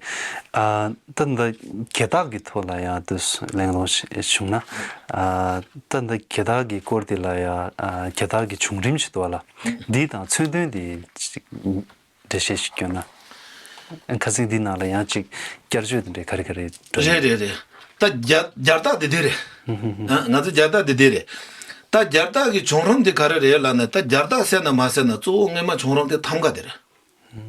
ཨ། ད་ལྟ་རྒྱལ་རྟགས་ཀྱི་ཐོག་ལ་ཡང་དུ་གླེང་སློང་བྱུང་ན། ཨ། ད་ལྟ་རྒྱལ་རྟགས་ཀྱི་སྐོར་དེ་ལ་ཡང་། ཨ། རྒྱལ་རྟགས་ཀྱི་བྱུང་རིམ་ཞིག་འདུག་བ་ལ། འདི་དང་མཚོན་དོན་དེ་ཅིག་འགྲེལ་བཤད་ཞིག་བསྐྱོན་ན། ཁ་སང་འདི་ནང་ལ་ཡང་ཅིག་བསྐྱར་བཅོས་དེ་འདྲའི་ག་རེ་ག་རེ་འགྲོ། རེད་རེད་རེད། ད་རྒྱལ་རྒྱལ་རྟགས་དེ་དེ་རེད། ཨ། ང་ཚོ་རྒྱལ་རྟགས་དེ་དེ་རེད། ད་རྒྱལ་རྟགས་ཀྱི་བྱུང་རིམ་དེ་ག་རེ་རེད་ལབ་ན། ད་རྒྱལ་རྟགས་ཟེར་ན་མ་ཟེར་ན་གཙོ་བོ་སྔོན་མ་བྱུང་རིམ་དེ་ཐང་ག་དེ་རེད།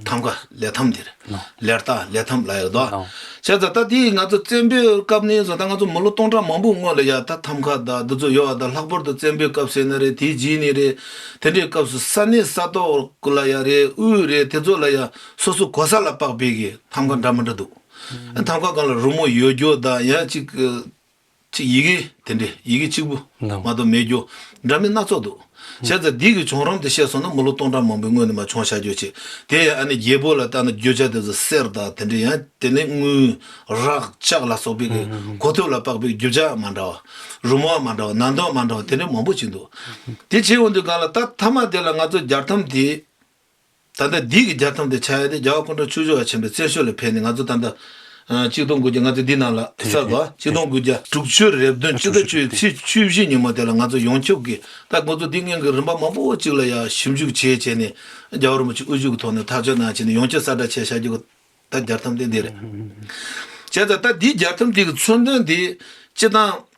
ཐང་ག་ལས་ཐམ་དེ་རེད། ལོ། ལས་རྟགས་ལས་ཐམ་ལབ་ཡག་དོ། ལོ། བྱས་ཙང་ད་དེ་ང་ཚོ་བཙན་པོའི་སྐབས་ནས་བཟུང་ད་ང་ཚོ་མི་ལོ་སྟོང་ཕྲག་མང་པོའི་སྔོན་ལ་ཡ་ད་ཐང་ག་དང་འདི་ཚོ་ཡོད་པ་དང་། ལྷག་པར་དུ་བཙན་པོའི་སྐབས་ཟེར་ན་རེད། དེའི་རྗེས་ནས་རེད། དེ་འདྲའི་སྐབས་སུ་ས་གནས་ས་ཐོག་ལ་ཡ་རེད། དབུས་རེད། དེ་ཚོ་ལ་ཡ་སོ་སོ་གོ་ས་ལ་དཔག་པའི་གི་ཐང་ག་འདྲ་མི་འདྲ་འདུག་ཐང་ག་སྒང་ལ་རི་མོ་ཡོད་རྒྱུ་དང་ཡང་ཅིག་གི་ཅིག་ཡི་གེ་དེ་འདྲའི་ཡི་གེ་གཅིག་པུ་ནམ། མ་གཏོགས་མེད་རྒྱུ་འདྲ་མིན་སྣ་ཚོགས་འདུག་བྱས་ཙང་འདི་གི་བྱུང་རིམ་དེ་བཤད་སོང་ན་མི་ལོ་སྟོང་ཕྲག་མང་པོའི་སྔོན་ནས་མར་བྱུང་བཞག་རྒྱུ་ཅིག་དེ་ཡང་ཨ་ནི་རྒྱལ་པོ་ལ་ལྟ་ན་རྒྱུ་ཆ་དེ་ཚོ་གསེར་དང་དེ་འདྲའི་ཡང་དེ་ནས་དངུལ་རག་ལྕགས་ལ་སོགས་པའི་གི་གོ་ཐོས་ལ་དཔག་པའི་རྒྱུ་ཆ་མ་འདྲ་བ། རི་མོ་མ་འདྲ་བ། ནང་དོན་མ་འདྲ་བ་དེ་འདྲའི་མང་པོ་ཅིག་འདུག་དེ་བྱས་ཡོང་དུས་སྒང་ལ་ད་མཐའ་མ་དེ་ལ་ང་ཚོ་རྒྱལ་ཐམ་དེ། ད་ལྟ་འདི་གི་རྒྱལ་ཐམ་དེ་ཆགས་ཡ་དེ་རྒྱལ་བ་སྐུ་ཕྲེང་བཅུ་བཞི་པ་ཆེན་པོའི་བཙན་བྱོལ་ལ་ཕེབས་ནས་ང་ཚོ་ད་ལྟ་ཨ་གཅིག་སྟོང་དགུ་བརྒྱ། ང་ཚོ་འདི་ནང་ལ་གསལ་དོ། གཅིག་སྟོང་དགུ་བརྒྱ་དྲུག་ཅུ་རེ་བདུན་སྤྱི་ཟླ་བཅུ་ཚེས་བཅུ་བཞི་ཉིན་མོ་དེ་ལ་ང་ཚོ་ཡོངས་ཁྱབ་ཀྱི་ད་ང་ཚོ་འདི་སྔོན་གྱི་རིམ་པ་མང་པོ་ཅིག་ལ་ཡ་ཞིབ་འཇུག་བྱས་བྱས་ནས་རྒྱལ་བ་རིན་པོ་ཆེ་དབུ་བཞུགས་ཀྱི་ཐོག་ནས་ཐག་གཅོད་གནང་བྱས་ནས་ཡོངས་ཁྱབ་གསལ་བསྒྲགས་བྱས་བཞག་རྒྱུ་ད་རྒྱལ་ཐམ་དེ་འདི་རེད། བྱས་ཙང་ད་འདིའི་རྒྱལ་ཐམ་དེ་གི་མཚོན་དོན་དེ་སྤྱི་བཏང་།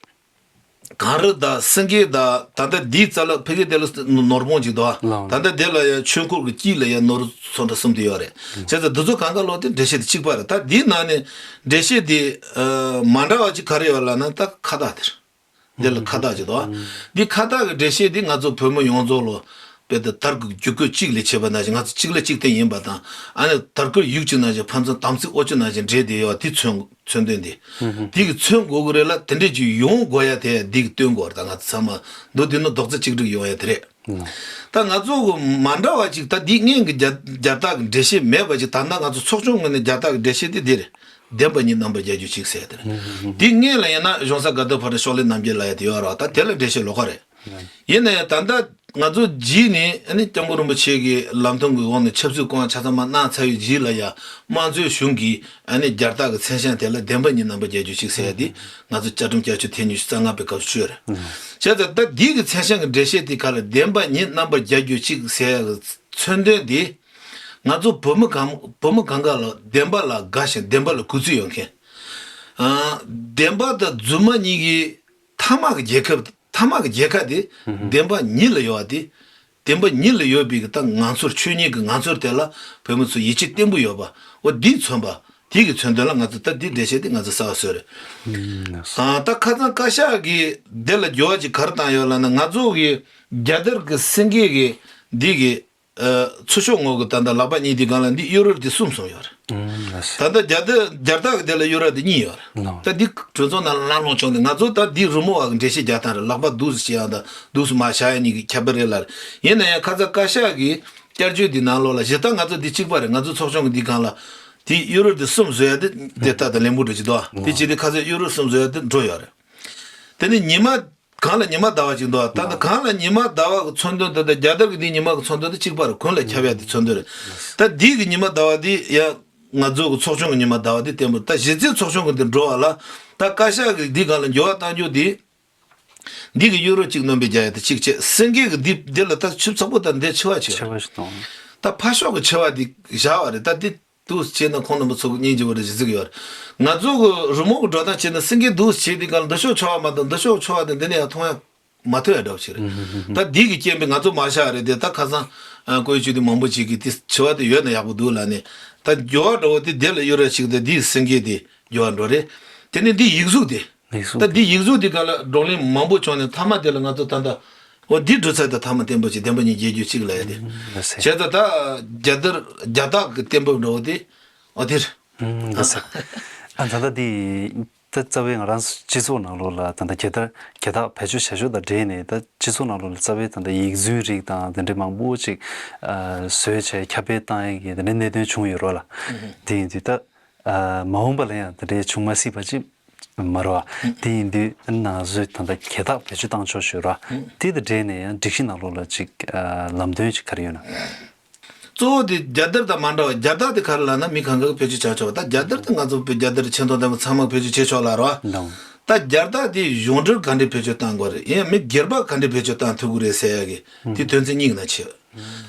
གངས་རི་དང་སེང་གེ་དང་ད་ལྟ་འདིའི་རྩ་ལ་ཕ་གི་དེ་ལ་ནོར་བུ་གཅིག་འདུག་ཨ། ལགས། ད་ལྟ་དེ་ལ་ཡང་ཆོས་འཁོར་གྱི་དཀྱིལ་ལ་ཡང་ནོར་བུ་ཚོ་འདྲ་གསུམ་དེ་ཡོད་རེད། བྱས་ཙང་འདི་ཚོ་གང་ག་ལོག་དེ་འགྲེལ་བཤད་དེ་གཅིག་པ་རེད། ད་འདིའི་ནང་ནས་འགྲེལ་བཤད་དེ་ཨ་མ་འདྲ་བ་ཅིག་ག་རེ་ཡོད་ལབ་ན་ད་ཁ་བཏགས་དེ་རེད། འདི་ལ་ཁ་བཏགས་ཅིག་འདུག་ཨ། འདི་ཁ་བཏགས་ཀྱི་འགྲེལ་བཤད་འདི་ང་ཚོ་བོད་མི་ཡོངས་རྫོགས་ལ་དཔེ་དེ་དར་གྱི་རྒྱུད་སྐུད་གཅིག་ལས་བྱས་པ་ནང་བཞིན་ང་ཚོ་གཅིག་ལ་གཅིག་བརྟེན་ཡིན་པ་དང་། ཨ་ནི་དར་གྱི་ཡུག་གཅིག་ནང་བཞིན་ཕན་ཚུན་དམ་ཚིག་ཨོ་ཅོག་ནང་བཞིན་འདྲེས་བསྡད་ཡོད་པ་དེ་མཚོན། མཚོན་དོན་དེ། ཧུམ་ཧུམ། དེ་གི་མཚོན་དགོས་ཀྱི་རེད་ལ། དེ་འདྲས་ཅིག་ཡོང་དགོས་ཡ་དེ་འདི་གི་སྟོན་དགོས་རེད། ད་ང་ཚོ་ཚང་མ་མདོར་བསྡུས་ན་རྡོག་རྩ་གཅིག་སྒྲིལ་ཡོང་ཡ་དེ་རེད། ལགས། ད་ང་ཚོ་གི་མ་འདྲ་བ་ཅིག་ད་འདི་སྔོན་གྱི་རྒྱ་རྒྱལ་རྟགས་ཀྱི་འགྲེལ་བཤད་མེད་པ་ཅིག་ད་ལྟ་ང་ཚོ་ཚོགས་ཆུང་ངོས་ནས་རྒྱལ་རྟགས་ཀྱི་འགྲེལ་བཤད་དེ་འདི་རེད། བདེན་པ་ཉིད་རྣམ་པར་རྒྱལ་གྱུར་ཅིག་ཟེར་ཡ་དེ་རེད། ཧུམ་ཧུམ་ཧུམ། འདི་སྔོན་ལ་ཡིན་ན་གཞུང་ས་དགའ་ལྡན་ཕོ་བྲང་ཤོག་ལེབ་རྣམ་རྒྱལ་ལབ་ཡ་དེ་ཡོད་རེད་བ། ད་དེ་ལ་འགྲེལ་བཤད་ལོགས་ཀ་རེད། ཡིན་ན་ཡང་ད་ལྟ་ང་ཚོ་རྗེས་ནས་ཨ་ནི་སྐྱབས་མགོན་རིན་པོ་ཆེ་གིས་ལམ་སྟོན་གྱི་འོག་ནས་ཆབ་སྲིད་སྐོར་ཆ་ཚང་མ་གནང་ཚར་བའི་རྗེས་ལ་ཡང་དམངས་གཙོའི་གཞུང་གིས་ཨ་ནི་རྒྱལ་རྟགས་ཀྱི་མཚན་བྱང་དེ་ལ་བདེན་པ་ཉིད་རྣམ་པར་རྒྱལ་གྱུར་ཅིག་ཟེར་ཡ་དེ་ང་ཚོ་བཅའ་ཁྲིམས་བསྐྱར་བཅོས་ཐེངས་ཉི་ཤུ་རྩ་ལྔ་པའི་སྐབས་སུ་བཅོས་རེད། བྱས་ཙང་ད་འདི་གི་མཚན་བྱང་གི་འགྲེལ་བཤད་དེ་ག་ལ་བདེན་པ་ཉིད་རྣམ་པར་རྒྱལ་གྱུར་ཅིག་ཟེར་ཡ་གི་མཚོན་དོན་དེ་ང་ཚོ་བོད་མི་གང་བོད་མི་གང་ག་ལ་བདེན་པ་ལ་དགའ་ཞིང་བདེན་པ་ལ་གུས་བརྩི་ཡོད་མཁན། ཨ། བདེན་པ་དང་རྫུན་མ་གཉིས་ཀྱི་མཐའ་མ་གི་རྒྱལ་ཁབ། མཐའ་མ་གི་རྒྱལ་ཁ་དེ་ཧུམ་ཧུམ། བདེན་པ་ཉིད་ལ་ཡོད་པ་དེ། བདེན་པ་ཉིད་ལ་ཡོད་པའི་གི་ད་ངང་ཚུལ། ཆོས་ཉིད་ཀྱི་ངང་ཚུལ་དེ་ལ་བོད་མི་ཚོ་ཡིད་ཆེས་བརྟན་པོ་ཡོད་པ། འོ་འདིས་མཚོན་པ། དེ་གི་མཚོན་དོན་ལ་ང་ཚོ་ད་འདི་འགྲེལ་བཤད་དེ་ང་ཚོ་གསར་པ་བཟོས་རེད། ཧུམ། ཨ། ད་ཁ་སང་བཀའ་ཤག་གིས་འདི་ལ་འགྱུར་བ་ཅིག་ག་རེ་བཏང་ཡོད་ལབ་ན། ང་ཚོ་གི་རྒྱལ་དར་གི་སེང་གེ་གི་འདི་གི་ཨ། ཚུར་ཤོག་ངོས་ཀྱི་ད་ལྟ་ལག་པ་གཉིས་དེའི་སྒང་ལ་འདི་གཡུ་རལ་དེ་གསུམ་གསུམ་ཡོད་རེད། ཨང་། ལགས་སོ། ད་ལྟ་རྒྱ་དེ་རྒྱལ་རྟགས་ཀྱི་དེ་ལ་གཡུ་རལ་དེ་གཉིས་ཡོད་རེད། ལགས། ད་འདི་གྲོས་ཚོགས་ནང་ལ་གླེང་སློང་བྱུང་སྟེ། ང་ཚོ་ད་འདི་རི་མོ་བ་གི་འགྲེལ་བཤད་རྒྱག་སྟངས་རེད། ལག་པ་འདུག་སེ་བྱེད་ཡག་དང་འདུག་སེ་མར་བཞག་ཡག་གཉིས་ཀྱི་ཁྱད་པར་རེད་ལ། ཡིན་ན་ཡང་ཁ་སང་བཀའ་ཤག་གིས་བསྐྱར་བཅོས་འདི་གནང་ལོག་ལ་གཞི་རྟགས་ང་ཚོ་འདི་གཅིག་པ་རེད། ང་ཚོ་ཚོགས་ཆུང་གི་འདིའི་སྒང་ལ་དེ་གཡུ་རལ་དེ་གསུམ་བཟོ་ཡག་དེ་དེ་ལྟ་དང་ལེན་པོ་འགྲོ་གི་འདུག་དེ་བྱས་ཏེ་ཁ་སང་གཡུ་རལ་གསུམ་བཟོ་ཡག་དེ་འགྲོ་ཡོད་རེད། དེ་ནས་ཉི་མ། གངས་ལ་ཉི་མ་ཟླ་བ་ཅིག་འདུག་ད་ལྟ་གངས་ལ་ཉི་མ་ཟླ་བ་གི་མཚོན་དོན་དེ་དང་རྒྱལ་དར་གྱི་འདིའི་ཉི་མ་གི་མཚོན་དོན་དེ་གཅིག་པ་རེད། གུང་ལ་ཁྱབ་ཡག་དེ་མཚོན་དོན་རེད། ད་འདི་གི་ཉི་མ་ཟླ་བ་འདི་ཡང་ང་ཚོ་གི་ཚོགས་ཆུང་གི་ཉི་མ་ཟླ་བ་འདི་བརྟན་པོ། ད་གཞི་རྩའི་ཚོགས་ཆུང་གི་འདི་འགྲོ་བ་ལ་ད་བཀའ་ཤག་གི་འདི་སྒང་ལ་འགྱུར་བ་གཏང་རྒྱུ་འདི། འདི་གི་གཡུ་རལ་གཅིག་སྣོན་པའི་རྒྱག་ཡག་དེ་གཅིག་བྱས། སེང་གེ་གི་འདི་འདི་ལ་ད་ཆུ་ཚགས་པོ་དང་འདི་ཆེ་བ་ཆེ་བ། ཆེ་བ་ཞིག་གཏོང་། ད་ཕར་ཕྱོགས་གི་ཆེ་བ་འདི་བཞག་པ་རེད། ད་འདི། འདུག་སེ་བྱས་ན་ཁོང་རྣམ་པ་ཚོ་གི་སྙིང་རྗེ་བོ་རེད་ཟེར་གྱི་ཡོད་རེད། ང་ཚོ་གི་རི་མོ་གི་འགྲོ་སྟངས་བྱས་ན་སེང་གེ་འདུག་སེ་བྱས་དེ་ག་ལ་འདི་ཕྱོགས་ཆེ་བ་མ་གཏོགས་འདི་ཕྱོགས་ཆེ་བ་དེ་འདི་ནས་ཡང་མཐོང་ཡག་མ་ཐོན་ཡག་འདྲ་བོ་ཞིག་རེད། ཧུམ་ཧུམ་ཧུམ། ད་འདི་གི་རྐྱེན་པས་ང་ཚོ་མ་བཞག་རེད་དེ། ད་ཁ་སང་ཨ་བཀོད་ཇུས་དེ་མང་པོ་ཅིག་གིས་དེ་ཆེ་བ་དེ་ཡོད་ན་ཡག་པོ་འདུག་ལབ་ནས། ད་འགྱུར་བ་འདྲ་བོ་དེ་འདི་ལ་གཡུ་རལ་ཞིག་དང་འདི་སེང་གེ་དེ་འགྱུར་བ་འགྲོ་རེད། དེ་ནས་འདི་ཡིག་གཟུགས་དེ། ཡིག་གཟུགས་ད་འདི་ཡིག་གཟུགས་འདི་ག་ལ་བགྲོ་གླེང་མང་པོ་བྱུང་ནས་མཐའ་མ་དེ་ལ་ང་ཚོ་ད་ལྟ་འོ་འདི་འགྲོ་ཚར་ད་མཐའ་མ་བརྟན་པོ་ཅིག་བདེན་པ་ཉིད་རྒྱལ་གྱུར་ཅིག་ལབ་ཡ་དེ། ཨུམ། ལགས་སེ། བྱས་ཙང་ད་རྒྱལ་དར་རྒྱལ་རྟགས་ཀྱི་བརྟན་པོ་འདྲ་བོ་དེ་འོ་དེ་རེད། ཨུམ། ལགས་སེ། ཨ་ད་ལྟ་འདི་ ད་རྩ་བའི་ང་རང་ཚོ་སྤྱི་ཚོགས་ནང་ལོགས་ལ་ད་ལྟ་རྒྱལ་དར་རྒྱལ་རྟགས་བེད་སྤྱོད་བྱ་ཕྱོགས་དང་འབྲེལ་ནས། ད་སྤྱི་ཚོགས་ནང་ལོགས་ལ་རྩ་བའི་ད་ལྟ་ཡིག་རྫུན་རིགས་དང་དེ་འདྲའི་མང་པོ་ཅིག་ཨ་བཟོས་བྱས་ཁྱབ་སྤེལ་བཏང་ཡས་ཀྱི་དེ་འདྲའི་གནད་དོན་བྱུང་ཡོད་རེད་བ་ལ། དེ་ཡིན་དུས་ད་ཨ་མ་འོངས་པ་ལ་ཡང་དེ་འདྲའི་བྱུང་མ་སྲིད་པ་ཅིག་མ་རེད་བ། དེ་ཡིན་དུས་ཨ་ནི་ང་ཚོས་ད་ལྟ་རྒྱལ་རྟགས་བེད་སྤྱོད་བཏང་ཆོག་ཞུ་ར། དེ་དང་འབྲེལ་ནས་ཡང་སྒྲིག་གཞི་ནང་ལོགས་ལ་ཅིག་ཨ་ལམ་སྟོན་ཅིག་ག་རེ་ཡོད་ན། གཙོ་བོ་དེ་རྒྱལ་དར་དང་མ་འདྲ་བ། རྒྱལ་རྟགས་དེ་ག་རེ་ལབ་ན་མི་གང་ག་གིས་བེད་སྤྱོད་བྱ་ཆོག་ད་རྒྱལ་དར་དེ་ང་ཚོ་བོད་རྒྱལ་དར་ཆེ་མཐོང་ལྡན་པ་ཚང་མ་བེད་སྤྱོད་བྱེད་ཆོག་ལབ་རོ། ད་རྒྱལ་རྟགས་དེ་གཞུང་འབྲེལ་ག་འདྲས་བེད་སྤྱོད་བཏང་དགོས་རེད། ཡང་མི་སྒེར་པ་ག་འདྲས་བེད་སྤྱོད་བཏང་ཐུབ་ཀྱི་རེད་ཟེར་ཡ་གི་དེ་དོན་ཚན་གཉིས་ན་ཕྱེ།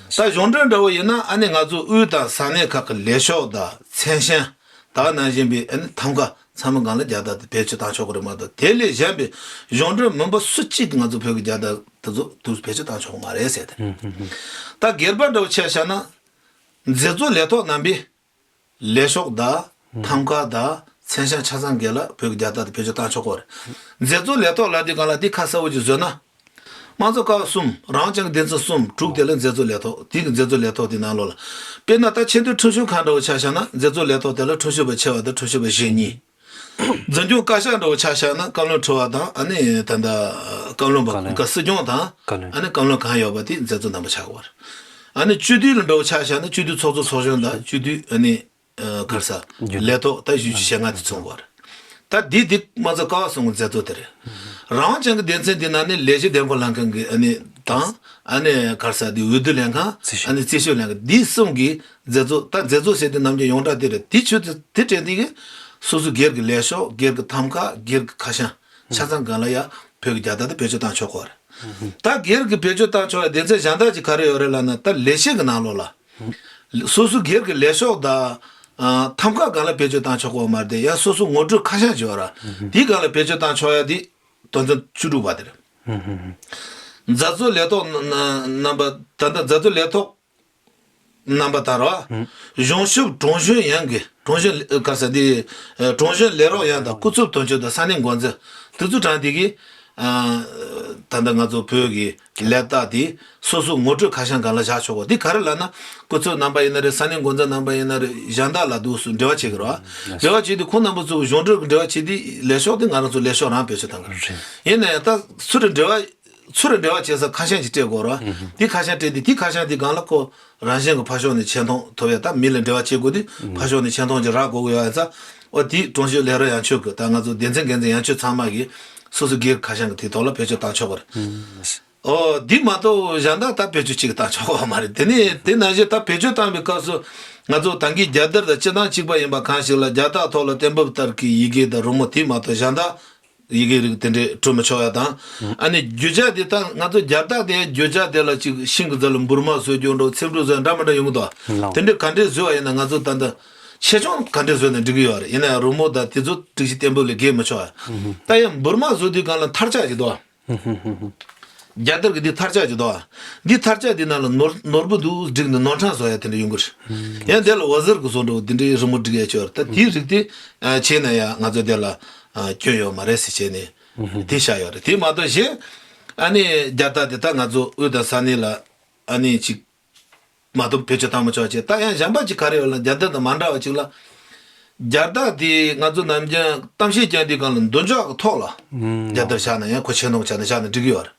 ད་གཞུང་འབྲེལ་འདྲ་བོ་ཡིན་ན་ཨ་ནི་ང་ཚོ་དབུས་དང་ས་གནས་ཁག་གི་ལས་ཤོག་དང་མཚན་བྱང་དེ་ནང་བཞིན་པའི་ཨ་ནི་ཐམ་ཀ་ཚང་མ་སྒང་ལ་རྒྱལ་རྟགས་དེ་བེད་སྤྱོད་བཏང་ཆོག་གི་རེད་མ་གཏོགས། དེ་ལས་གཞན་པའི་གཞུང་འབྲེལ་མིན་པ་སུ་གཅིག་གིས་ང་ཚོ་བོད་ཀྱི་རྒྱལ་རྟགས་དེ་ཚོ་དུ་བེད་སྤྱོད་བཏང་ཆོག་གི་མ་རེད་ཟེར་ཏེ། ད་སྒེར་པ་འདྲ་བོ་ཆ་བཞག་ན་མཛད་གཙོ་ལས་ཐོག་རྣམ་པའི་ལས་ཤོག་དང་ཐམ་ཀ་དང་མཚན་བྱང་ཆ་ཚང་སྒང་ལ་བོད་ཀྱི་རྒྱལ་རྟགས་དེ་བེད་སྤྱོད་བཏང་ཆོག་གི་རེད། མཛད་གཙོ་ལས་ཐོག་ལབ་དུས་སྒང་ལ་དེ་ཁ་གསལ་པོ་ཅིག་བཟོས་ན། དམངས་གཙོ་ཀ་བ་གསུམ། རང་དབང་ཅན་གྱི་སྡེ་ཚན་གསུམ་དྲུག་དེ་ལ་མཛད་གཙོ་ལས་ཐོག་དེ་གི་མཛད་གཙོ་ལས་ཐོག་དེ་ནང་ལོགས་ལ། དཔེར་ན་ད་ཆེས་མཐོའི་ཁྲིམས་ཞིབ་ཁང་འདྲ་བོ་ཆ་བཞག་ན་མཛད་གཙོ་ལས་ཐོག་དེ་ལ་ཁྲིམས་ཞིབ་པ་ཆེ་བ་དང་ཁྲིམས་ཞིབ་པ་གཞོན་གཉིས། འཛིན་སྐྱོང་བཀའ་ཤག་འདྲ་བོ་ཆ་བཞག་ན་བཀའ་བློན་ཁྲི་པ་དང་ཨ་ནི་ད་ལྟ་བཀའ་བློན་པ་བཀའ་བློན་སྲིད་སྐྱོང་དང་བཀའ་བློན། ཨ་ནི་བཀའ་བློན་གང་ཡོད་པ་དེ་མཛད་གཙོ་རྣམ་པ་ཆགས་ཀྱི་ཡོད་རེད། ཨ་ནི་སྤྱི་འཐུས་ལ་འདྲ་བོ་ཆ་བཞག་ན་སྤྱི་འཐུས་ཚོགས་གཙོ་ཚོགས་གཞོན་དང་སྤྱི་འཐུས་ཨ་ནི་ཨ་ག་རེ་ཟེར་རྒྱུན་ལས་ཐོག་ད་བཞི་བཅུ་ཞེ་ལྔ་དེ་ཚང་བ་རེད། ད་འདི་འདི་དམངས་གཙོ་ཀ་བ་གསུམ་གྱི་མཛད་གཙོ་དེ་རེད། རང་དབང་ཅན་གྱི་སྡེ་ཚན་འདི་ནང་ནས་ལས་བྱེད་འདེམས་བསྐོ་ལྷན་ཁང་གི་ཨ་ནི་དང་ཨ་ནི་ག་རེ་ཟེར་འདི་འོས་བསྡུ་ལྷན་ཁང་ཨ་ནི་རྩིས་ཞིབ་ལྷན་ཁང་འདི་གསུམ་གྱི་མཛད་གཙོ། ད་མཛད་གཙོ་ཟེར་དུས་ནམ་རྒྱུན་ཡོངས་གྲགས་དེ་རེད། དེ་ཆུ་དེ་དེ་དྲན་དུས་ཀྱི་སོ་སོ་སྒེར་གྱི་ལས་ཤོག་སྒེར་གྱི་ཐམ་ཀ་སྒེར་གྱི་ཁ་བྱང་ཆ་ཚང་སྒང་ལ་ཡ་བོད་ཀྱི་རྒྱལ་དར་དེ་བེད་སྤྱོད་བཏང་ཆོག་གི་རེད། ད་སྒེར་གྱི་བེད་སྤྱོད་བཏང་ཆོག་ཡ་སྡེ་ཚན་གཞན་དག་ཅིག་ག་རེ་ཡོད་རེད་ལབ་ན། ད་ལས་བྱེད་ཀྱི་ནང་ལོགས་ལ་སོ་སོ་སྒེར་གྱི་ལས་ཤོག་དང་ཨ་ཐམ་ཀ་སྒང་ལ་བེད་སྤྱོད་བཏང་ཆོག་གི་མ་རེད་དེ། ཡང་སོ་སོ་ངོ་སྤྲོད་ཁ་བྱང་ཅིག་ཡོད་ར། དེའི་སྒང་ལ་བེད་སྤྱོད་བཏང་ཆོག་ཡ་དེ་དོན་ཚན་བཅུ་དྲུག་པ་དེ་རེད། མཛད་གཙོ་ལས་ཐོག་རྣམ་པ། ད་ལྟ་མཛད་གཙོ་ལས་ཐོག་རྣམ་པ་དང་ར། གཞུང་ཞབས་དྲུང་གཞོན་ཡན་གྱི་དྲུང་གཞོན་ག་རེ་ཟེར་འདི་དྲུང་གཞོན་ལས་རོགས་ཡན་དང་སྐུ་ཚབ་དོན་གཅོད་དང་ས་གནས་འགོ་འཛིན་དེ་ཚོ་གྲངས་དེ་གི་ད་ལྟ་ང་ཚོ་བོད་ཀྱི་ལས་རྟགས་དེ་སོ་སོ་ངོ་སྤྲོད་ཁ་བྱང་སྒང་ལ་བཞག་ཆོག་གོ། འདི་ག་རེ་ལབ་ན་སྐུ་ཚབ་རྣམ་པ་ཡིན་ན་རེད། ས་གནས་འགོ་འཛིན་རྣམ་པ་ཡིན་ན་རེད། གཞན་དག་ལ་འདུག་སུ་འབྲེལ་བ་བྱེད་ཀྱི་རེད་བ། འབྲེལ་བ་བྱེད་དུས་ཁོང་རྣམ་པ་ཚོ་གཞུང་འབྲེལ་གྱི་འབྲེལ་བ་བྱེད་དུས་ལས་ཤོག་དེ་ང་རང་ཚོ་ལས་ཤོག་རང་བེད་སྤྱོད་བཏང་གི་རེད། ཡིན་ན་ཡང་ད་ཚུར་འབྲེལ་བ་ཚུར་འབྲེལ་བ་བྱེད་ས་ཁ་བྱང་ཅིག་སྤྲད་དགོས་ར། དེ་ཁ་བྱང་སྤྲད་དེ་དེ་ཁ་བྱང་དེ་སྒང་ལ་ཁོ་རང་བཞིན་གྱི་ཕར་ཕྱོགས་ནས་ཆེ་མཐོང་ཐོབ་ཡ། ད་མི་ལ་འབྲེལ་བ་བྱེད་དགོས་དུས་ཕར་ཕྱོགས་ནས་ཆེ་མཐོང་ཅིག་རག་དགོས་ཀྱི་ཡོད་ཡ་ཙང་། ཨོ་དེ་དྲུང་ཆེ་ལས་རོགས་ཡན་ཆོད་ཀྱི་ད་ང་ཚོ་སྡེ་ཚན་འགན་འཛིན་ཡན་ཆོད་ཚང་མ་གིས་སོ་སོ་སྒེར་ཁ་བྱང་གི་དེ་ཐོག་ལ་བེད་སྤྱོད་བཏང་ཆོག་གི་རེད། ཨོ་དེ་མ་གཏོགས་གཞན་དག་ད་བེད་སྤྱོད་གཅིག་གིས་བཏང་ཆོག་གི་མ་རེད། དེ་ནས་དེ་ནང་བཞིན་ད་བེད་སྤྱོད་བཏང་བའི་སྐབས་སུ་ང་ཚོ་ད་གིན་རྒྱལ་དར་དང་སྤྱི་བཏང་གཅིག་པ་ཡིན་པ་གང་ཞིག་ལ་རྒྱལ་རྟགས་ཐོག་ལ་གཏན་ཕབ་ལྟར་གྱི་ཡི་གེ་དང་རི་མོ་དེ་མ་གཏོགས་གཞན་དག་ཡི་གེ་རིགས་དེ་འདྲས་འབྲི་མི་ཆོག་ཡ་དང་། ཨ་ནི་རྒྱུ་ཆ་དེ་ད་ང་ཚོ་རྒྱལ་རྟགས་དེ་རྒྱུ་ཆ་དེ་ལ་ཅིག་ཤིང་གི་རྩ་ལ་འབུར་མ་བཟོ་རྒྱུ་འདྲ་བོ་ཚེམ་དྲུབ་བཟོ་ཡ་འདྲ་མི་འདྲ་ཡོང་གི་འདུག་ཨ། དེ་འདྲས་ག་འདྲས་བཟོས་པ་ཡིན་ན་ང་ཚོ་ད་ལྟ་ཆེ་ཆུང་ག་འདྲས་བཟོས་ན་འགྲིག་གི་ཡོད་རེད། ཡིན་ན་ཡང་རི་མོ་དང་དེ་ཚོ་སྒྲིག་གཞི་གཏན་འབེབས་ལས་འགལ་མི་ཆོག་ཨ། ད་ཡང་འབུར་མ་བཟོ་དུས་སྒང་ལ་མཐར་ཆགས་ཀྱི་འདུག་ཨ། རྒྱལ་དར་གྱི་འདི་མཐར་ཆགས་ཀྱི་འདུག་ཨ། འདི་མཐར་ཆགས་འདི་ནང་ལ་ནོར་ནོར་བུ་འདུག་བསྒྲིགས་ནས་ནོར་འཕྲང་བཟོ་ཡ་དེ་འདྲ་ཡོང་གི་རེད། ཡང་དེ་ལ་འོད་ཟེར་གྱི་བཟོ་འདྲ་བོ་འདི་འདྲའི་རི་མོ་བསྒྲིགས་ཡ་ཅིག་ཡོད་རེད། ད་དེའི་རིགས་དེ་བྱས་ན་ཡང་ང་ཚོ་དེ་ལ་སྐྱོན་ཡོད་མ་རེད་ཟེར་བྱས་ནས་དེ་བཞག་ཡོད་རེད། དེ་མ་གཏོགས་གཞན་ཨ་ནི་རྒྱལ་རྟགས་དེ་ད་ང་ཚོ་དབུས་དང་ས་གནས་ལ་ཨ་ནི་ཅིག་མ་གཏོགས་བེད་སྤྱོད་བཏང་མི་ཆོག་ཅེས། ད་ཡང་གཞན་པ་ཅིག་ག་རེ་ཡོད་ལ་རྒྱལ་དར་དང་མ་འདྲ་བ་ཅིག་ལ། རྒྱལ་རྟགས་དེ་ང་ཚོ་ནམ་རྒྱུན་གཏམ་བཤད་རྐྱང་དེའི་སྒང་ལ་མདུན་ཅོག་གི་ཐོག་ལ་རྒྱལ་དར་བཞག་ན་ཡང་ཁོ་ཆེ་མཐོང་བྱས་ན་བཞག་ན་འགྲིག་གི་ཡོད་རེད།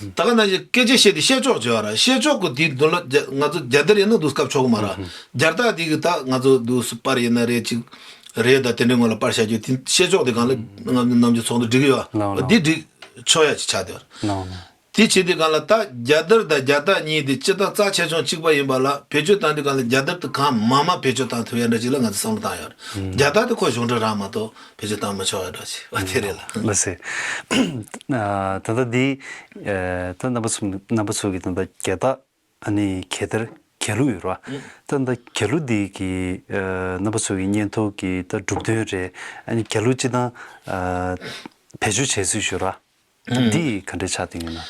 ད་ག་ནང་བཞིན་སྐད་ཆ་བཤད་དེ་བཤད་ཅོག་བྱས་པ་ར། བཤད་ཅོག་གི་དེའི་མདུན་ལ་རྒྱ་ང་ཚོ་རྒྱལ་དར་ཡིན་ན་འདུག་སྐབས་ཆོག་གི་མ་ར། རྒྱལ་རྟགས་དེ་གི་ད་ང་ཚོ་འདུག་སུ་པར་ཡིན་ན་རེད་ཅིག་རེད། ད་དེ་འདྲའི་ངོ་ལ་པར་བཞག་རྒྱུ་དེ་བཤད་ཅོག་དེ་སྒང་ལ་ང་ཚོ་ནམ་རྒྱུན་ཚོགས་འདུ་སྒྲིག་གི་ཡོད། ལའོ་ལའོ། འདི་སྒྲིག་ཆོག་ཡ་ཅིག་ཆགས་བསྡད་པ་རེད། ལའོ་ལའོ། དེ་བྱེད་དུས་སྒང་ལ་ད་རྒྱལ་དར་དང་རྒྱལ་རྟགས་གཉིས་དེ་སྤྱིར་བཏང་རྩ་ཆེ་ཆུང་གཅིག་པ་ཡིན་པ་ལ་བེད་སྤྱོད་བཏང་དུས་སྒང་ལ་རྒྱལ་དར་དེ་གང་མང་མང་བེད་སྤྱོད་བཏང་ཐུབ་ཡ་འདྲ་ཅིག་ལ་ང་ཚོ་བསམ་བློ་བཏང་ཡོད་རེད། རྒྱལ་རྟགས་དེ་ཁོ་གཞུང་འབྲེལ་རང་མ་གཏོགས་བེད་སྤྱོད་བཏང་མི་ཆོག་ཡ་འདྲ་ཅིག་བ་དེ་རེད་ལ། ལགས་སེ། ཨ་ད་ལྟ་འདི་ཨ་ད་རྣམ་པ་ཚོ་རྣམ་པ་ཚོ་གི་ད་ལྟ་རྒྱལ་རྟགས་ཨ་ནི་རྒྱལ་དར་རྒྱལ་གླུ་ཡོད་རེད་བ། ད་ལྟ་རྒྱལ་གླུ་འདི་གི་ཨ་རྣམ་པ་ཚོ་གི་སྙན་ཐོ་གི་ད་གྲུབ་དོན་རེད། ཨ་ནི་རྒྱལ་གླུ་སྤྱིར་བཏང་ཨ་བེད་སྤྱོད་བྱེད་སྲོལ་ཞིག་ཡོད་རེད་བ། འདི་ག་འདྲ་ཆགས་བསྡད་ཡོད་ན།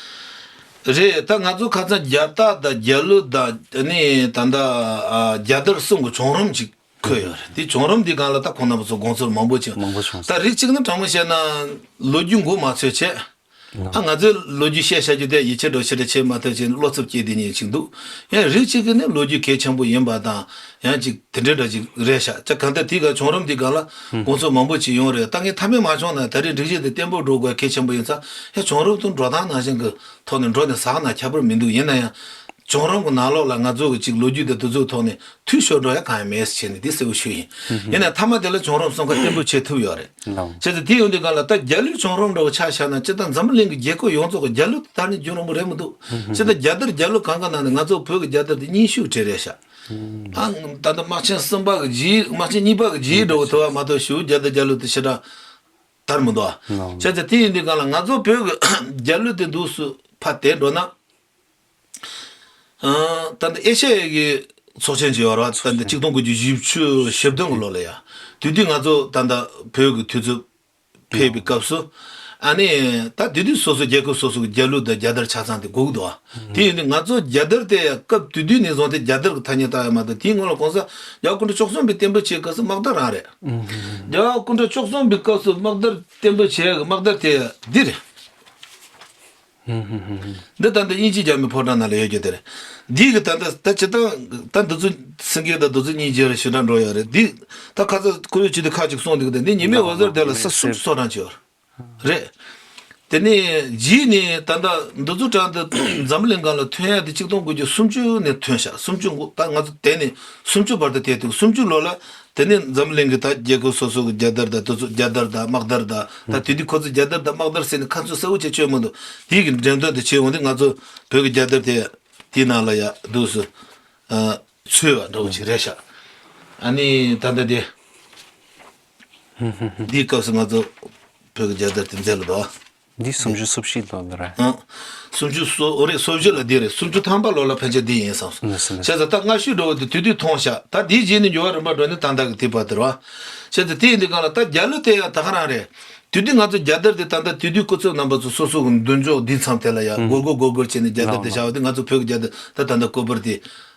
རེད། ད་ང་ཚོ་ཁ་སང་རྒྱལ་རྟགས་དང་རྒྱལ་གླུ་དང་ནི་ད་ལྟ་ཨ་རྒྱལ་དར་གསུམ་གྱི་བྱུང་རིམ་ཅིག་འཁོད་ཡོད་རེད། དེ་བྱུང་རིམ་འདི་སྒང་ལ་ད་ཁོང་རྣམ་པ་ཚོ་དགོངས་ཚུལ་མང་པོ་ཅིག་མང་པོ་བྱུང་། ད་རིགས་གཅིག་ནི་དྲང་མོ་བཤད་ན་ལོ་རྒྱུས་མགོ་མ་ཚོས་བྱས། ཨ། ང་ཚོའི་ལོ་རྒྱུས་བཤད་བཤད་རྒྱུ་དེ་ཡིད་ཆེས་འགྲོ་ཕྱི་དྲགས་བྱེད་མ་ཐུབ་བྱས་ནས་བློ་འཚབ་སྐྱེས་དེ་ཉིད་ཅིག་འདུག་ཡང་རིགས་གཅིག་གིས་ནི་ལོ་རྒྱུས་གལ་ཆེན་པོ་ཡིན་པ་དང་ཡང་ཅིག་དེ་འདྲའི་འདྲ་ཅིག་རེད་ཤག་ཅག་གང་ལྟར་དེའི་སྐབས་བྱུང་རིམ་དེའི་སྒང་ལ་དགོངས་ཚུལ་མང་པོ་ཅིག་ཡོང་རེད། ད་ངས་མཐའ་མའི་མ་བྱུང་ན་ད་རེས་སྒྲིག་གཞི་དེ་བརྟན་པོ་འགྲོ་དགོས་གལ་ཆེན་པོ་ཡིན་ཙང་ཡང་བྱུང་རིམ་དང་འགྲོ་སྟངས་ནང་བཞིན་གྱི་ཐོག་ནས་འགྲོ་ནས་ཟ་ན་ཁྱད་པར་མི་འདུག་ཡིན་ན་ཡང་བྱུང་རིམ་གྱི་ནང་ལོགས་ལ་ང་ཚོ་གི་ཅིག་ལོ་རྒྱུས་དེ་དེ་ཚོའི་ཐོག་ནས་འཐུས་ཤོར་འགྲོ་ཡ་གང་ཡང་མེད་ཟེར་བྱས་ནས་དེ་གསལ་པོ་ཞུ་ཡིན། ཡིན་ན་མཐའ་མ་དེ་ལ་བྱུང་རིམ་གསུམ་ཀ་བརྟན་པོ་བྱེད་ཐུབ་ཡོད་རེད། བྱས་ཙང་དེ་ཡོང་དུས་སྒང་ལ་ད་རྒྱལ་གླུའི་བྱུང་རིམ་འདྲ་བོ་ཆ་བཞག་ན་སྤྱིར་བཏང་འཛམ་བུ་གླིང་གི་རྒྱལ་ཁབ་ཡོངས་རྫོགས་ཀྱི་རྒྱལ་གླུ་དེ་དར་ནས་རྒྱུན་རིང་པོ་རེད་མི་འདུག་སྤྱིར་བཏང་རྒྱལ་དར་རྒྱལ་གླུ་གང་ག་ནང་ནས་ང་ཚོ་བོད་ཀྱི་རྒྱལ་དར་དེ་རྙིང་ཤོས་གྲས་རེད་ཤག་ཨ། ད་ལྟ་དམག་ཆེན་གསུམ་པ་གི་རྗེས་དམག་ཆེན་གཉིས་པ་གི་རྗེས་འགྲོ་ཐུབ་པ་མ་གཏོགས་གཞུག་རྒྱལ་དར་རྒྱལ་གླུ་དེ་ཞེ་དྲག་དར་མི་འདུག་ཨ། བྱས་ཙང་དེ་ཡིན་དུས་སྒང་ལ་ང་ཚོ་བོད་ཀྱི་རྒྱལ་གླུ་དེ་འདུག་སུ་ཕར་དེད་འགྲོ་ན། ཨ། ད་ལྟ་ཨེ་ཤ་ཡའི་གི་ཚོགས་ཆེན་ཅིག་ཡོད་རེད་བ། ད་ལྟ་ཆིག་སྟོང་དགུ་བརྒྱ་བཞི་བཅུ་ཞེ་བདུན་གི་ལོ་ལ་ཡ། དེ་དུས་ང་ཚོ་ད་ལྟ་བོད་ཀྱི་དུས་ཚོད་ཕེབས་པའི་སྐབས་སུ། ཨ་ནི་ད་དེ་དུས་སོ་སོ་རྒྱལ་ཁབ་སོ་སོ་གི་རྒྱལ་གླུ་དང་རྒྱལ་དར་ཆ་ཚང་དེ་དགོས་ཀྱི་འདུག་བ། དེ་ཡིན་དུས་ང་ཚོ་རྒྱལ་དར་དེ་ཡང་སྐབས་དེ་དུས་ནས་བཟུང་སྟེ་རྒྱལ་དར་གྱི་ཐ་སྙད་བཏགས་ཡོད་མ་གཏོགས་དེའི་སྔོན་ལ་གོང་ས་རྒྱལ་བ་སྐུ་ཕྲེང་བཅུ་གསུམ་པའི་བསྟན་པའི་ཆེད་སྐབས་སུ་དམག་དར་རང་རེད། རྒྱལ་བ་སྐུ་ཕྲེང་བཅུ་གསུམ་པའི་སྐབས་སུ་དམག་དར་བསྟན་པའི་ཆེད་ཀྱི་དམག་དར་དེ་འདི་རེད། འདི་ད་ལྟ་དབྱིན་ཇི་རྒྱ་མིའི་ཕོ་བྲང་ནང་ལ་ཡོད་རྒྱུ་དེ་རེད། འདི་གི་ད་ལྟ་ད་སྤྱིར་བཏང་ད་འདི་ཚོ་སེང་གེ་དང་འདི་ཚོ་གཉིས་རྗེས་ལ་ཞེ་དྲག་འགྲོ་ཡོད་རེད། འདི་ད་ཁ་ཚ་ཁོ་ཡོད་ཅི་དེ་ཁ་ཅིག་གསུངས་འདུག་དེ་འདི་ཉི་མའི་འོད་ཟེར་དེ་ལ་ས་སུམ་ཅུ་སོ་གྲངས་ཅིག་ཡོད་རེད། དེ་ནས་རྗེས་ནས་ད་ལྟ་འདི་ཚོ་གྲངས་དེ་འཛམ་གླིང་སྒང་ལ་ཐོན་ཡ་དེ་ཆིག་སྟོང་དགུ་བརྒྱ་སུམ་ཅུ་ནས་ཐོན་ཤག་སུམ་ཅུ་འགོ་ད་ང་ཚོ་དེ་ནས་སུམ་ཅུ་བར་དུ་དེ་དུས་སུམ་ཅུ་ལོ་ལ། དེ་ནས་འཛམ་གླིང་གི་ད་རྒྱལ་ཁབ་སོ་སོ་གི་རྒྱལ་དར་དང་དེ་ཚོ་རྒྱལ་དར་དང་དམག་དར་དང་ད་དེ་དུས་ཁོ་ཚོ་རྒྱལ་དར་དང་དམག་དར་ཟེར་ནས་ཁ་ཚོན་གསལ་བོ་བྱས་བྱོས་མི་འདུག་དེའི་གི་འགྲེམས་སྟོན་དེ་བྱས་འོང་དུས་ང་ཚོ་བོད་ཀྱི་རྒྱལ་དར་དེ་དེའི་ནང་ལ་ཡ་འདུག་སུ་ཨ་ཚུད་པ་འདྲ་བོ་ཅིག་རེད་ཤག་ཨ་ནི་ད་ལྟ་དེ་འདིའི་སྐབས་སུ་ང་ཚོ་བོད་ཀྱི་རྒྱལ་དར་དེ་མཛད་ལ་འདུག་འདི་སུམ་ཅུ་སོ་བཞི་ལོ་ལ་རེད། ཨ། སུམ་ཅུ་སོ་འོ་རེད། སོ་བཞི་ལ་འདི་རེད། སུམ་ཅུ་ཐམ་པ་ལོ་ལ་ཕན་ཆད་འདི་ཡིན་བསམ་སོང་། ལགས་སོ་ལགས་སོ། བྱས་ཙང་ད་སྔ་ཤོས་འགྲོ་བ་དེ་དུས་དུས་མཐོང་ཤག་ད་དེའི་རྗེས་ནས་འགྱུར་བ་རིམ་པ་འགྲོ་ནས་ད་ལྟ་གི་དེ་བར་དུ་རེད་བ། བྱས་ཙང་དེ་ཡིན་དུས་གང་ལ་ད་རྒྱལ་གླུ་དེ་ཡང་ད་ག་རང་རེད། དུས་དུས་ང་ཚོ་རྒྱལ་དར་དེ་ད་ལྟ་དུས་དུས་སྐུ་ཚབ་རྣམ་པ་ཚོ་སོ་སོ་གི་མདུན་ཅོག་འདིའི་མཚམས་དེ་ལ་ཡ་ཨུམ། སྒོར་སྒོར་སྒོར་སྒོར་བྱས་ནས་རྒྱལ་དར་དེ་ལགས། བཞག་པ་དེ་ང་ཚོ་བོད་ཀྱི་རྒྱལ་དར་ད་ད་ལྟ་སྐུ་པར་དེ།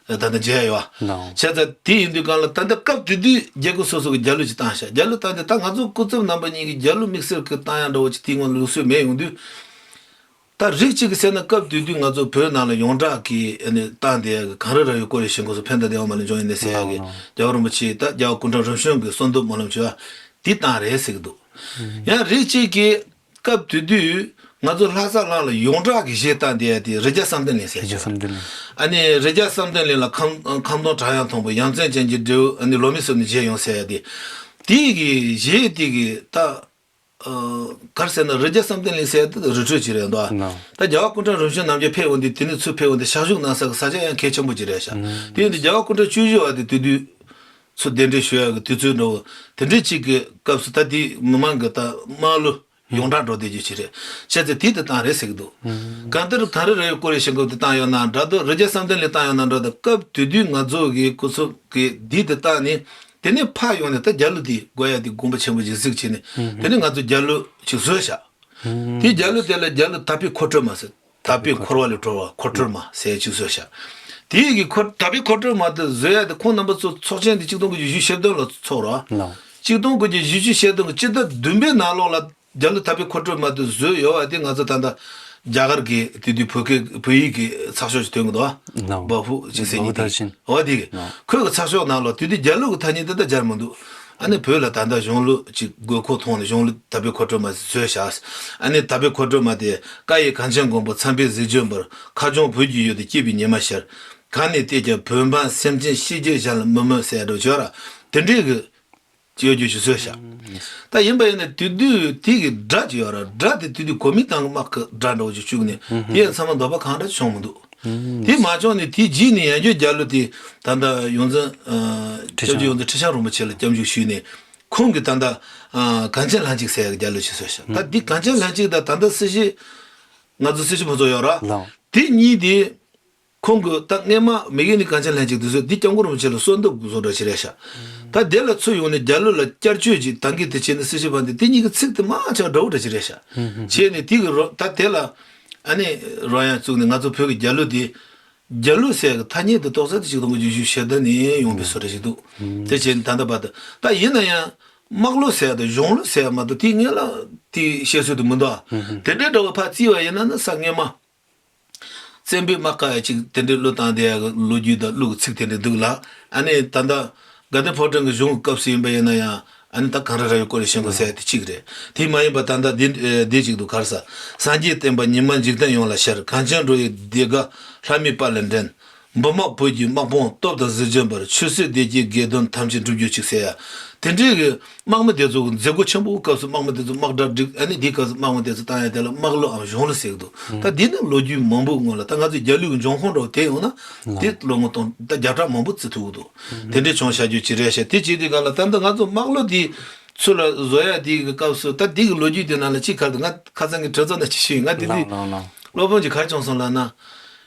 ད་ལྟ་མཇལ་ཡོད། ལགས། བྱས་ཙང་དེ་ཡིན་དུས་གང་ལ་ད་ལྟ་སྐབས་དེ་དུས་རྒྱལ་ཁབ་སོ་སོ་གི་རྒྱལ་གླུ་ཅིག་བཏང་ཤག་རྒྱལ་གླུ་བཏང་དུས་ད་ང་ཚོ་སྐུ་ཚབ་རྣམ་པ་གཉིས་ཀྱིས་རྒྱལ་གླུ་དམིགས་བསལ་གྱི་བཏང་ཡག་འདྲ་བོ་ཅིག་དེའི་སྔོན་ལ་ལུགས་སྲོལ་མེད་ཡོང་དུས། ད་རིགས་གཅིག་གིས་ཟེར་ན་སྐབས་དེ་དུས་ང་ཚོ་བོད་ནང་ལ་ཡོངས་གྲགས་ཀྱི་ཨ་ནི་བཏང་བསྡད་ཡག་གི་གངས་རི་ར་བའི་སྐོར་ཡི་ཞིང་ཁམས་སུ་ཕན་དང་བདེ་བ་མ་ལུས་འབྱུང་ཡིན་ནས་ཟེར་ཡག་གི་ལགས། རྒྱལ་བ་རིན་པོ་ཆེ་ད་རྒྱལ་བ་སྐུ་ཕྲེང་རིམ་བྱོན་གྱི་གསོལ་འདེབས་སྨོན་ལམ་ཞུ་བ་དེ་བཏང་རེད་ཟེར་གྱི་འདུག་ཡང་རིགས་གཅིག་གིས། སྐབས་དེ་དུས་ང་ཚོ་ལྷ་ས་གླིང་ལ་ཡོངས་གྲགས་ཀྱི་གཞས་བཏང་བསྡད་ཡ་དེ་རི་རྒྱལ་བསམ་གཏན་གླིང་ཟེར་རི་རྒྱལ་བསམ་གཏན་གླིང་། ཨ་ནི་རི་རྒྱལ་བསམ་གཏན་གླིང་ལ་ཁམ་ཁམ་སྡོང་བྲག་གཡང་མཐོན་པོ་ཡ་མཚན་ཅན་གྱི་འབྲས་བུ་ཨ་ནི་ལོ་མི་གསུམ་ནས་བཞད་ཡོང་ཟེར་ཡ་དེ། དེ་གི་གཞས་དེ་གི་ད་ག་རེ་ཟེར་ན་རི་རྒྱལ་བསམ་གཏན་གླིང་ཟེར་ཡ་དེ་རི་ཁྲོད་ཅིག་རེད་འདུག་ད་རྒྱལ་བ་སྐུ་ཕྲེང་རིམ་བྱོན་རྣམས་ཀྱིས་ཕེབས་འོང་དུས་དེ་ནས་ཚུར་ཕེབས་འོང་དུས་ཞག་བཞུགས་གནང་ས་གི་ས་ཆ་ཡང་གལ་ཆེན་པོ་ཅིག་རེད་ཤག་དེ་ཡིན་དུས་རྒྱལ་བ་སྐུ་ཕྲེང་བཅུ་བཞི་པ་དེ་དེ་དུས་ཚུར་གདན་འདྲེན་ཞུ་ཡ་གི་དུས་ཚོད་འདྲ་བོ་དེ་འདྲའི་ཅིག་གི་སྐབས་སུ་ད་དེ་མི་མང་གི་ད་དམངས་གླུ། ཡོངས་གྲགས་འགྲོ་བསྡད་རྒྱུ་ཅིག་རེད། བྱས་ཙང་དེ་དེ་བཏང་རེད་ཟེར་གྱི་འདུག་གང་ལྟར་གངས་རི་ར་བའི་སྐོར་ཡི་ཞིང་ཁམས་དེ་བཏང་ཡོད་ན་འདྲ་འདུག་རི་རྒྱལ་བསམ་གཏན་གླིང་བཏང་ཡོད་ན་འདྲ་འདུག་སྐབས་དེ་དུས་ང་ཚོ་གི་སྐུ་ཚབ་ཀྱིས་འདི་དེ་བཏང་ནས་དེ་ནས་ཕར་ཡོང་ནས་ད་རྒྱལ་གླུ་དེ་དགོས་ཡ་དེ་དགོངས་པ་ཆེན་པོ་ཅིག་གཟིགས་བྱས་ནས་དེ་ནས་ང་ཚོ་རྒྱལ་གླུ་ཅིག་བཟོས་བཞག་དེ་རྒྱལ་གླུ་དེ་ལ་རྒྱལ་གླུ་དག་པའི་འཁོར་སྒྲོལ་མ་ཟེར། དག་པའི་འཁོར་བ་ལས་གྲོལ་བ་འཁོར་སྒྲོལ་མ་ཟེར་ཅིག་བཟོས་བཞག་དེ་གི་འཁོར་དག་པའི་འཁོར་སྒྲོལ་མ་དེ་བཟོས་ཡ་དེ་ཁོང་རྣམ་པ་ཚོ་ཚོགས་ཆེན་དེ་ཆིག་སྟོང་དགུ་བརྒྱ་བཞི་བཅུ་ཞེ་བདུན་ལ་ཚོགས་རོགས། ཆིག་སྟོང་དགུ་བརྒྱ་བཞི་བཅུ་ཞེ་བདུན་གྱི་སྤྱི་ཟླ་བདུན་པའི་ནང་ལོགས་ལ་རྒྱལ་གླུ་དག་པའི་འཁོར་སྒྲོལ་མ་དེ་བཟོས་ཡོད་པ་དེ་ང་ཚོ་ད་ལྟ་རྒྱ་གར་གྱི་དེ་དུས་བོད་སྐད་བོད་ཡིག་གི་ཚགས་ཤོག་ཅིག་ཐོན་གྱི་འདུག་བ། ལགས། བ་ཧྥུ་ཅིག་ཟེར་མཁན་དེ་འོ་དེ་གི་ཁོས་གི་ཚགས་ཤོག་ནང་ལོགས་དེ་དུས་རྒྱལ་གླུ་གི་ཐ་སྙད་དེ་ད་སྦྱར་མི་འདུག་ཨ་ནི་བོད་ལ་ད་ལྟ་གཞུང་ལུགས་ཅིག་དགོས་མཁོ་མཐོང་ནས་གཞུང་ལུགས་དག་པའི་འཁོར་སྒྲོལ་མ་བཟོས་བཞག་ཨ་ནི་དག་པའི་འཁོར་སྒྲོལ་མ་དེ་བཀའ་ཡི་གངས་ཅན་མགོན་པོ་མཚམས་པའི་གཟི་བརྗིད་འབར། ཁ་སྐྱོང་བོད་ཀྱི་ཡུལ་དུ་སྐྱིད་པའི་ཉི་མ་ཤར། གང་ནས་བལྟས་ཀྱང་བོད་འབངས་སེམས་ཅན་ཤེས་བྱའི་ཞལ་ལ་མི་མོས་ཟེར་འགྲོ་བྱོས་ར་དེ་འདྲའི་གི་ཡོད་རྒྱུ་ཞིག་བཟོས་ཤག་ད་ཡིན་པ་ཡིན་ན་དེ་དུས་དེ་གི་སྒྲ་ཅིག་ཡོད་ར་སྒྲ་དེ་དེ་དུས་གོ་མིན་ཏང་གི་དམག་གི་སྒྲ་འདྲ་བོ་ཅིག་བཅུག་ནས་དེ་ཡང་ཚང་མ་འདོད་པ་གང་འདྲ་བྱུང་མི་འདུག་དེ་མ་བྱུང་ནས་དེའི་རྗེས་ནས་ཡང་བསྐྱར་རྒྱལ་གླུ་དེ་ད་ལྟ་ཡོངས་འཛིན་ཨ་སྐྱབས་རྗེ་ཡོངས་འཛིན་ཁྲི་བྱང་རིན་པོ་ཆེ་ལ་སྐྱབས་འཇུག་ཞུས་ནས་ཁོང་གིས་ད་ལྟ་ཨ་གངས་ཅན་ལྷན་ཅིག་ཟེར་ཡག་རྒྱལ་གླུ་ཞིག་བཟོས་ཤག་ད་འདི་གངས་ཅན་ལྷན་ཅིག་དང་ད་ལྟ་སྲིད་ཞི་ང་ཚོ་སྲིད་ཞི་ཕུན་ཚོགས་ཡོད་ར་ལགས། དེ་གཉིས་དེ། ཁོང་གིས་ད་སྔས་མ་མི་གི་ནི་གངས་ཅན་ལྷན་ཅིག་དེ་ཚོས་འདི་སྐྱབས་མགོན་རིན་པོ་ཆེ་ལ་གསོལ་འདེབས་བཟོ་འདྲ་ཞིག་རེད་ཤག་ད་དེ་ལ་ཚུར་ཡོང་ནས་རྒྱལ་གླུ་ལ་བསྐྱར་བཅོས་ཀྱི་ད་གིན་དེ་བྱས་ནས་སྲིད་ཞི་ཕན་དེ་དེ་གཉིས་ཀྱི་ཚིག་དེ་མ་ཆག་འདྲ་བོ་འདྲ་ཞིག་རེད་ཤག་བྱས་ནས་དེ་གི་རོ་ད་དེ་ལ་ཨ་ནི་རོ་ཡང་བཙུགས་ནས་ང་ཚོ་བོད་ཀྱི་རྒྱལ་གླུ་དེ་རྒྱལ་གླུ་ཟེར་གི་ཐ་སྙད་དེ་ཏོག་ཙམ་དེ་ཆིག་སྟོང་དགུ་བརྒྱ་བཞི་བཅུ་ཞེ་བདུན་ནས་ཡོང་པའི་བཟོ་འདྲ་ཞིག་འདུག་དེ་བྱས་ནས་ད་ལྟ་བར་དུ་ད་ཡིན་ན་ཡང་། དམག་ལུགས་ཟེར་ཡ་དང་གཞུང་ལུགས་ཟེར་ཡ་མ་གཏོགས་དེའི་སྔོན་ལ་དེའི་བཤད་སྲོལ་དུ་མི་འདུག་ཨ། དེ་འདྲའི་འདྲ་བོ་ཕར་བརྩིས་པ་ཡིན་ན་ནི་ས་སྔོན་མ། བཙན་པོའི་དམག་ཁ་ཡ་ཅིག་དེ་འདྲའི་བློས་བཏང་བསྡད་ཡ་གི་ལོ་རྒྱུས་དང་གླུ་གི་ཚིག་དེ་འདྲ་འདུག་ལ། ཨ་ནི་ད་ལྟ་དགའ་ལྡན་ཕོ་བྲང་གི་གཞུང་གི་སྐབས་སུ་ཡིན་པ་ཡིན་ན་ཡང་ཨ་ནི་ད་གངས་རི་ར་བའི་སྐོར་ལ་བཤད་དགོས་ཟེར་ཡ་དེ་གཅིག་རེད། དེ་མ་ཡིན་པ་ད་ལྟ་འདི་འདི་གཅིག་འདུག་ག་རེ་ཟ། སངས་རྒྱས་བསྟན་པ་ཉི་མ་འཇིག་རྟེན་ཡོངས་ལ་ཤར། གངས་ཅན་འགྲོ་བའི་བདེ་དགའ་ལྷ་མིའི་དཔལ་ལ་འདྲེན། འབུམ་དམག་བོད་ཀྱི་དམག་དཔུང་སྟོབས་དང་གཟི་བརྗིད་འབར། ཆོས་སྲིད་བདེ་སྐྱིད་དགེ་འདུན་ཐམས་ཅད་འགྲུབ་གྱུར་ཅིག་ཟེར་ཡ། དེ་འདྲའི་གི་དམག་མི་དེ་ཚོ་གི་མཛད་སྒོ་ཆེན་པོའི་སྐབས་སུ་དམག་མི་དེ་ཚོ་དམག་གྲ་སྒྲིག་ཨ་ནི་དེའི་སྐབས་སུ་དམག་མི་དེ་ཚོ་བཏང་ཡ་དེ་ལ་དམག་ལུགས་འམ་གཞུང་ལུགས་ཟེར་གི་འདུག་ད་འདི་ནི་ལོ་རྒྱུས་མང་པོའི་སྔོན་ལ་ད་ང་ཚོའི་རྒྱལ་གླུའི་གི་འབྱུང་ཁུངས་འདྲ་བོ་དེ་ཡོང་ན་དེ་ལོ་ངོ་སྟོང་ད་བརྒྱ་ཕྲག་མང་པོ་བརྩི་ཐུབ་གི་འདུག་དེ་འདྲའི་བྱུང་བཞག་རྒྱུ་ཅིག་རེད་ཤག་དེ་བྱེད་དུས་ག་ལ་ད་ལྟ་ང་ཚོ་དམག་ལུགས་དེ་ཚུར་ལ་བཟོ་ཡ་དེའི་གི་སྐབས་སུ་ད་དེ་གི་ལོ་རྒྱུས་དེ་ནང་ལ་གཅིག་ག་རེ་འདུག་ང་ཁ་སང་གི་གྲོས་ཚོགས་ནང་ཅིག་ཞུས་ཡིན། ང་དེ་དུས་སློབ་དཔོན་གྱིས་ག་རེ་བྱུང་སོང་ལབ་ན།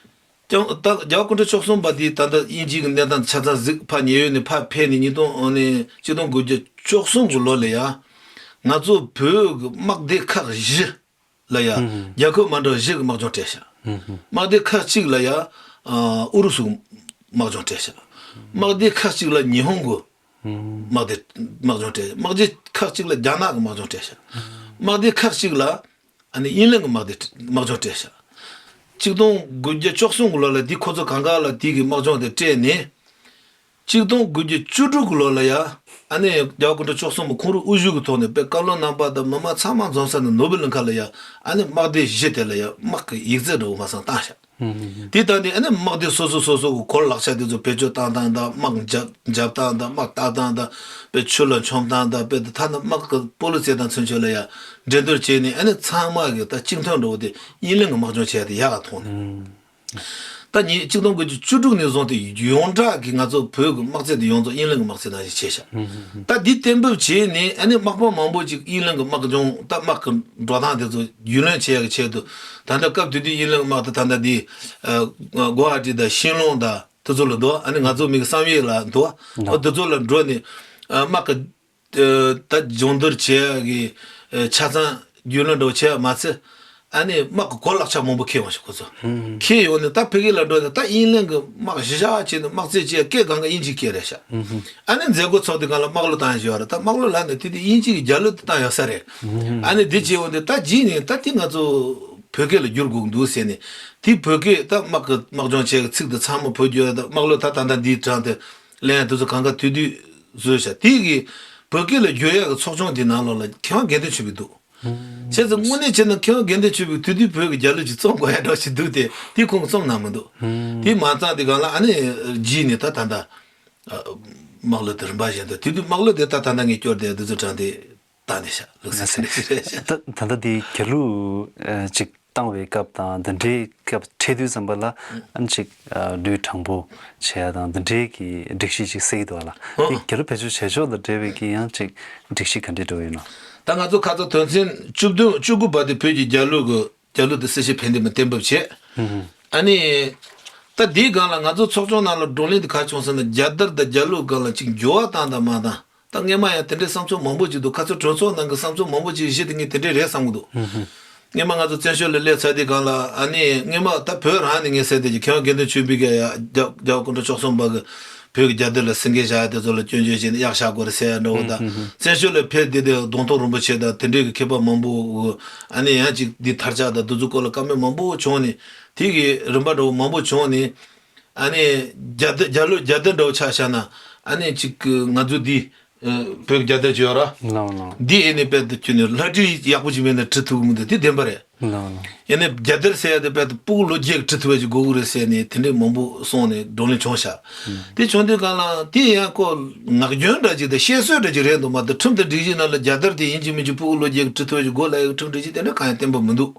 ཀྱང་ད་རྒྱལ་བ་སྐུ་ཕྲེང་བཅུ་གསུམ་པ་དེ་ད་ལྟ་དབྱིན་ཇིའི་གི་གནས་སྟངས་ཆ་ཚང་གཟིགས་ཕར་ཉེ་ཡོད་ནས་ཕར་ཕེབས་ནས་ཉིས་སྟོང་ཨ་ནི་ཆིག་སྟོང་དགུ་བརྒྱ་བཅུ་གསུམ་གི་ལོ་ལ་ཡ་ང་ཚོ་བོད་གི་དམག་སྡེ་ཁག་བཞི་ལ་ཡ་རྒྱལ་ཁབ་མ་འདྲ་བཞི་གི་དམག་སྦྱོང་སྤྲད་ཤག་དམག་སྡེ་ཁག་གཅིག་ལ་ཡ་ཨུ་རུ་སུ་གི་དམག་སྦྱོང་སྤྲད་ཤག་དམག་སྡེ་ཁག་གཅིག་ལ་ཉི་ཧོང་གི་དམག་སྡེ་དམག་སྦྱོང་སྤྲད། དམག་སྡེ་ཁག་གཅིག་ལ་རྒྱ་ནག་གི་དམག་སྦྱོང་སྤྲད་ཤག་དམག་སྡེ་ཁག་གཅིག་ལ། ཨ་ནི་དབྱིན་ལན་གྱི་དམག་སྡེ་དམག་སྦྱོང་སྤྲད་ཤག་ཆིག་སྟོང་དགུ་བརྒྱ་བཅུ་གསུམ་གྱི་ལོ་ལ་འདི་ཁོ་ཚོ་གང་ག་ལ་དེ་གི་དམག་སྦྱོང་དེ་སྤྲད་ནས། ཆིག་སྟོང་དགུ་བརྒྱ་བཅུ་དྲུག་གི་ལོ་ལ་ཡ། ཨ་ནི་རྒྱལ་བ་སྐུ་ཕྲེང་བཅུ་གསུམ་པ་ཁོང་རང་དབུ་བཞུགས་ཀྱི་ཐོག་ནས་དཔེ་བཀའ་བློན་རྣམ་པ་དང་མི་མང་ཚང་མ་འཛོམས་ས་ནས་ནོར་བུ་གླིང་ཁ་ལ་ཡ། ཨ་ནི་དམག་སྡེ་བཞི་དེ་ལ་ཡ་དམག་གི་ཡིག་ཚད་འདྲ་བོ་མ་སང་བཏང་ཤག་དེ་ལྟར་ནི་ཨ་ནི་དམག་སྡེ་སོ་སོ་སོ་སོ་གི་གོ་ལག་ཆ་དེ་ཚོ་བེད་སྤྱོད་བཏང་སྟངས་དང་དམག་འཇབ་འཇབ་སྟངས་དང་དམག་བཏགས་སྟངས་དང་དཔེ་ཆུ་ལ་མཆོང་སྟངས་དང་དཔེ་དེ་ཐ་ན་དམག་གི་སྤོ་ལོ་རྩེད་སྟངས་ཚུན་ཆད་ལ་ཡང་འགྲན་བསྡུར་བྱས་ནས་ཨ་ནི་ཚང་མ་གི་ད་གཅིག་མཐུན་འགྲོ་བ་དེ་དབྱིན་གླིང་གི་དམག་སྦྱོང་བྱས་ཏེ་ཡག་ག་མཐོང་ནས། ད་ཉིས་ཆིག་སྟོང་དགུ་བརྒྱ་བཅུ་དྲུག་ནས་བཟུང་སྟེ་ཡོངས་གྲགས་ཀྱི་ང་ཚོ་བོད་ཀྱི་དམག་རྩལ་དེ་ཡོངས་རྫོགས་དབྱིན་གླིང་གི་དམག་རྩལ་ནང་བཞིན་བྱས་ཤག་ད་འདི་གཏན་འབེབས་བྱས་ནས་ཨ་ནི་དམག་དཔོན་མང་པོ་ཅིག་དབྱིན་གླིང་གི་དམག་སྦྱོང་ད་དམག་གི་འགྲོ་སྟངས་དེ་ཚོ་རྒྱུས་ལོན་བྱེད་ཡག་གི་ཆེད་དུ་ད་ལྟ་སྐབས་དེ་དུས་དབྱིན་གླིང་དམག་དེ་ད་ལྟ་འདི་ཨ་གུ་ཝ་ཧ་ཏི་དང་ཤིན་ལོང་དང་དེ་ཚོ་ལ་འདུག་ཨ་ནི་ང་ཚོ་མི་གི་བསམ་ཡས་ལ་འདུག་ཨ་དེ་ཚོ་ལ་འགྲོ་ནས་ཨ་དམག་གི་ཨ་ད་སྦྱོང་བརྡར་བྱེད་ཡག་གི་ཨ་ཆ་ཚང་རྒྱུས་ལོན་འདྲ་བོ་བྱེད་ཡག་མ་ཚད། ཨ་ནི་དམག་གི་གོ་ལག་ཆ་མང་པོ་ཁྱེར་ཡོང་ཤག་ཁོ་ཚོ། ཁྱེར་ཡོང་ནས་ད་ཕ་གི་ལ་འགྲོ་ནས་ད་དབྱིན་གླིང་གི་དམག་གཞི་བཞག་བྱས་ནས་དམག་རྩལ་བྱེད་ཡག་སྐད་གང་ག་དབྱིན་ཇི་སྐད་རེད་ཤག་ཨ་ནི་མཛད་སྒོ་ཚོགས་དུས་སྒང་ལ་དམག་ལོ་བཏང་བཞིན་ཡོད་རེད། ད་དམག་ལོ་ལ་ནི་དེ་དུས་དབྱིན་ཇི་གི་རྒྱ་ལོ་དེ་བཏང་ཡོད་ས་རེད། ཨ་ནི་དེ་བྱས་ཡོང་དུས་ད་རྗེས་ནས་ད་དེ་ང་ཚོ་བོད་སྐད་ལ་བསྒྱུར་དགོས་འདུག་ཟེར་ནས་དེ་བོད་སྐད་ད་དམག་གི་དམག་སྦྱོང་བྱེད་ཡག་ཚིག་དེ་ཚང་མ་བོད་བསྒྱུར་ད་དམག་ལོ་ད་ད་ལྟ་འདིའི་གྲངས་དེ་ལན་དེ་ཚོ་གང་ག་དུས་དུས་བཟོས་ཤག་དེ་གི་བོད་སྐད་ལ་བསྒྱུར་ཡག་གི་ཚོགས་ཆུང་དེ་ནང་ལོགས་ལ་མཁས་དབང་དགེ་འདུན་ཆོས་འཕེལ་འདུག་བྱས་ཙང་དངོས་གནས་བྱས་ན་མཁས་དབང་དགེ་འདུན་ཆོས་འཕེལ་དེ་དུས་བོད་ཀྱི་རྒྱ་ལོ་ཅིག་རྩོམ་དགོས་ཡ་འདྲ་ཞིག་འདུག་སྟེ་དེ་ཁོང་གིས་རྩོམ་གནང་མི་འདུག་དེ་མ་རྩོམ་དེ་སྒང་ལ་ཨ་ནི་རྗེས་ནས་ད་ད་ལྟ་དམག་ལོ་དེ་རིམ་པ་བཞིན་དུ་དེ་དུས་དམག་ལོ་དེ་ད་ད་ལྟ་ངས་སྐྱོར་དེ་འདི་ཚོ་དྲངས་ཏེ་བཏང་ནས་ཤག་ལུགས་སྲོལ་ཟེར་ནས་ཞིག་རེད་ཤག་ད་ད་ལྟ་དེ་རྒྱ་ལོ་ཅིག་བཏང་བའི་སྐབས་དང་འདི་འདྲའི་སྐབས་འཕྲད་དུས་ཙམ་པ་ལ་ཨ་ནི་ཅིག་ལུས་དྲང་པོ་བྱེད་ཡ་དང་འདི་འདྲའི་གི་སྒྲིག་གཞི་ཅིག་གསལ་འདུག་ལ། དེ་རྒྱ་ལོ་བེད་སྤྱོད་བྱེད་ཕྱོགས་དང་འབྲེལ་བའི་གི་ཡང་ཅིག་སྒྲིག་གཞི་ག་འདྲས་འགྲོ་ཡོད་ན། ད་ང་ཚོ་ཁ་སང་དོན་ཚན་བཅུ་བདུན་བཅུ་དགུ་པ་དེ་བོད་ཀྱི་རྒྱ་ལོ་གི་རྒྱ་ལོ་དེ་སྲིད་ཞིའི་ཕན་བདེ་མ་གཏན་འབེབས་བྱས། ཨ་ནི། ད་དེའི་སྒང་ལ་ང་ཚོ་ཚོགས་ཆུང་ནང་ལ་བགྲོ་གླེང་དེ་ག་བྱུང་ཟེར་ན་རྒྱལ་དར་དང་རྒྱ་ལོའི་སྒང་ལ་ཅིག་འགྱུར་བ་བཏང་དང་མ་བཏང་། ད་སྔོན་མ་ཡང་དེ་འདྲའི་བསམ་ཚུལ་མང་པོ་ཅིག་འདུག་ཁ་སང་གྲོས་ཚོགས་ནང་གི་བསམ་ཚུལ་མང་པོ་ཅིག་གཞི་དེ་ངས་དེ་འདྲའི་རེད་བསམ་གི་འདུག་སྔོན་མ་ང་ཚོ་བཙན་བྱོལ་ལ་སླེབས་ཚར་དུས་སྒང་ལ་ཨ་ནི་སྔོན་མ་ད་བོད་རང་ནས་ངས་ཟེར་དེ་ཀྱི་མཁས་དབང་དགེ་འདུན་ཆོས་འཕེལ་གྱིས་ཡ་རྒྱ་རྒྱལ་བ་སྐུ་ཕྲེང་བཅུ་གསུམ་པ་གི་བོད་ཀྱི་རྒྱལ་དར་ལ་སེང་གེ་བཞག་ཡ་དེ་ཚོ་ལ་སྐྱོན་བརྗོད་བྱས་ནས་གཡག་བཞག་དགོས་རེད་ཟེར་ཡ་འདྲ་བོ་དང་། བཙན་བྱོལ་ལ་ཕེབས་དེ་དེ་གདོང་ཐུག་རིན་པོ་ཆེ་དང་དེ་འདྲའི་གི་མཁས་པ་མང་པོ་གི་ཨ་ནི་ཡང་ཅིག་འདི་དར་ཆགས་དང་དེ་ཚོ་སྐོར་ལ་བཀའ་མོལ་མང་པོ་བྱུང་ནས་དེ་གི་རིམ་པ་འདྲ་བོ་མང་པོ་བྱུང་ནས། ཨ་ནི་རྒྱལ་དར་རྒྱལ་ལོ་རྒྱལ་དར་འདྲ་བོ་ཆ་བཞག་ན་ཨ་ནི་ཅིག་ང་ཚོ་འདི་ཨ་བོད་ཀྱི་རྒྱལ་དར་ཅིག་ཡོད་ར། ལགས་ལགས། འདི་ཨེ་ནི་དཔེ་དེ་ཁྱོད་ནི་ལྷ་བྲིས་ཡག་པོ་ཅིག་མེད་ན་བྲི་ཐུབ་ཀྱི་མི་འདུག་དེ་བདེན་པ་རེད། ལགས་ལགས། ཨེ་ནི་རྒྱལ་དར་ཟེར་ཡ་དེ་དཔེ་དེ་སྤུ་གུ་ལོ་བརྒྱད་ཀྱིས་བྲི་ཐུབ་པ་ཅིག་དགོས་ཀྱི་རེད་ཟེར་ནས་དེ་འདྲས་མང་པོ་གསུངས་ནས་བགྲོ་གླེང་བྱུང་ཤག་དེ་བྱུང་དུས་སྒང་ལ་དེ་ཡང་ཁོ་ངག་རྒྱུན་འདྲ་ཅིག་དང་བཤད་སྲོལ་འདྲ་ཅིག་རེད་འདུག་མ་གཏོགས་ཁྲིམས་དང་སྒྲིག་གཞི་ནང་ལ་རྒྱལ་དར་དེ་ཡིན་གཅིག་མིན་གཅིག་སྤུ་གུ་ལོ་བརྒྱད་ཀྱིས་བྲི་ཐུབ་པ་ཅིག་དགོས་ལབ་ཡ་ཁྲིམས་སྒྲིག་གཞི་དེ་འདྲ་གང་ཡང་བཏོན་པ་མི་འདུག་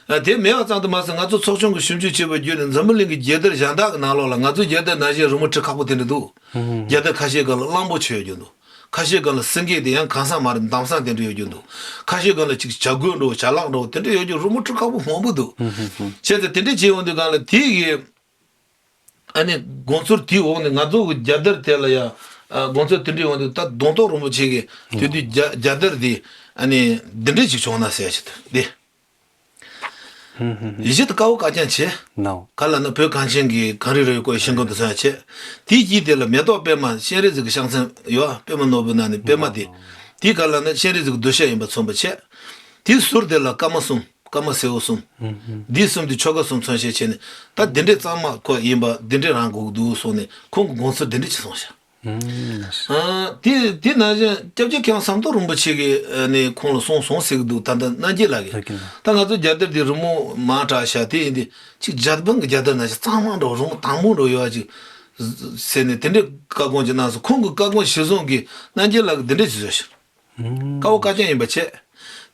ཨ་དེ་མེད་པ་ཙམ་དུ་མ་ཟད་ང་ཚོ་ཚོགས་ཆུང་གིས་ཞིབ་འཇུག་བྱས་པ་བརྒྱུད་ནས་འཛམ་བུ་གླིང་གི་རྒྱལ་དར་གཞན་དག་གི་ནང་ལོགས་ལ་ང་ཚོའི་རྒྱལ་དར་ནང་བཞིན་རི་མོ་བྲི་ཁག་པོ་དེ་འདྲ་འདུག་རྒྱལ་དར་ཁ་ཤས་སྒང་ལ་གླང་པོ་ཆེ་ཡོད་རྒྱུ་འདུག་ཁ་ཤས་སྒང་ལ་སེང་གེ་དེ་ཡང་གང་ཟག་མ་རེད་མདང་ཟེ་དེ་འདྲ་ཡོད་རྒྱུ་འདུག་ཁ་ཤས་སྒང་ལ་ཅིག་བྱ་རྒོད་འདྲ་བོ་བྱ་གླག་འདྲ་བོ་དེ་འདྲ་ཡོད་རྒྱུ་རི་མོ་བྲི་ཁག་པོ་མང་པོ་འདུག་བྱས་ཙང་དེ་འདྲ་བྱས་ཡོང་དུས་སྒང་ལ་དེ་གི་ཨ་ནི་དགོངས་ཚུལ་དེའི་འོག་ནས་ང་ཚོ་གི་རྒྱལ་དར་དེ་ལ་ཡང་ཨ་དགོངས་ཚུལ་དེ་འདྲ་ཡོང་དུས་ད་གདོང་ཐུག་རིན་པོ་ཆེ་གིས་དེ་དུས་རྒྱ་རྒྱལ་དར་དེ་ཨ་ནི་འདི་འདྲ་ཅིག་བྱུང་ན་ཟེར་ཡ་ཅིག་འདུག་དེ། ཧུམ་ཧུམ་ཧུམ། གཞི་དེ་དཀར་པོ་དཀར་རྐྱང་བྱས། ནའོ། ག་ལ་ན་བོད་གངས་ཅན་གྱི་གངས་རི་ར་བའི་སྐོར་ཤིང་སྒམ་དུ་སོང་ཡ་བྱས། དེའི་དཀྱིལ་དེ་ལ་མེ་ཏོག་པད་མ་སྤྱན་རས་གཟིགས་ཀྱི་ཕྱག་མཚན་ཡོད། པད་མ་ནོར་བུའི་ནང་ནས་པད་མ་དེ། དེའི་ག་ལ་ན་སྤྱན་རས་གཟིགས་ཀྱི་གདུལ་བྱ་ཡིན་པ་མཚོན་པ་བྱས། དེའི་ཟུར་དེ་ལ་སྐར་མ་གསུམ། སྐར་མ་སེར་པོ་གསུམ། འདིའི་གསུམ་དེ་ཆོ་ག་གསུམ་མཚོན་བྱེད་བྱས་ནས། ད་འདི་འདྲའི་གཙང་མ་ཁོ་ཡིན་པ་འདི་འདྲའི་རང་དགོས་ཀྱི་འདུག་གསུངས་ནས་ཁོང་གི་དགོངས་ཚུལ་འདི་འདྲ་ཅིག་གསུངས་ཤག། ཨ། དེ་དེ་ནང་བཞིན་སྐྱབས་རྗེ་མཁས་དབང་ཟམ་གདོང་རིན་པོ་ཆེ་གིས་ཨ་ནི་ཁོང་ལ་གསུངས་སོང་ཟེར་གྱི་འདུག། ད་ལྟ་རྣམ་རྒྱལ་ལགས་ཀྱིས། ད་ང་ཚོ་རྒྱལ་དར་དེ་རི་མོ་མང་དྲགས་ཤག། དེ་ཡིན་དུས་ཅིག་འཇར་པན་གྱི་རྒྱལ་དར་ནང་བཞིན་གཙང་མ་འདྲ་བོ་རི་མོ་དྭངས་མོ་འདྲ་བོ་ཡོད་ཅིག་ཟེར་ནས་དེ་འདྲའི་བཀའ་དགོངས་ཅིག་གནང་སོང་། ཁོང་གི་བཀའ་དགོངས་གཞིར་བཟུང་གིས་རྣམ་རྒྱལ་ལགས་ཀྱིས་འདི་འདྲ་ཅིག་བཟོས་ཤག། དཀར་པོ་དཀར་རྐྱང་ཡིན་པ་བྱས།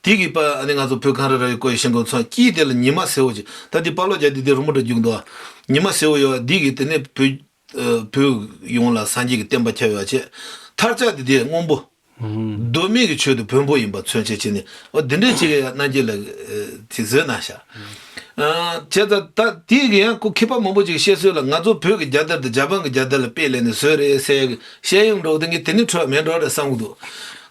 དེ་གིས་པ་ཨ་ནི་ང་ཚོ་བོད་གངས་རི་ར་བའི་སྐོར་ཡི་ཤིང་སྒམ་མཚོན། དཀྱིལ་དེ་ལ་ཉི་མ་སེར་པོ་ཅིག། ད་དེ་པཱ་ལོ་རྒྱག་དུས་དེ་རི་མོ་འདྲ་རྒྱུག་འདུག། ཨ། ཉི་མ་སེར་པོ་ཡོད། འདི་གིས་དེ་ནས་བོད། ཨ། བོད་ཡོངས་ལ་སངས་རྒྱས་ཀྱི་བསྟན་པ་ཁྱབ་ཡོད་བྱས། མཐར་ཆགས་དེ་དེ་སྔོན་པོ། གདོད་མའི་གི་ཆོས་དེ་བོན་པོ་ཡིན་པ་མཚོན་བྱེད་བྱས་ནས། འོ་འདི་འདྲའི་ཅིག་ཡ་རྣམ་རྒྱལ་ལགས་ཀྱིས་བཟོས་གནང་ཤག། ཨ། བྱས་ཙང་ད་དེ་གི་ཡང་ཁོ་མཁས་པ་མང་པོ་ཅིག་བཤད་སྲོལ་ལ། ང་ཚོ་བོད་ཀྱི་རྒྱལ་དར་དེ་འཇར་པན་གྱི་རྒྱལ་དར་ལ་དཔེ་ལེན་ནས་བཟོས་རེད་ཟེར་ཡ་གི་བཤད་ཡོང་འགྲོ་གི། དེ་ངས་དེ་ནས་འཕྲོ་མེད་འགྲོ་རེད་བསམ་གི་འདུག།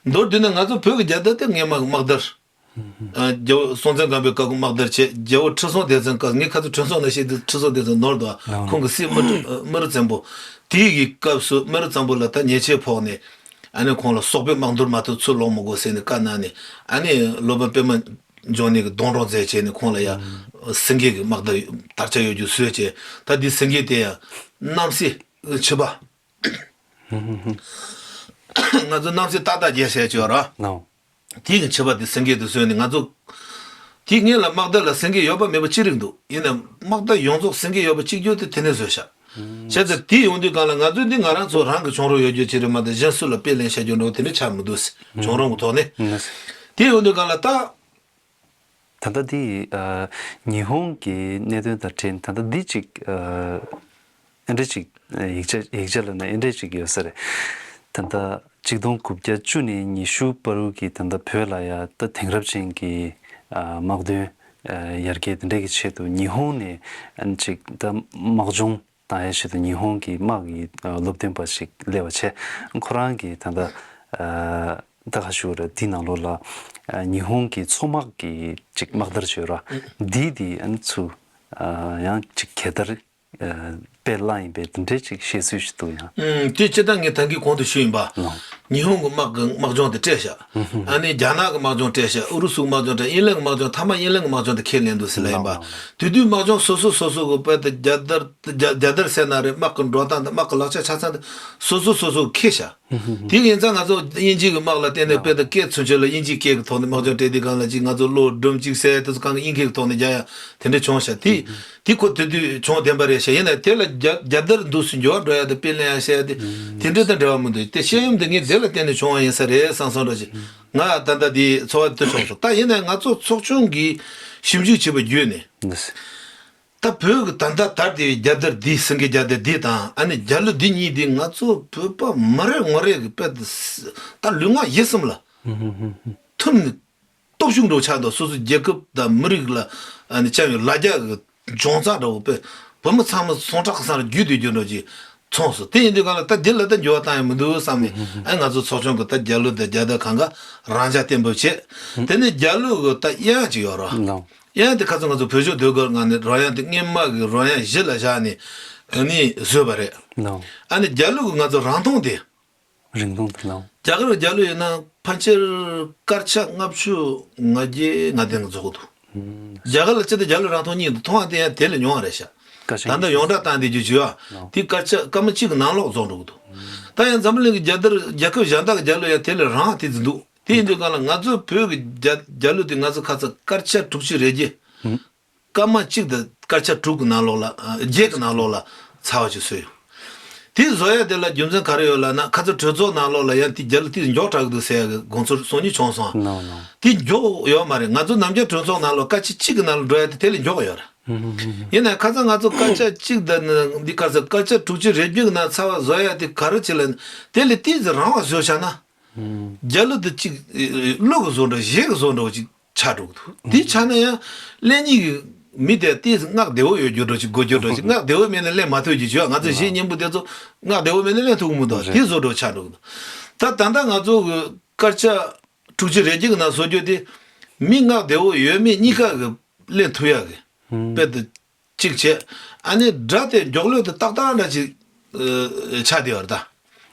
མདོར་བསྡུས་ན་ང་ཚོ་བོད་ཀྱི་རྒྱལ་དར་དེ་སྔས་མ་གི་དམག་དར། ཨ། རྒྱལ་པོ་སྲོང་བཙན་སྒམ་པོའི་སྐབས་ཀྱི་དམག་དར་བྱས། རྒྱལ་པོ་ཁྲི་སྲོང་ལྡེ་བཙན་སྐབས། ངས་ཁ་སང་དྲན་སོང་ན་བཤད་དུས་ཁྲི་སྲོང་ལྡེ་བཙན་ནོར་འདུག། ཨ། ཁོང་གི་སྲས་རྨེ་རུ། ཨ། རྨེ་རུ་བཙན་པོ། དེའི་གི་སྐབས་སུ་རྨེ་རུ་བཙན་པོ་ལ་ད་ཉེས་ཆད་ཕོག་ནས། ཨ་ནི་ཁོང་ལ་སོག་པོའི་དམག་འདུལ་མ་ཐུབ་ཚུར་ལོག་མི་དགོས་ཟེར་ནས་བཀའ་གནང་ནས། ཨ་ནི་སློབ་དཔོན་པད་མ་འབྱུང་གནས་ཀྱིས་སྡོང་གྲོགས་མཛད་བྱས་ནས་ཁོང་ལ་ཡ་སེང་གེ་གི་དམག་དར་དར་ཆ་ཡོད་རྒྱུ་བཟོས་བྱས། ད་འདི་སེང་གེ་དེ་ཡ་རྣམ་སྲས་ཕྱི་པ། ང་ཚོ་རྣམ་སྲས་ཏག་ཏག་རྒྱལ་སྲས་ཅིག་ཡོད་ར། ནའོ། དེའི་གི་ཕྱི་པ་དེ་སེང་གེ་དེ་བཟོས་ནས་ང་ཚོ། དེའི་སྔོན་ལ་དམག་དར་ལ་སེང་གེ་ཡོད་པ་མེད་པ་ཅི་རིགས་འདུག། ཡིན་ནའང་དམག་དར་ཡོངས་རྫོགས་སེང་གེ་ཡོད་པ་གཅིག་གྱུར་དེ་དེ་ནས་བཟོས་ཤག། བྱས་ཙང་དེ་ཡོང་དུས་སྒང་ལ་ང་ཚོས་འདི་ང་རང་ཚོ་རང་གི་བྱུང་རབས་ཡོད་རྒྱུ་ཅིག་རེད་མ་གཏོགས། གཞན་སུ་ལ་དཔེ་ལེན་བྱ་རྒྱུ་འདྲ་བོ་དེ་འདྲ་ཆགས་མི་འདུག། བྱུང་རབས་ཀྱི་ཐོག་ནས། དེ་ཡོང་དུས་སྒང་ལ་ད། ད་ལྟ་འདི། ཨ། ཉི་ཧོང་གི་གནད་དོན་དང་འབྲེལ་ནས་ད་ལྟ་འདི་ཅིག། ཨ། ཨེ་འདྲ་ཅིག། ཡིག་ཆ་ཡིག་ཆ་ལ་ན་ཨེ་འདྲ་ཅིག་ཡོད་ས་རེད། ད་ལྟ་ཆིག་སྟོང་དགུ་བརྒྱ་བཅུ་ནས་ཉི་ཤུ་བར་དུ་གི་ད་ལྟ་བོད་ལ་ཡ་ད་དེང་རབས་ཅན་གྱི། ཨ། དམག་དོན། ཨ། ཡར་རྒྱས་དེ་འདྲ་གི་ཆེད་དུ་ཉི་ཧོང་ནས་ཨ་ནི་ཅིག་ད་དམག་སྦྱོང་བཏང་ཡ་ཆེད་དུ་ཉི་ཧོང་གི་དམག་གི། ཨ། སློབ་སྟོན་པ་ཞིག་སླེབས་པ་བྱས། ཁོ་རང་གིས་ད་ལྟ། ཨ། ད་ག་ཞུ་ར། འདི་ནང་ལོགས་ལ། ཨ། ཉི་ཧོང་གི་མཚོ་དམག་གི་ཅིག་དམག་དར་བྱོས་ར། འདི་འདི་ཨ་ནི་ཚུ། ཨ། ཡང་ཅིག་གད་བདར། ཨ། དཔེ་བླངས་ཡིན་པའི་འདི་འདྲའི་ཅིག་བཤད་སྲོལ་ཞིག་འདུག་ཡང་། ཨུམ། དེ་སྤྱིར་བཏང་ངས་ད་གིན་གོང་དུ་ཞུས་ཡིན་པ། ལགས། ཉི་ཧོང་གི་དམག་གི་དམག་སྦྱོང་དེ་སྤྲད་ཤག། ཨ་ནི་རྒྱ་ནག་གི་དམག་སྦྱོང་སྤྲད་ཤག། ཨུ་རུ་སུ་གི་དམག་སྦྱོང་སྤྲད། དབྱིན་ལན་གི་དམག་སྦྱོང་། མཐའ་མ་དབྱིན་ལན་གི་དམག་སྦྱོང་དེ་ཁས་ལེན་འདུག་ཟེར་ལབ་ཡིན་པ། ལགས། དེ་དུས་དམག་སྦྱོང་སོ་སོ་སོ་སོ་གི་དཔེ་དེ་རྒྱལ་དར་རྒྱལ་རྒྱལ་དར་ཟེར་ན་རེད། དམག་གི་འགྲོ་སྟངས་དང་དམག་གི་ལག་ཆ་ཆ་ཚང་དེ་སོ་སོ་སོ་སོ་གིས་ཁྱེར་ཤག། དེ་ཡིན་ཙང་ང་ཚོ་དབྱིན་ཇི་གི་དམག་ལ་བརྟེན་ནས། དཔེ་དེ་སྐད་ཚུན་ཆད་ལ་དབྱིན་ཇིའི་སྐད་ཀྱི་ཐོག་ནས་དམག་སྦྱོང་སྤྲད་དུས་སྒང་ལ་ཅིག་ང་ཚོ་གློག་སྒྲོན་གཅིག་ཟེར་དེ་ཚོ་གང་ག་དབྱིན་སྐད་ཀྱི་ཐོག་ནས་རྒྱག་ཡ་དེ་འདྲ་བྱུང་ཤག། དེ་དེ་ཁོ་དེ་དུས་བྱུང་བདེན་པ་རེད་ཤག། ཡིན་ནའི་དེ་ལ་རྒྱ་རྒྱལ་དར་འདུག་སེ་འགྱུར་བ་འགྲོ་ཡ་དེ་དཔེ་ལེན་ཡ་བྱས་ཏེ་དེ་འདྲ་དང་འབྲེལ་བ་མི་འདུག། དེ་བཤད་ཡོན་དེ་ངས་དེ་ལ་བརྟེན་ནས་བྱུང་བ་ཡིན་ས་རེད་བསམ་སོང་འདྲ་ཅིག། ང་ད་ལྟ་དེ་ཚོར་བ་དེ་བྱུང་སོང་། ད་ཡིན་ནའི་ང་ཚོ་ཚོགས་ཆུང་གིས་ཞིབ་འཇུག་བྱས་པ་བརྒྱུད་ནས། ད་བོད་ཀྱི་ད་ལྟ་དར་བསྡད་པའི་རྒྱལ་དར་འདི། སེང་གེ་རྒྱལ་དར་འདི་དང་། ཨ་ནི་རྒྱལ་གླུ་འདི་གཉིས་འདི་ང་ཚོ་བོད་པ་མ་རེ་ངོ་རེ་གི་དཔེ་ད་ལུས་ངག་ཡིད་གསུམ་ལ་ཐིམ་ནས་སྟོབས་ཤུགས་འདྲ་བོ་ཆགས་འདུག། སོ་སོའི་རྒྱལ་ཁབ་དང་མི་རིགས་ལ་ཨ་ནི་བཅངས་པའི་ལ་རྒྱ་གི་འབྱུང་རྩ་འདྲ་བོ། དཔེ་བོད་མི་ཚང་མ་ཟུངས་ཁྲག་གི་སང་རྒྱུད་དུ་གྱུར་འདྲ་བོ་ཅིག་མཚུངས་སོང་། དེ་ཡིན་དུས་སྒང་ལ་ད་འདི་ལ་ད་འགྱུར་བ་བཏང་ཡ་མི་འདུག་བསམ་ནས། ཨ་ནི་ང་ཚོ་ཚོགས་ཆུང་གིས་ད་རྒྱལ་གླུ་དང་རྒྱལ་དར་གང་ག་རང་འཇགས་གཏན་འབེབས་བྱས། དེ་ནས་རྒྱལ་གླུ་གི་ད་དབྱངས་ཅིག་ཡོད་རེད། དབྱངས་དེ་ཁ་སང་ང་ཚོ་བོད་ལྗོངས་ཟློས་གར་ངང་ནས་རོལ་དབྱངས་དེ་སྔོན་མ་གི་རོལ་དབྱངས་གཞི་ལ་བཞག་ནས་ཨ་ནི་བཟོས་པ་རེད། ཨ་ནི་རྒྱལ་གླུ་གི་ང་ཚོ་རིང་ཐུང་དེ། རིང་ཐུང་དེ་ལ། རྒྱ་གར་གྱི་རྒྱལ་གླུ་ཡིན་ན་ཕལ་ཆེར་དཀར་ཆག་ལྔ་བཅུ་ང་བརྒྱད་ང་བདུན་གྱི་རྫོགས་འདུག། རྒྱ་གར་ལ་སྤྱིར་བཏང་རྒྱལ་གླུ་རིང་ཐུང་གཉིས་འདུག། མཐོ་བ་དེ་ཡང་དེ་ལས་ཉུང་བ་རེད་ཤག། ད་ལྟ་ཡོངས་གྲགས་བཏང་བསྡད་རྒྱུ་བྱས་པ་དེ་དཀར་ཆག་སྐར་མ་གཅིག་གི་ནང་ལོགས་རྫོགས་འགྲོ་གི་འདུག། ད་ཡང་འཛམ་བུ་གླིང་གི་རྒྱལ་དར། རྒྱལ་ཁབ་གཞན་དག་གི་རྒྱལ་གླུ་ཡང་དེ་ལས་རིང་བ་དེ་ཙམ་འདུག། དེ་ཡིན་དུས་སྒང་ལ་ང་ཚོ་བོད་ཀྱི་རྒྱལ་རྒྱལ་གླུ་དེ་ང་ཚོ་ཁ་ཚ་དཀར་ཆག་དྲུག་ཅུ་རེ་བརྒྱད། སྐར་མ་གཅིག་དང་སྐར་ཆ་དྲུག་གི་ནང་ལོགས་ལ། ཨ། བརྒྱད་ཀྱི་ནང་ལོགས་ལ་ཚར་བ་ཅིག་བཟོས་ཡོད། དེ་བཟོ་ཡ་དེ་ལ་རྒྱུ་མཚན་ག་རེ་ཡོད་ལབ་ན། ཁ་ཚ་གྲོས་ཚོགས་ནང་ལོགས་ལ་ཡང་དེ་རྒྱལ་གླུ་དེ་མགྱོགས་དྲགས་ཀྱི་འདུག་ཟེར་ཡ་གི་དགོངས་ཚུལ་གསུང་མཁན་བྱུང་སོང་། ནོ་ནོ། དེ་མགྱོགས་ཡོད་མ་རེད། ང་ཚོ་ནམ་རྒྱུན་གྲོས་ཚོགས་ནང་ལོགས་སྐར་ཆ་གཅིག་གི་ནང་ལ་འགྲོ་ཡ་དེ་དེ་ལས་མགྱོགས་ཡོད་རེད། ཡིན་ནའི་ཁ་སང་ང་ཚོ་སྐར་ཆ་གཅིག་དང་འདི་སྐར་ཆ་སྐར་ཆ་དྲུག་ཅུ་རེ་བརྒྱད་ཀྱི་ནང་ཚར་བ་བཟོ་ཡ་དེ་ག་རེ་བྱེད་ལབ་ན། དེ་ལས་ཏོག་ཙམ་རིང་བ་བཟོས་བཞག་ན། རྒྱལ་གླུ་དེ་གཅིག་གླུ་གི་བཟོ་འདྲ་གཞས་ཀྱི་བཟོ་འདྲ་བོ་ཅིག་ཆགས་འགྲོ་གི་འདུག། དེ་ཆགས་ན་ཡང་ལེན་མཁན་གྱི་མི་དེ་ཏོག་ཙམ་ངག་བདེ་བོ་ཡོད་རྒྱུ་འདྲ་ཅིག་དགོས་རྒྱུ་འདྲ་ཅིག། ངག་བདེ་བོ་མེད་ན་ལེན་མ་ཐུབ་རྒྱུ་བྱས་པ། ང་ཚོ་གཞས་སྙན་པོ་དེ་ཚོ་ངག་བདེ་བོ་མེད་ན་ལེན་ཐུབ་ཀྱི་མི་འདུག། དེ་བཟོ་འདྲ་ཆགས་འགྲོ་གི་འདུག། ད་ད་ལྟ་ང་ཚོ་གི་སྐར་ཆ་དྲུག་ཅུ་རེ་བརྒྱད་ཀྱི་ནང་བཟོ་རྒྱུ་དེ་མི་ངག་བདེ་བོ་ཡོད་མེད་གཉིས་ཀ་གི་ ལེན་ཐུབ་ཡག་གི་དཔེ་དེ་གཅིག་བྱས། ཨ་ནི་སྒྲ་དེ་མགྱོགས་ལོས་དེ་ཏག་ཏག་འདྲ་ཅིག་ཆགས་བསྡད་ཡོད་རེད་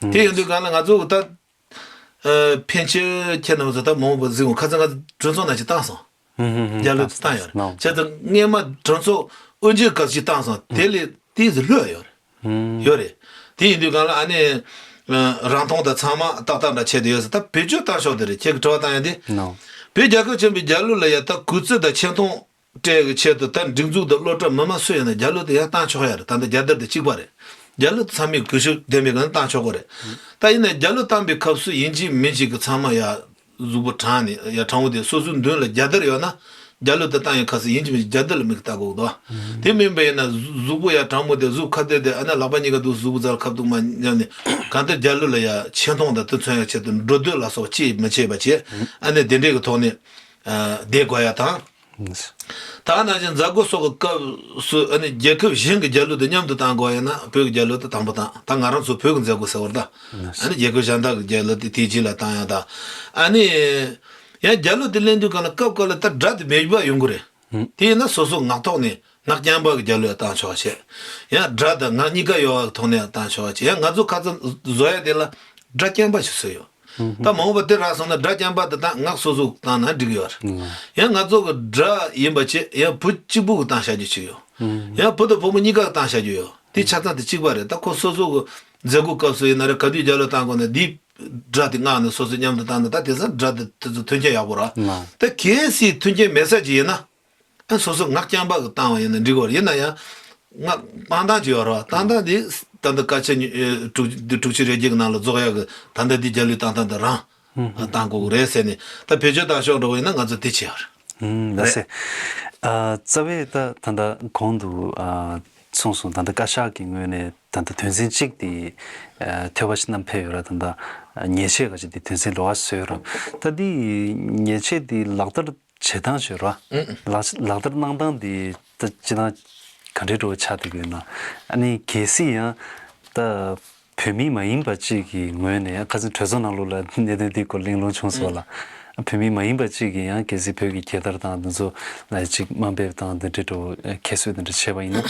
ད། དེ་ཡིན་དུས་གང་ལ་ང་ཚོ་གི་ད། ཨ། ཕན་ཆད་ཁྱེད་རྣམ་ཚོ་ད་མང་པོ་གཟིགས་འོང་ཁ་སང་ང་གྲོས་ཚོགས་ནང་ཅིག་བཏང་སོང་། ཡར་ལོ་བཏང་ཡོད་རེད། བྱས་ཙང་སྔས་མ་གྲོས་ཚོགས་དབུ་འབྱེད་སྐབས་ཅིག་བཏང་སོང་། དེ་ལས་དེ་ཟིག་ལྷོད་ཡོད་རེད། ཡོད་རེད། དེ་ཡིན་དུས་གང་ལ་ཨ་ནི་རང་མཐོང་དང་ཚང་མ་ཏག་ཏག་འདྲ་བྱས་བསྡད་ཡོད་ཟེར། ད་བེད་སྤྱོད་བཏང་ཕྱོགས་དེ་རེད། ཁྱེད་ཀྱི་དྲི་བ་བཏང་ཡ་དེ། བོད་རྒྱལ་ཁབ་ཆེན་པོའི་རྒྱལ་གླུ་ལ་ཡ་ད་གུས་བརྩི་དང་ཆེ་མཐོང་སྤྲད་ཀྱི་ཆེད་དུ་ད་སྒྲིག་འཛུགས་དང་སློབ་གྲྭ་མི་མང་སུ་ཡིན་ན་རྒྱལ་གླུ་དེ་ཡང་བཏང་ཆོག་ཡ་རེད། ད་ལྟ་རྒྱལ་དར་དེ་གཅིག་པ་རེད། རྒྱལ་གླུ་ཚང་མས་གུས་ཞབས་ལྡན་པའི་སྒང་བཏང་ཆོག་གི་རེད། ད་ཡིན་ན་རྒྱལ་གླུ་བཏང་པའི་སྐབས་སུ་ཡིན་གཅིག་མིན་གཅིག་གི་ཚང་མ་ཡ་གཟུགས་པོ་དྲངས་ནས་ཡ་དྲང་པོ་དེ་སོ་སོའི་མདུན་ལ་རྒྱལ་དར་ཡོད་ན་རྒྱལ་གླུ་དེ་བཏང་ཡའི་སྐབས་སུ་ཡིན་གཅིག་མིན་གཅིག་རྒྱལ་དར་ལ་མིག་ལྟ་དགོས་འདུག་དེ་མིན་པ་ཡིན་ན་གཟུགས་པོ་ཡ་དྲང་པོ་དེ་གཟུགས་ཁ་གཏད་དེ་ཨ་ནི་ལག་པ་གཉིས་ཀ་འདུག་གཟུགས་པོ་རྩ་ལ་ཁ་ཐུག་མ་བསྙབས་ནས་གང་ལྟར་རྒྱལ་གླུ་ལ་ཡ་ཆེ་མཐོང་དང་དེ་མཚོན་ཡ་ཆེད་དུ་འགྲོ་སྡོད་ལ་སོགས་ཅི་མི་བྱེད་པ་བྱས། ཨ་ནི་དེ་འདྲའི་གི་ཐོག་ནས་བསྡད་དགོས་ཡ་དང་། ད་ནང་བཞིན་མཛད་སྒོ་སོགས་ཀྱི་སྐབས་སུ་ཨ་ནི་རྒྱལ་ཁབ་གཞན་གྱི་རྒྱལ་གླུ་དང་མཉམ་དུ་བཏང་དགོས་ཡིན་ན་བོད་ཀྱི་རྒྱལ་གླུ་དེ་དང་པོ་བཏང་། ད་ང་རང་ཚོ་བོད་ཀྱི་མཛད་སྒོ་ཟེར་བ་རེད་ད། ཨ་ནི་རྒྱལ་ཁབ་གཞན་དག་གི་རྒྱལ་གླུ་དེ་དེའི་རྗེས་ལ་བཏང་ཡ་ད། ཨ་ནི་ཡང་རྒྱལ་གླུ་དེ་ལེན་དུས་གང་ལ་སྐབས་སྐབས་ལ་ད་སྒྲ་དེ་མེད་པ་ཡོང་གི་རེད། དེ་ཡིན་ན་སོ་སོ་ངག་ཐོག་ནས་ངག་རྐྱང་པ་གི་རྒྱལ་གླུ་བཏང་ཆོག་བྱས། ཡང་སྒྲ་དང་ངག་གཉིས་ཀ་ཡོད་པ་གི་ཐོག་ནས་བཏང་ཆོག་བྱས། ཡང་ང་ཚོ་ཁ་ཚ་བཟོ་ཡ་དེ་ལ་སྒྲ་རྐྱང་པ་ཞིག་བཟོས་ཡོད། ད་མ་འོངས་པ་དེ་རག་སོང་ན་སྒྲ་རྐྱང་པ་དེ་དང་ངག་སོ་སོ་བཏང་ན་འགྲིག་ཡོད་རེད། ཡང་ང་ཚོ་གི་སྒྲ་ཡིན་པ་བྱས་ཡང་བུ་གཅིག་པུ་གི་བཏང་བྱ་རྒྱུ་ཅིག་ཡོད། ཡང་བུ་དང་བུ་མོ་གཉིས་ཀ་གི་བཏང་བྱ་རྒྱུ་ཡོད། དེ་ཆ་ཚང་དེ་གཅིག་པ་རེད། ད་ཁོ་སོ་སོ་གི་མཛད་སྒོ་སྐབས་སུ་ཡིན་ན་རེད། ག་དུས་རྒྱལ་གླུ་བཏང་དགོས་ན་འདིའི་སྒྲ་དེ་ངག་ནས་སོ་སོ་མཉམ་དུ་བཏང་ན་ད་དེང་སང་སྒྲ་དེ་དེ་ཚོ་མཐུན་རྐྱེན་ཡག་པོ་རེད། ད་གལ་སྲིད་མཐུན་རྐྱེན་མེད་ས་ཅིག་ཡིན་ན། ཨ་སོ་སོ་ངག་རྐྱང་པ་གི་བཏང་བ་ཡིན་ན་འགྲིག་གི་རེད། ཡིན་ན་ཡང་ངག་སྤང་ཐང་ཅིག་ཡོད་རེད་བ། སྤང་ཐང་འདི་ད་ལྟ་བཀའ་ཆ་ཉི་ཨེ་དྲུག་དྲུག་ཅུ་རེ་བརྒྱད་ཀྱི་ནང་ལ་རྫོགས་ཡག་གི་ད་ལྟ་འདི་རྒྱལ་གླུའི་བཏང་ཐང་དེ་རང་བཏང་དགོས་གི་རེད་ཟེར་ནས་ད་བེད་སྤྱོད་བཏང་ཕྱོགས་འགྲོ་བ་ཡིན་ན་ང་ཚོ་དེ་བྱེད་ཡག་རེད། ལགས་སེ། ཨ་རྩ་བའི་ད་ད་ལྟ་གོང་དུ་ཨ་གསུངས་སོང་། ད་ལྟ་བཀའ་ཤག་གི་ངོས་ནས་ད་ལྟ་དོན་ཚན་གཅིག་དེ་ཨ་ཐོས་པ་ཞིག་བསྣམས་ཕེབས་ཡོད་ར། ད་ལྟ་ཉེས་ཆད་ག་ཅིག་དེ་དོན་ཚན་ལོགས་ཀ་བཟོས་ཡོད་ར། ད་འདི་ཉེས་ཆད་དེ་ལག་བསྟར་བྱེད་སྟངས་ཤིག་ར། ལག་ལག་བསྟར་གནང་སྟངས་འདི་ད་སྤྱིར་བཏང་ག་འདྲའི་འགྲོ་ཆགས་བསྡད་ཀྱི་ཡོད་ན། ཨ་ནི་གལ་སྲིད་ཡང་ད་བོད་མི་མ་ཡིན་པ་གཅིག་གི་ངོས་ནས་ཁ་སང་གྲོས་ཚོགས་ནང་ལོགས་ལ་གནད་དོན་འདིའི་སྐོར་གླེང་སློང་བྱུང་སོང་ལ། བོད་མི་མ་ཡིན་པ་གཅིག་གིས་ཡང་གལ་སྲིད་བོད་ཀྱི་རྒྱལ་དར་དང་འདི་ཚོ་ལ་ཅིག་དམའ་འབེབས་དང་འདི་འདྲའི་འགྲོ་ཁྱད་གསོད་འདི་འདྲ་བྱས་པ་ཡིན་ན་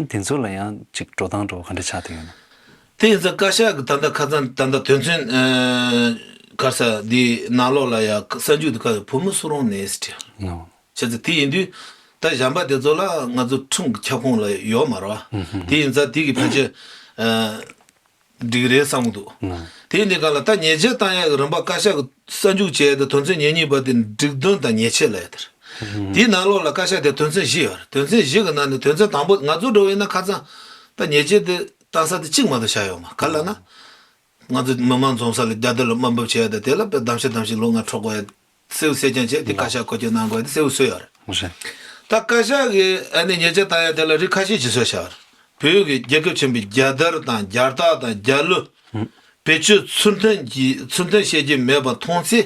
འདི་ཚོ་ལ་ཡང་ཅིག་འགྲོ་སྟངས་འགྲོ་ག་འདྲ་ཆགས་བསྡད་ཡོད་ན། དེ་ཡིན་ཙང་བཀའ་ཤག་གི་ད་ལྟ་ཁ་སང་ད་ལྟ་དོན་ཚན་ཨ་ག་ས་འདི་ནང་ལོགས་ལ་ཡ་གསར་འཇུག་འདི་ག་བོད་མི་སུ་རུང་ནས་ཟེར་བྲིས། བྱས་ཙང་དེ་ཡིན་དུས་ད་གཞན་པ་དེ་ཚོ་ལ་ང་ཚོ་ཁྲིམས་ཀྱི་ཁྱབ་ཁོངས་ལ་ཡོད་མ་རེད་བ། དེ་ཡིན་ཙང་དེ་གི་ཕན་ཆད་ཨ་འགྲིག་རེད་བསམ་གི་འདུག་དེ་ཡིན་དུས་ག་ལ་ད་ཉེས་ཆད་བཏང་ཡ་གི་རིམ་པ་བཀའ་ཤག་གི་གསར་འཇུག་བྱས་ཏེ་དོན་ཚན་ཉེར་གཉིས་པ་དེ་སྒྲིག་དོན་དང་ཉེས་ཆད་ལ་ཡ་དེ་རེད། དེའི་ནང་ལོགས་ལ་བཀའ་ཤག་དེ་དོན་ཚན་བཞི་ཡོད་རེད། དོན་ཚན་བཞི་གི་ནང་ནས་དོན་ཚན་དང་པོ་ང་ཚོ་འགྲོ་བ་ཡིན་ན་ཁ་སང་ད་ཉེས་ཆད་དེ་བཏང་ས་དེ་གཅིག་མ་གཏོགས་བཞག་ཡོད་མ་ག་ལ་ན། ང་ཚོ་མི་མང་འཛོམས་ས་ལ་རྒྱལ་དར་ལ་དམའ་འབེབས་བྱས་ཡ་དང་དེ་ལ་དཔེ་གདམ་ཤེས་གདམ་ཤེས་ལོ་ལྔ་འཕྲོག་དགོས་ཡ་གསལ་པོ་གསལ་རྐྱང་བྱས་དེ་བཀའ་ཤག་བཀོད་སྒྲིག་གནང་དགོས་ཡ་དེ་གསལ་པོ་བཟོས་ཡོད་རེད། རེད། ད་བཀའ་ཤག་གིས་ཨ་ནི་ཉེས་ཆད་བཏང་ཡ་དེ་ལ་རིགས་ཁ་ཤས་ཀྱིས་བཟོས་བཞག་རེད། བོད་ཀྱི་རྒྱལ་ཁབ་ཆེན་པོའི་རྒྱལ་དར་དང་རྒྱལ་རྟགས་དང་རྒྱལ་གླུ་བེད་སྤྱོད་ཚུལ་མཐུན་གྱི་ཚུལ་མཐུན་བྱེད་ཀྱི་མེད་པ་མཐོང་ཚེ།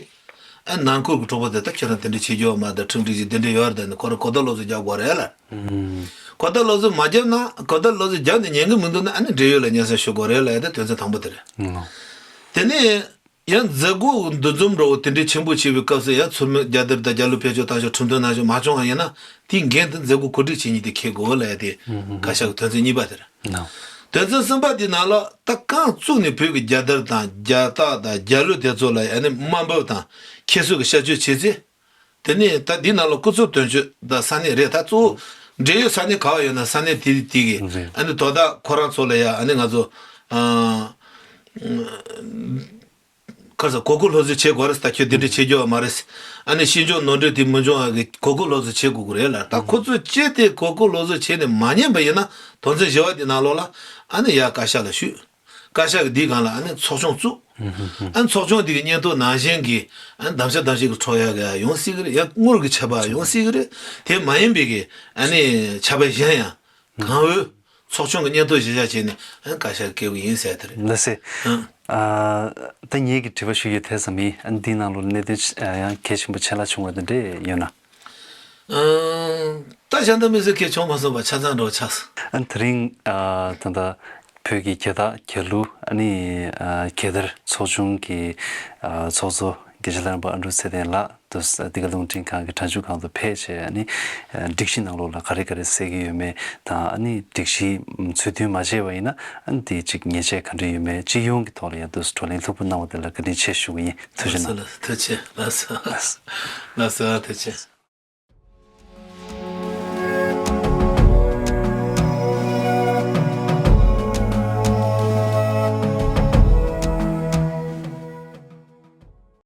ཨ་ནང་ཁུལ་གྱི་གྲོགས་པོ་དེ་ད་ཁྱེད་རང་དེ་འདྲ་བྱེད་རྒྱུ་ཡོད་མ་རེད། ཁྲིམས་སྒྲིག་གཞི་དེ་འདྲ་ཡོད་རེད། ད་ནི་ཁོ་རང་གོ་བརྡ་ལོག་བཟོ་རྒྱག་དགོས་རེད་ལ། གོ་བརྡ་ལོག་བཟོ་མ་བརྒྱབ་ན་གོ་བརྡ་ལོག་བཟོ་བརྒྱབ་ནས་ཉན་གི་མི་འདུག་ན་ཨ་ནི་འབྲེལ་ཡོད་ལ་སྙན་སེང་ཞུ་དགོས་རེད་ལ། ཡ་དེ་དོན་ཚན་དང་པོ་དེ་རེད། དེ་ནས་ཡང་མཛད་སྒོ་འདུ་འཛོམས་འདྲ་བོ་དེ་འདྲའི་ཆེན་པོ་བྱེད་པའི་སྐབས་སུ་ཡང་ཚུལ་མིན་རྒྱལ་དར་དང་རྒྱལ་གླུ་བེད་སྤྱོད་བཏང་ཕྱོགས་ཁྲིམས་དོན་གནང་ཕྱོགས་མ་བྱུང་བ་ཡིན་ན་དེའི་འགན་དེ་མཛད་སྒོ་གོ་སྒྲིག་བྱེད་མཁན་དེ་འཁྱེར་དགོས་ལབ་ཡ་དེ་བཀའ་ཤག་གི་དོན་ཚན་གཉིས་པ་དེ་རེད། དོན་ཚན་གསུམ་པ་དེའི་ནང་ལ་ད་རྐང་བཙུགས་ནས་བོད་ཀྱི་རྒྱལ་དར་དང་རྒྱལ་རྟགས་དང་རྒྱལ་གླུ་དེ་ཚོ་ལ་ཡ་ནི་དམའ་འབེབས་དང་ཁྱད་གསོད་ཀྱི་བཤད་སྤྱོད་བྱས་ཚེ། དེ་ནས་ད་འདི་ནང་ལ་སྐུ་ཚབ་དོན་གཅོད་དང་ས་གནས་རེད། ད་གཙོ་བོ་འབྲེལ་ཡོད་ས་གནས་ག་བ་ཡོད་ན་ས་གནས་དེ་དེ་གི་རེད། ཨ་ནི་དོ་བདག་ཁོ་རང་ཚོ་ལ་ཡ་ཨ་ནི་ང་ཚོ་ཨ་ག་རེ་ཟེར་གོ་སྐབས་སློབ་གསོ་བྱེད་དགོས་རེད། ད་ཁྱོད་དེ་འདྲ་བྱེད་རྒྱུ་ཡོད་མ་རེད། ཨ་ནི་ཤེས་འཇོག་ནོར་འཁྲུལ་དེ་མི་འབྱུང་བ་གི་གོ་སྐབས་སློབ་གསོ་བྱེད་དགོས་ཀྱི་རེད་ལ། ད་ཁོ་ཚོས་ཅི་སྟེ་གོ་སྐབས་སློབ་གསོ་བྱས་ནས་མ་ཉན་པ་ཡིན་ན་དོན་ཚན་བཞི་པ་དེ་ནང་ལོགས་ལ་ཨ་ནི་ཡ་བཀའ་ཤག་ལ་ཞུས། བཀའ་ཤག་གིས་འདིའི་སྒང་ལ་ཨ་ནི་ཚོགས་ཆུང་བཙུགས། ཨ་ནི་ཚོགས་ཆུང་འདི་གི་སྙན་ཐོ་ནང་བཞིན་གྱི་ཨ་ནི་གདམ་གསེས་གདམ་གསེས་ཀྱི་འཕྲོ་ཡག་གི་ཡོང་སྲིད་ཀྱི་རེད། ཡང་དངུལ་གྱི་ཆད་པ་ཡོང་སྲིད་ཀྱི་རེད། དེ་མ་ཡིན་པའི་གི་ཨ་ནི་ཆད་པ་གཞན་ཡང་གང་འོས་ཚོགས་ཆུང་གི་སྙན་ཐོ་གཞི་བཞག་བྱས་ནས་ཨ་ནི་བཀའ་ཤག་སྐྱེལ་གྱི་ཡིན་ཟེར་དེ་རེད། ལགས་སེ། ཨ་ད་ངེད་ཀྱི་དྲི་བ་ཞུ་རྒྱུ་དེ་ཙམ་ཡིན། ཨ་ནི་འདིའི་ནང་ལོགས་གནད་དོན་ཡང་གལ་ཆེན་པོ་ཆེ་ལ་བྱུང་བ་དེ་འདྲས་ཡོད་ན། ཨང་། ད་གཞན་དག་མི་སྲིད་ཁས་བྱུང་མ་སོང་བ་ཆ་ཚང་འགྲོ་ཆགས་སོང་། ཨ་ནི་དེ་རིང་ཨ་ད་ལྟ་བོད་ཀྱི་རྒྱལ་རྟགས་རྒྱལ་གླུ་ཨ་ནི་ཨ་རྒྱལ་དར་ཚོགས་ཆུང་གི་ཨ་ཚོགས་གཙོ་དགེ་བཤེས་ལྷ་རམས་པ་ཨ་འབྲུག་ཚེ་བརྟན་ལགས་ དུ་འདི་ག་རླུང་འཕྲིན་ཁང་གི་སྒྲ་འཇུག་ཁང་དུ་ཕེབས་བྱས། ཨ་ནི་སྒྲིག་གཞི་ནང་ལོགས་ལ་ག་རེ་ག་རེ་གསལ་གྱི་ཡོད་མེད་དང་། ཨ་ནི་སྒྲིག་གཞི་ཚུལ་མཐུན་མ་བྱས་པ་ཡིན་ན་ཨ་ནི་དེ་ཅིག་ཉེས་ཆད་ག་འདྲ་ཡོད་མེད་སྤྱི་ཡོངས་ཀྱི་ཐོག་ལ་ཡང་དུ་བགྲོ་གླེང་ལྷུག་པོ་གནང་བ་དེ་ལ་བཀའ་དྲིན་ཆེ་ཞུ་གི་ཡིན། ཐུགས་རྗེ་གནང་། ལགས་སོ། ལགས་སོ། ཐུགས་རྗེ་ཆེ། ལགས་སོ། ལགས་སོ། ཐུགས་རྗེ་ཆེ།